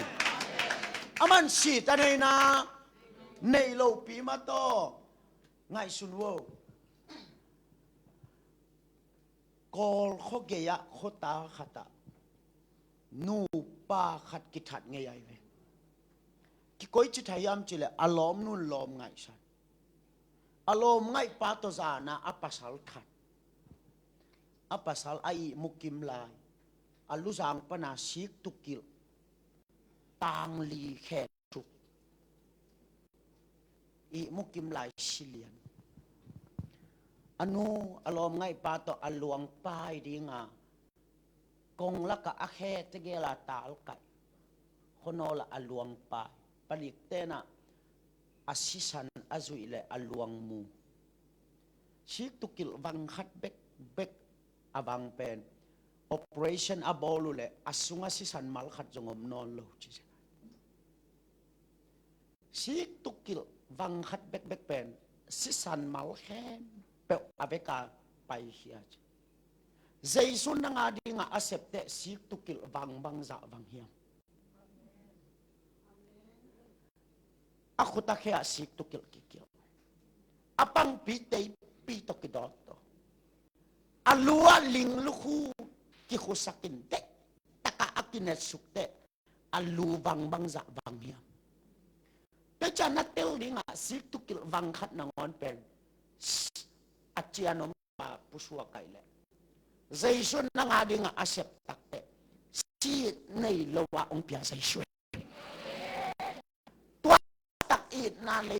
A man si ta neina nei lopi mataw. Ngaihsun vo. Kawl khua gei-ah khuata khatah nupa khat kithat ngei ahi ve. Kikoici thei hiam cileh a lawmnu'n lawm ngaihsan. A lawm ngaihpa tawh zana a pasal that. A pasal a ihmu kim lai, a luzang pana sik tukilh tangli khen thuk. Ihmu kim lai silian. A nu a lawm ngaihpa tawh a luangpai dinga kong lakah a khe tegela talkaih. Khuanawl ah a luangpai. Palik tenah a sisan a zuih le a luang mu. Sik tukilh vang khat bekbek a vang pen operation a bawl uh leh a sungah sisan mal khat zong om nawn lo ci. Sik tukilh vang khat bekbek pen sisan mal khempeuh a veka paikhia ci. Jesu nang a dingah a septeh sik tukilh vang bangzah vang hiam? A khut a khe ah sik tukilh kikilh. A pangpi teipi tawh kidawt tawh. A lu ah ling lukhu kikhusakin teh, takah a kinetsuk teh, a lu vang bangzah vang hiam? Tua ciang na tel dingah sik tukilh vang khat nangawn pen a cian om pa pusuak aih leh Jesu nang a dingah a sep takteh sit nei lo ah ong pia Jesu. Tua tak itna lei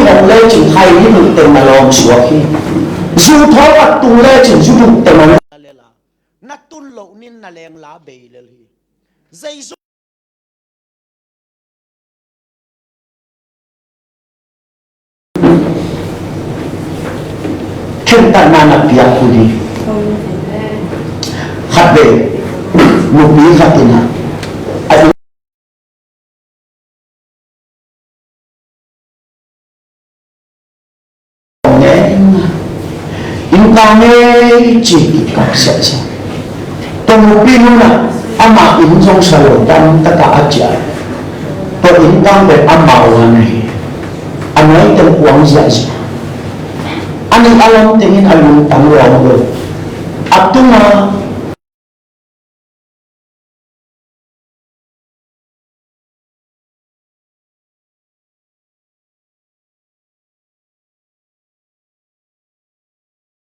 hong lecin hai ni duh teng na lawm suak hi. Zu thawl khat tung lecin zu duh teng hong la lel a, na tun loh nin na leng la bei lel hi. Jesu khentatna na piak uh hi. Khat vei, nupi khat in a, a Innka ngei ci kikap siahsiah. Tua nupi nu in ah ama inn zong sa lo, dam takah a ciah. Tua innka pen amau a na hi. A nuai teng kuang ziahziah. A nih a lam tengin a lungtang lawng lo. A tunga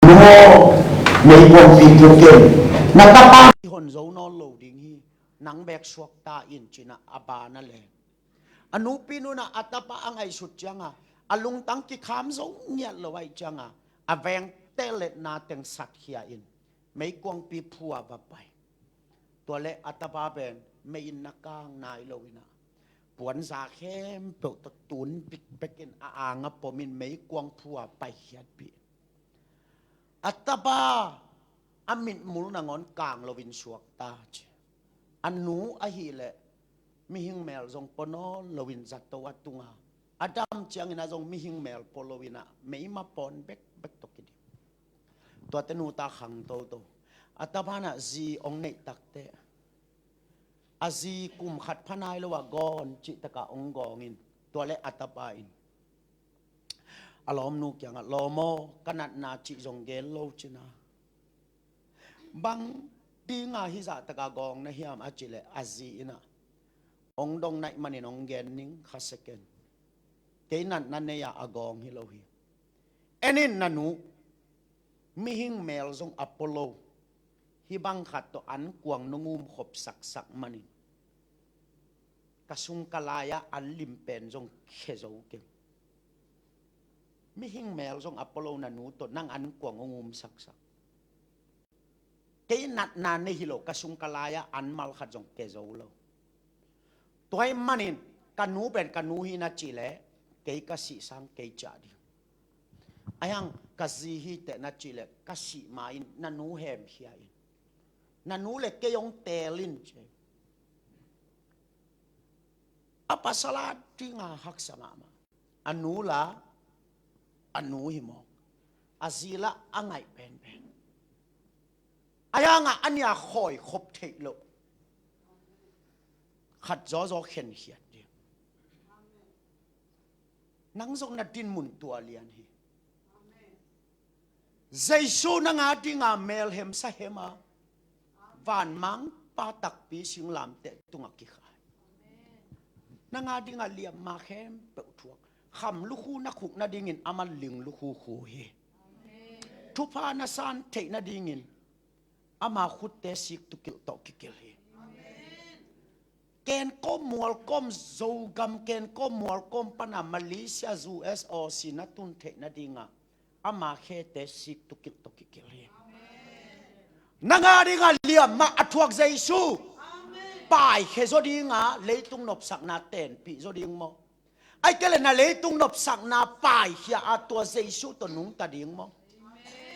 Nu aw, meikuangpi phu ken, na tapa i hon zo nawn lo ding hi, nang bek suakta in, ci-in ah a ban a leng. A nupi nu in ah a tapa a ngaihsut ciangin a lungtang kikham zo ngiat lo ahih ciangin a vengte letna teng satkhia in meikuangpi phu ah va pai. Tua leh a tapa pen mei in na kang nai lo in ah puanza khempeuh tawh tun bikbek in a ang a pom in meikuang phu ah paikhiatpih. A tapa a mitmul nangawn kang lo in suakta ci. A nu ahih leh mihing mel zong pua nawn lo in zato a tunga a dam ciangin ah zong mihing mel pua lo in ah meima pawn bekbek tawh kidim. Tuate nu ta khang toto. A tapa in ah zi hong neih takteh a zi kum khat pha nai lo ah gawn cih takah hong gawng in, tua leh a tapa in a lawmnu kiangah, lawm aw, ka natna cih zong gen lo cin a, bang dinga hih zah takah gawng na hiam a cih leh a zi in ah hong dong naih manin hong gen ning, kha second. Kei natna nei-a a gawng hi lo hi. En in na nu, mihing mel zong a pua lo, hih bang khat tawh an kuang nong um khop saksak manin ka sung ka lai-ah an lim pen zong khia zo keng. Mihing mel zong a pua lo na nu tawh nang an kuang hong um saksak. Kei natna nei hi lo, ka sung ka lai-ah an mal khat zong khia zo lo. Tua ahih manin ka nu pen ka nu hi na cih leh kei ka sih sang kei ciah ding. Ahi hang ka zi hi teh na cih leh ka sih ma in na nu hemkhia in, na nu leh kei hong teel in ci. A pasal a dinga haksa mahmah. A nu la a nu hi mawk. A zi la a ngaih penpen. Ahi hangah a nih a khawi khop theih loh khat zawzaw khenkhiat ding. Nang zong na dinmun tua lian hi. Jesu nang a dinga melhem sahem a, vanmangpa takpi singlamteh tungah kikhai. Nang a dinga liamma khempeuh thuak, kham lukhu na khuk nadingin amah ling lukhu khu hi. Thupha na san theih nadingin ama khutte sik tukilh tawh kikilh hi. Kenkawm mualkawm, Zogam kenkawm mualkawm pana Malaysia, U S, Aussie na tun theih nadinga ama khete sik tukilh tawh kikilh hi. Nang a dinga liamma a thuak Jesu paikhia zaw dinga leitung nopsakna tenpih zaw ding maw? Ahih kei leh na leitung nopsakna paikhia a tua Jesu tawh nungta ding maw?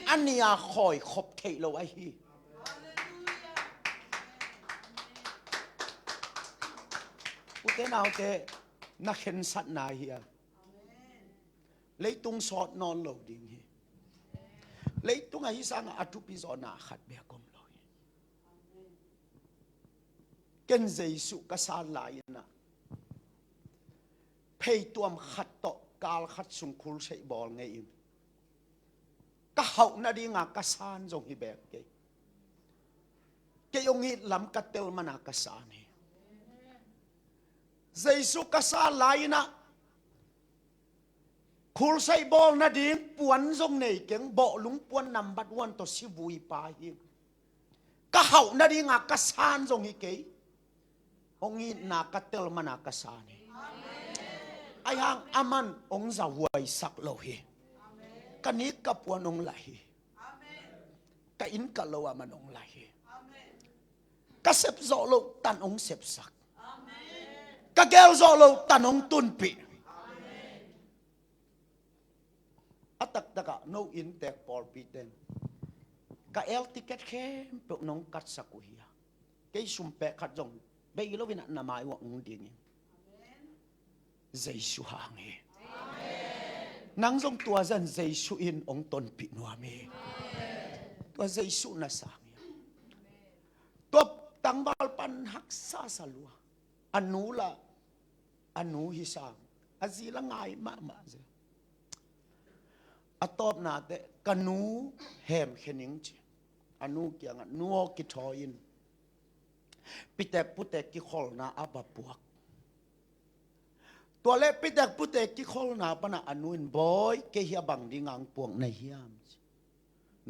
A nih a khawi khop theih lo ahi. Ute naute, na khensatna hi a, leitung sawt nawn lo ding hi. Leitung ahi sangah a thupi zawhna khat bek om lo hi. Ken Jesu ka san lai-in ah, pheituam khat tawh kal khat sung khursei bawl ngei in, ka hauh nadinga ka san zong hi bek kei. Kei hong it lam ka tel mana ka san hi. Jesu ka san lai-in ah, khursei bawl nading puan zong nei keng, bawhlung puan nambat one tawh sivui pa hi. Ka hauh nadinga ka san zong hi kei. Hong itna ka tel mana ka san hi. Ahi hang aman hong zahuaisak lo hi. Ka nik ka puan hong laih hi. Ka inn ka lo aman hong laih hi. Ka sep zawh loh tan hong sepsak. Ka gel zawh loh tan hong tunpih. A taktakah no inntek pawlpi ten ka air ticket khempeuh nong katsak uh hi a, kei sum pek khat zong bei loin ah na mai uah hong dingin. Jesu hang hi. Nang zong tua zan Jesu in hong tonpih nuam hi. Tua Jesu na sang hi. Tua tangval pan haksa sa lua. A nu la, a nu hi sang. A zi la ngai mahmah zel. A tawpna teh ka nu hemkhia ning ci. A nu kiangah nu aw kithawi in. Pitek putek kikholna a va puak. Tua leh pitek putek kikholna panah a nu in bawi kei hi a bang ding ang puak na hiam ci.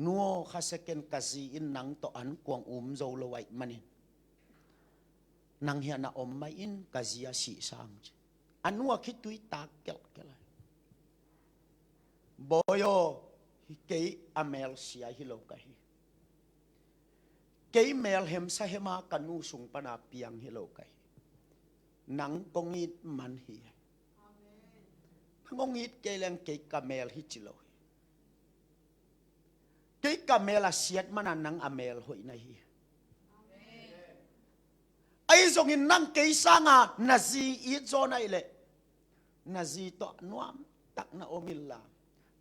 Nu aw kha second ka zi in nang tawh an kuang um zo lo ahih manin nang hiah na om mai in ka zi a sih sang ci. A nu a khitui tak kelhkelh a. Bawi aw, kei a mel sia hi lo ka hi. Kei mel hemsa hema ka nu sung pana piang hi lo ka hi. Nang kong it man hi. Nang kong it kei leng kei ka mel hi ci lo hi. Kei ka mel a siat mana nang a mel hoih na hi. Ahi zongin nang kei sanga na zi it zaw na hih leh na zi tawh nuamtak na om inla,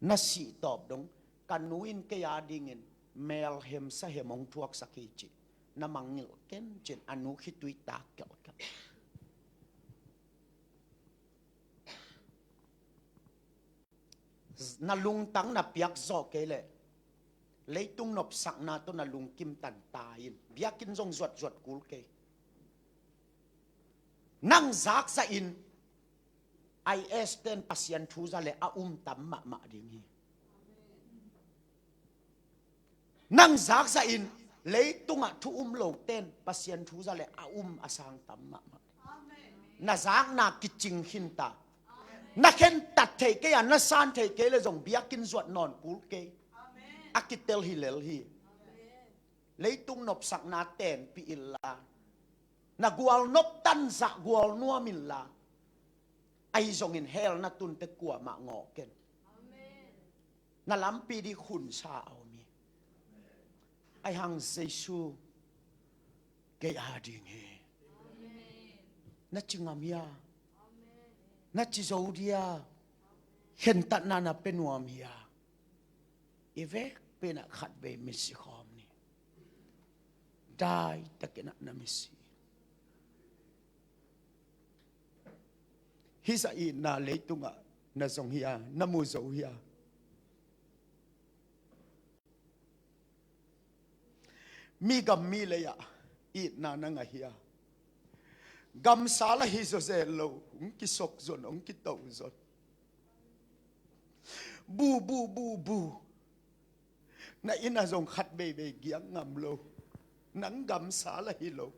na sih tawp dong ka nu in kei a dingin mel hemsa hem hong thuaksak hi cih na mangngilh ken cin a nu khitui tak kelhkelh. Na lungtang na piak zawh kei leh leitung nopsakna tawh na lungkim tan ta in biakinn zong zuatzuat kul kei. Nang zakzah in I S ten Pasian thu za le a um tam mahmah ding hi. Nang zakzah in leitungah thu um lo ten Pasian thu za le a um a sang tam mahmah. Na zakna kicing khin ta. Na khentat theih kei a na san theih kei le zong biakinn zuat nawn kul kei. A kitel hi lel hi. Leitung nopsakna tenpih inla, na gual nop tanzah gual nuam inla, ahi zongin hell na tunte kuamah ngawh ken. Na lampi dih khunsa a om hi. Ahi hang Jesu kei a ding hi. Na ci ngam hia? Na ci zo dia? Khentatna na pe nuam hia? I vek penah khat vei misi khawm ni. Dai takinah na misi. Hisa itna leitungah na zong hia, na mu zo hia? Mi gam mi lei-ah itna na ngah hia? Gamsa la hi zawzel lo, hong kisok zon, hong kito zon. Bu bu bu bu. Na inn ah zong khat veivei giak ngam lo. Nang gamsa la hi lo.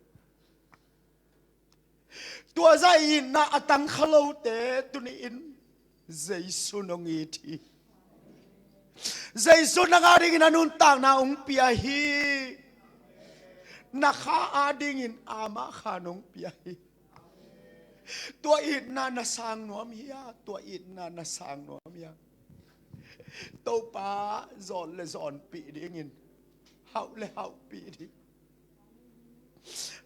Tua zah itna a tangkha lote tuni-in Jesu nong it hi. Jesu nang adingin a nuntakna hong pia hi. Na kha adingin ama kha nong pia hi. Tua itna na sang nuam hia? Tua itna na sang nuam hia? Topa zawn le zawnpih dingin, hauh le hauhpih ding.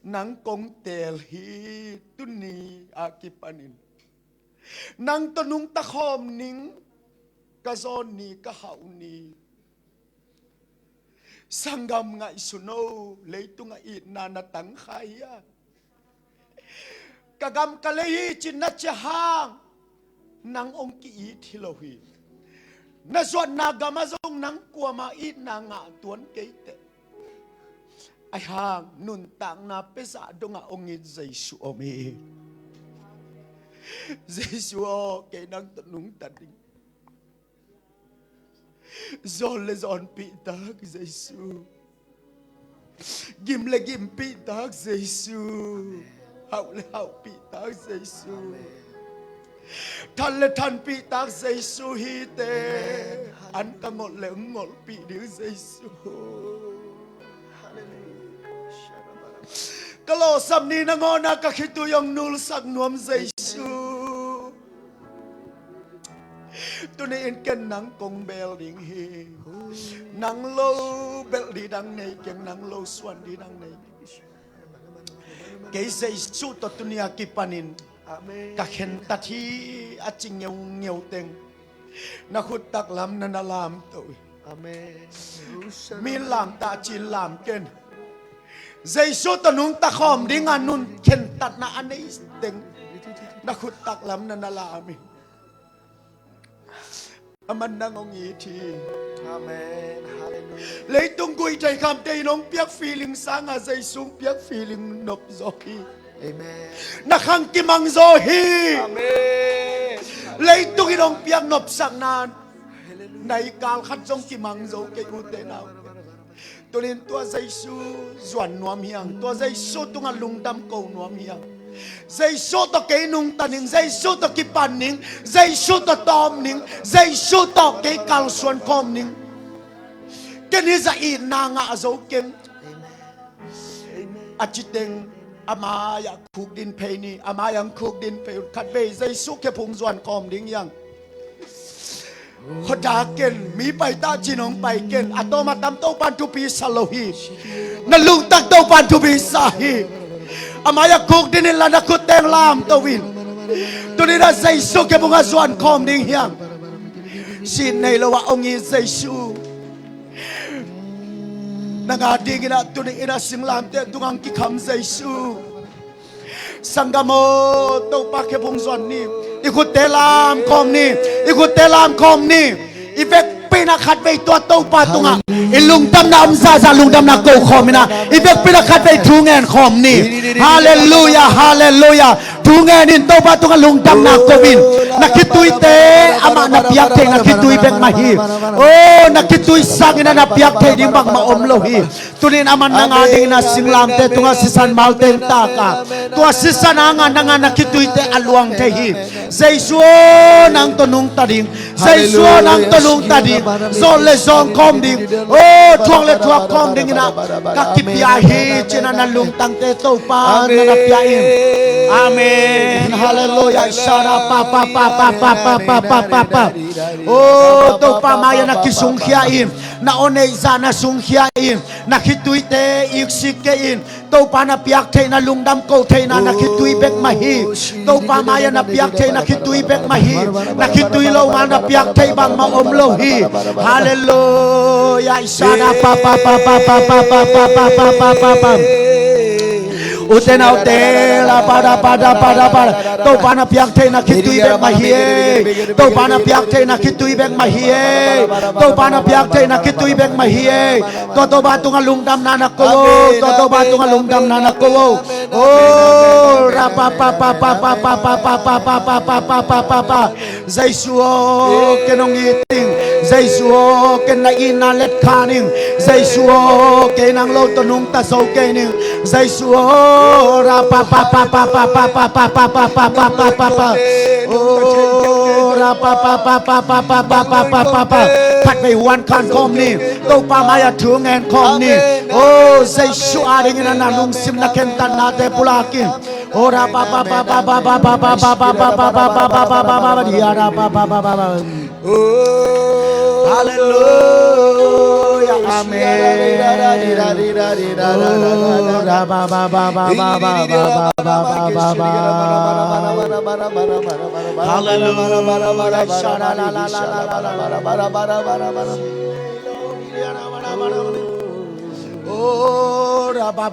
Nang kong teel hi, tuni a kipanin nang tawh nungta khawm ning, ka zawn ni, ka hauh ni. Sanggam ngaihsun o, leitungah itna na tangkha hia? Ka gam ka lei hi cin na cih hang nang hong ki-it hi lo hi. Na zuatna gamah zong nang kuamah itna ngah tuan kei teh. Ahi hang nuntakna pia zah dongah hong it Jesu om hi. Jesu aw, kei nang tawh nungta ding. Zawn le zawnpih tak Jesu. Gim le gimpih tak Jesu. Hauh le hauhpih tak Jesu. Than le thanpih tak Jesu hi te. An ka ngolh le ngolhpih ding Jesu. Ka lawhsap ni nangawna ka khitui hong nulsak nuam Jesu. Tuni in ken nang kong bel ding hi. Nang lo belh ding dang nei keng, nang lo suan ding dang nei keng. Kei Jesu tawh tuni a kipanin ka khentat hi a ci ngeungeu teng, na khut taklam na na lamto hi. Mi lamtah cin lam ken. Jesu tawh nungta khawm dinga nun khentatna a nei teng, na khut taklam na na lam hi. Aman nang hong it hi. Leitung guihtheih khamte in hong piak feeling sanga Jesu hong piak feeling nop zaw hi. Na khang kimang zaw hi. Leitung in hong piak nopsakna nai kal khat zong kimang zo kei, ute nau. Tunin tua Jesu zuan nuam hiang, tua Jesu tungah lungdam ko nuam hiang. Jesu tawh kei nungta ning, Jesu tawh kipan ning, Jesu tawh tawm ning, Jesu tawh kei kalsuan khawm ning. Ken hi zah itna ngah zo keng. A citeng a mai-ah khukdin phei ni, a mai-ah khukdin phei un. Khatvei Jesu khephung zuan khawm ding hiang. Khuadak ken, mi paita cin hong pai ken. A tawm a tam Topan thupi sa lo hi. Na lungtak Topan thupi sa hi. A mai-ah khukdin inla na khutteng lamto in. Tuninah Jesu khephungah zuan khawm ding hiang. Sin nei lo ah hong it Jesu. Nang a dinginah tuni inah singlamteh tungah hong kikham Jesu. Sanggam aw, Topa khephung zuan ni. I khutte lam khawm ni. I khutte lam khawm ni. I vekpi inah khatvei tua Topa tungah i lungdamna om zahzah lungdamna ko khawm inah, i vekpi inah khatvei thu ngen khawm ni. Halleluia, halleluia. Thu ngen in Topa tungah lungdamna ko in. Na khituite amah na piak theih na khitui bek mah hi. O, na khitui sangin a na piak theih ding bangmah om lo hi. Tunin aman nang a dingin a singlamte tungah sisan malte in taka, tua sisan hanga nanga na khituite a luang thei hi. Jesu aw, nang tawh nungta ding. Jesu aw, nang tawh nungta ding. Zawh le zawng khawm ding. O, thuak le thuak khawm dingin ah ka kipia hi, ci-in ah na lungtangte Topa na na pia in. Amen. Halleluia. Shara pa pa pa. O, Topa mai-ah na kisungkhia in. Na aw neih zah na sungkhia in. Na khituite iksik kei in. Topa na piak theihna lungdam ko theihna na khitui bek mah hi. Topa mai-ah na piak theihna khitui bek mah hi. Na khitui lo ngal na piak theih bangmah om lo hi. Halleluia. Isana pa pa pa. Ute naute, la pa da pa da pa da pa da. Topa na piak theihna khitui bek mah hi. Topa na piak theihna khitui bek mah hi. Topa na piak theihna khitui bek mah hi. Tua Topa tungah lungdamna na ko o. Tua Topa tungah lungdamna na ko o. O, ra pa pa pa. Jesu aw, ken hong it ing. Jesu aw, ken na itna let kha ning. Jesu aw, kei nang lo tawh nungta zo kei ning. Jesu aw, ra pa pa pa. O, ra pa pa pa. Khatvei huan khan khawm ni. Topa mai-ah thu ngen khawm ni. O, Jesu a dingin a na lungsim na khentatnate pulak in. O, ra pa pa pa. Halleluia. Amen. O, ra pa pa pa. Halleluia. O, ra pa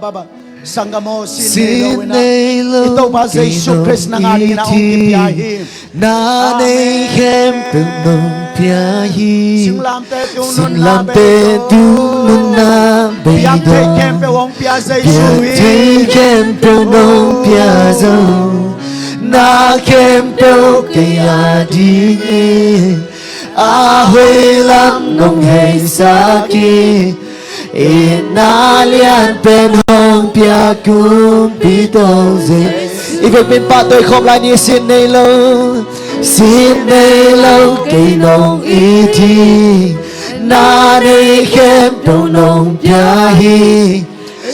pa. Sanggam aw, sin nei lo in ah, i Topa Jesu Khrist nang a dingin ah hong kipia hi. Na nei khempeuh nong pia hi. Singlamte tung nunna bei dong. Piak theih khempeuh hong pia Jesu hi. Piak theih khempeuh nong pia zo. Na khempeuh kei a dingin a hoih lam nong heisak hi. Itna lianpen hong pia Kumpi Topa Jesu. I vekpi in pahtawi khawm lai ni. Sin nei lo, sin nei lo, kei nong it hi. Na nei khempeuh nong pia hi.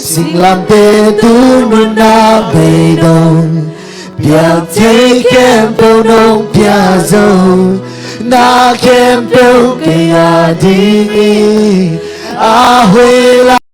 Singlamteh tu nunah beidong, piak thei khempeuh nong pia zo. Na khempeuh kei a ding hi. A hoih lai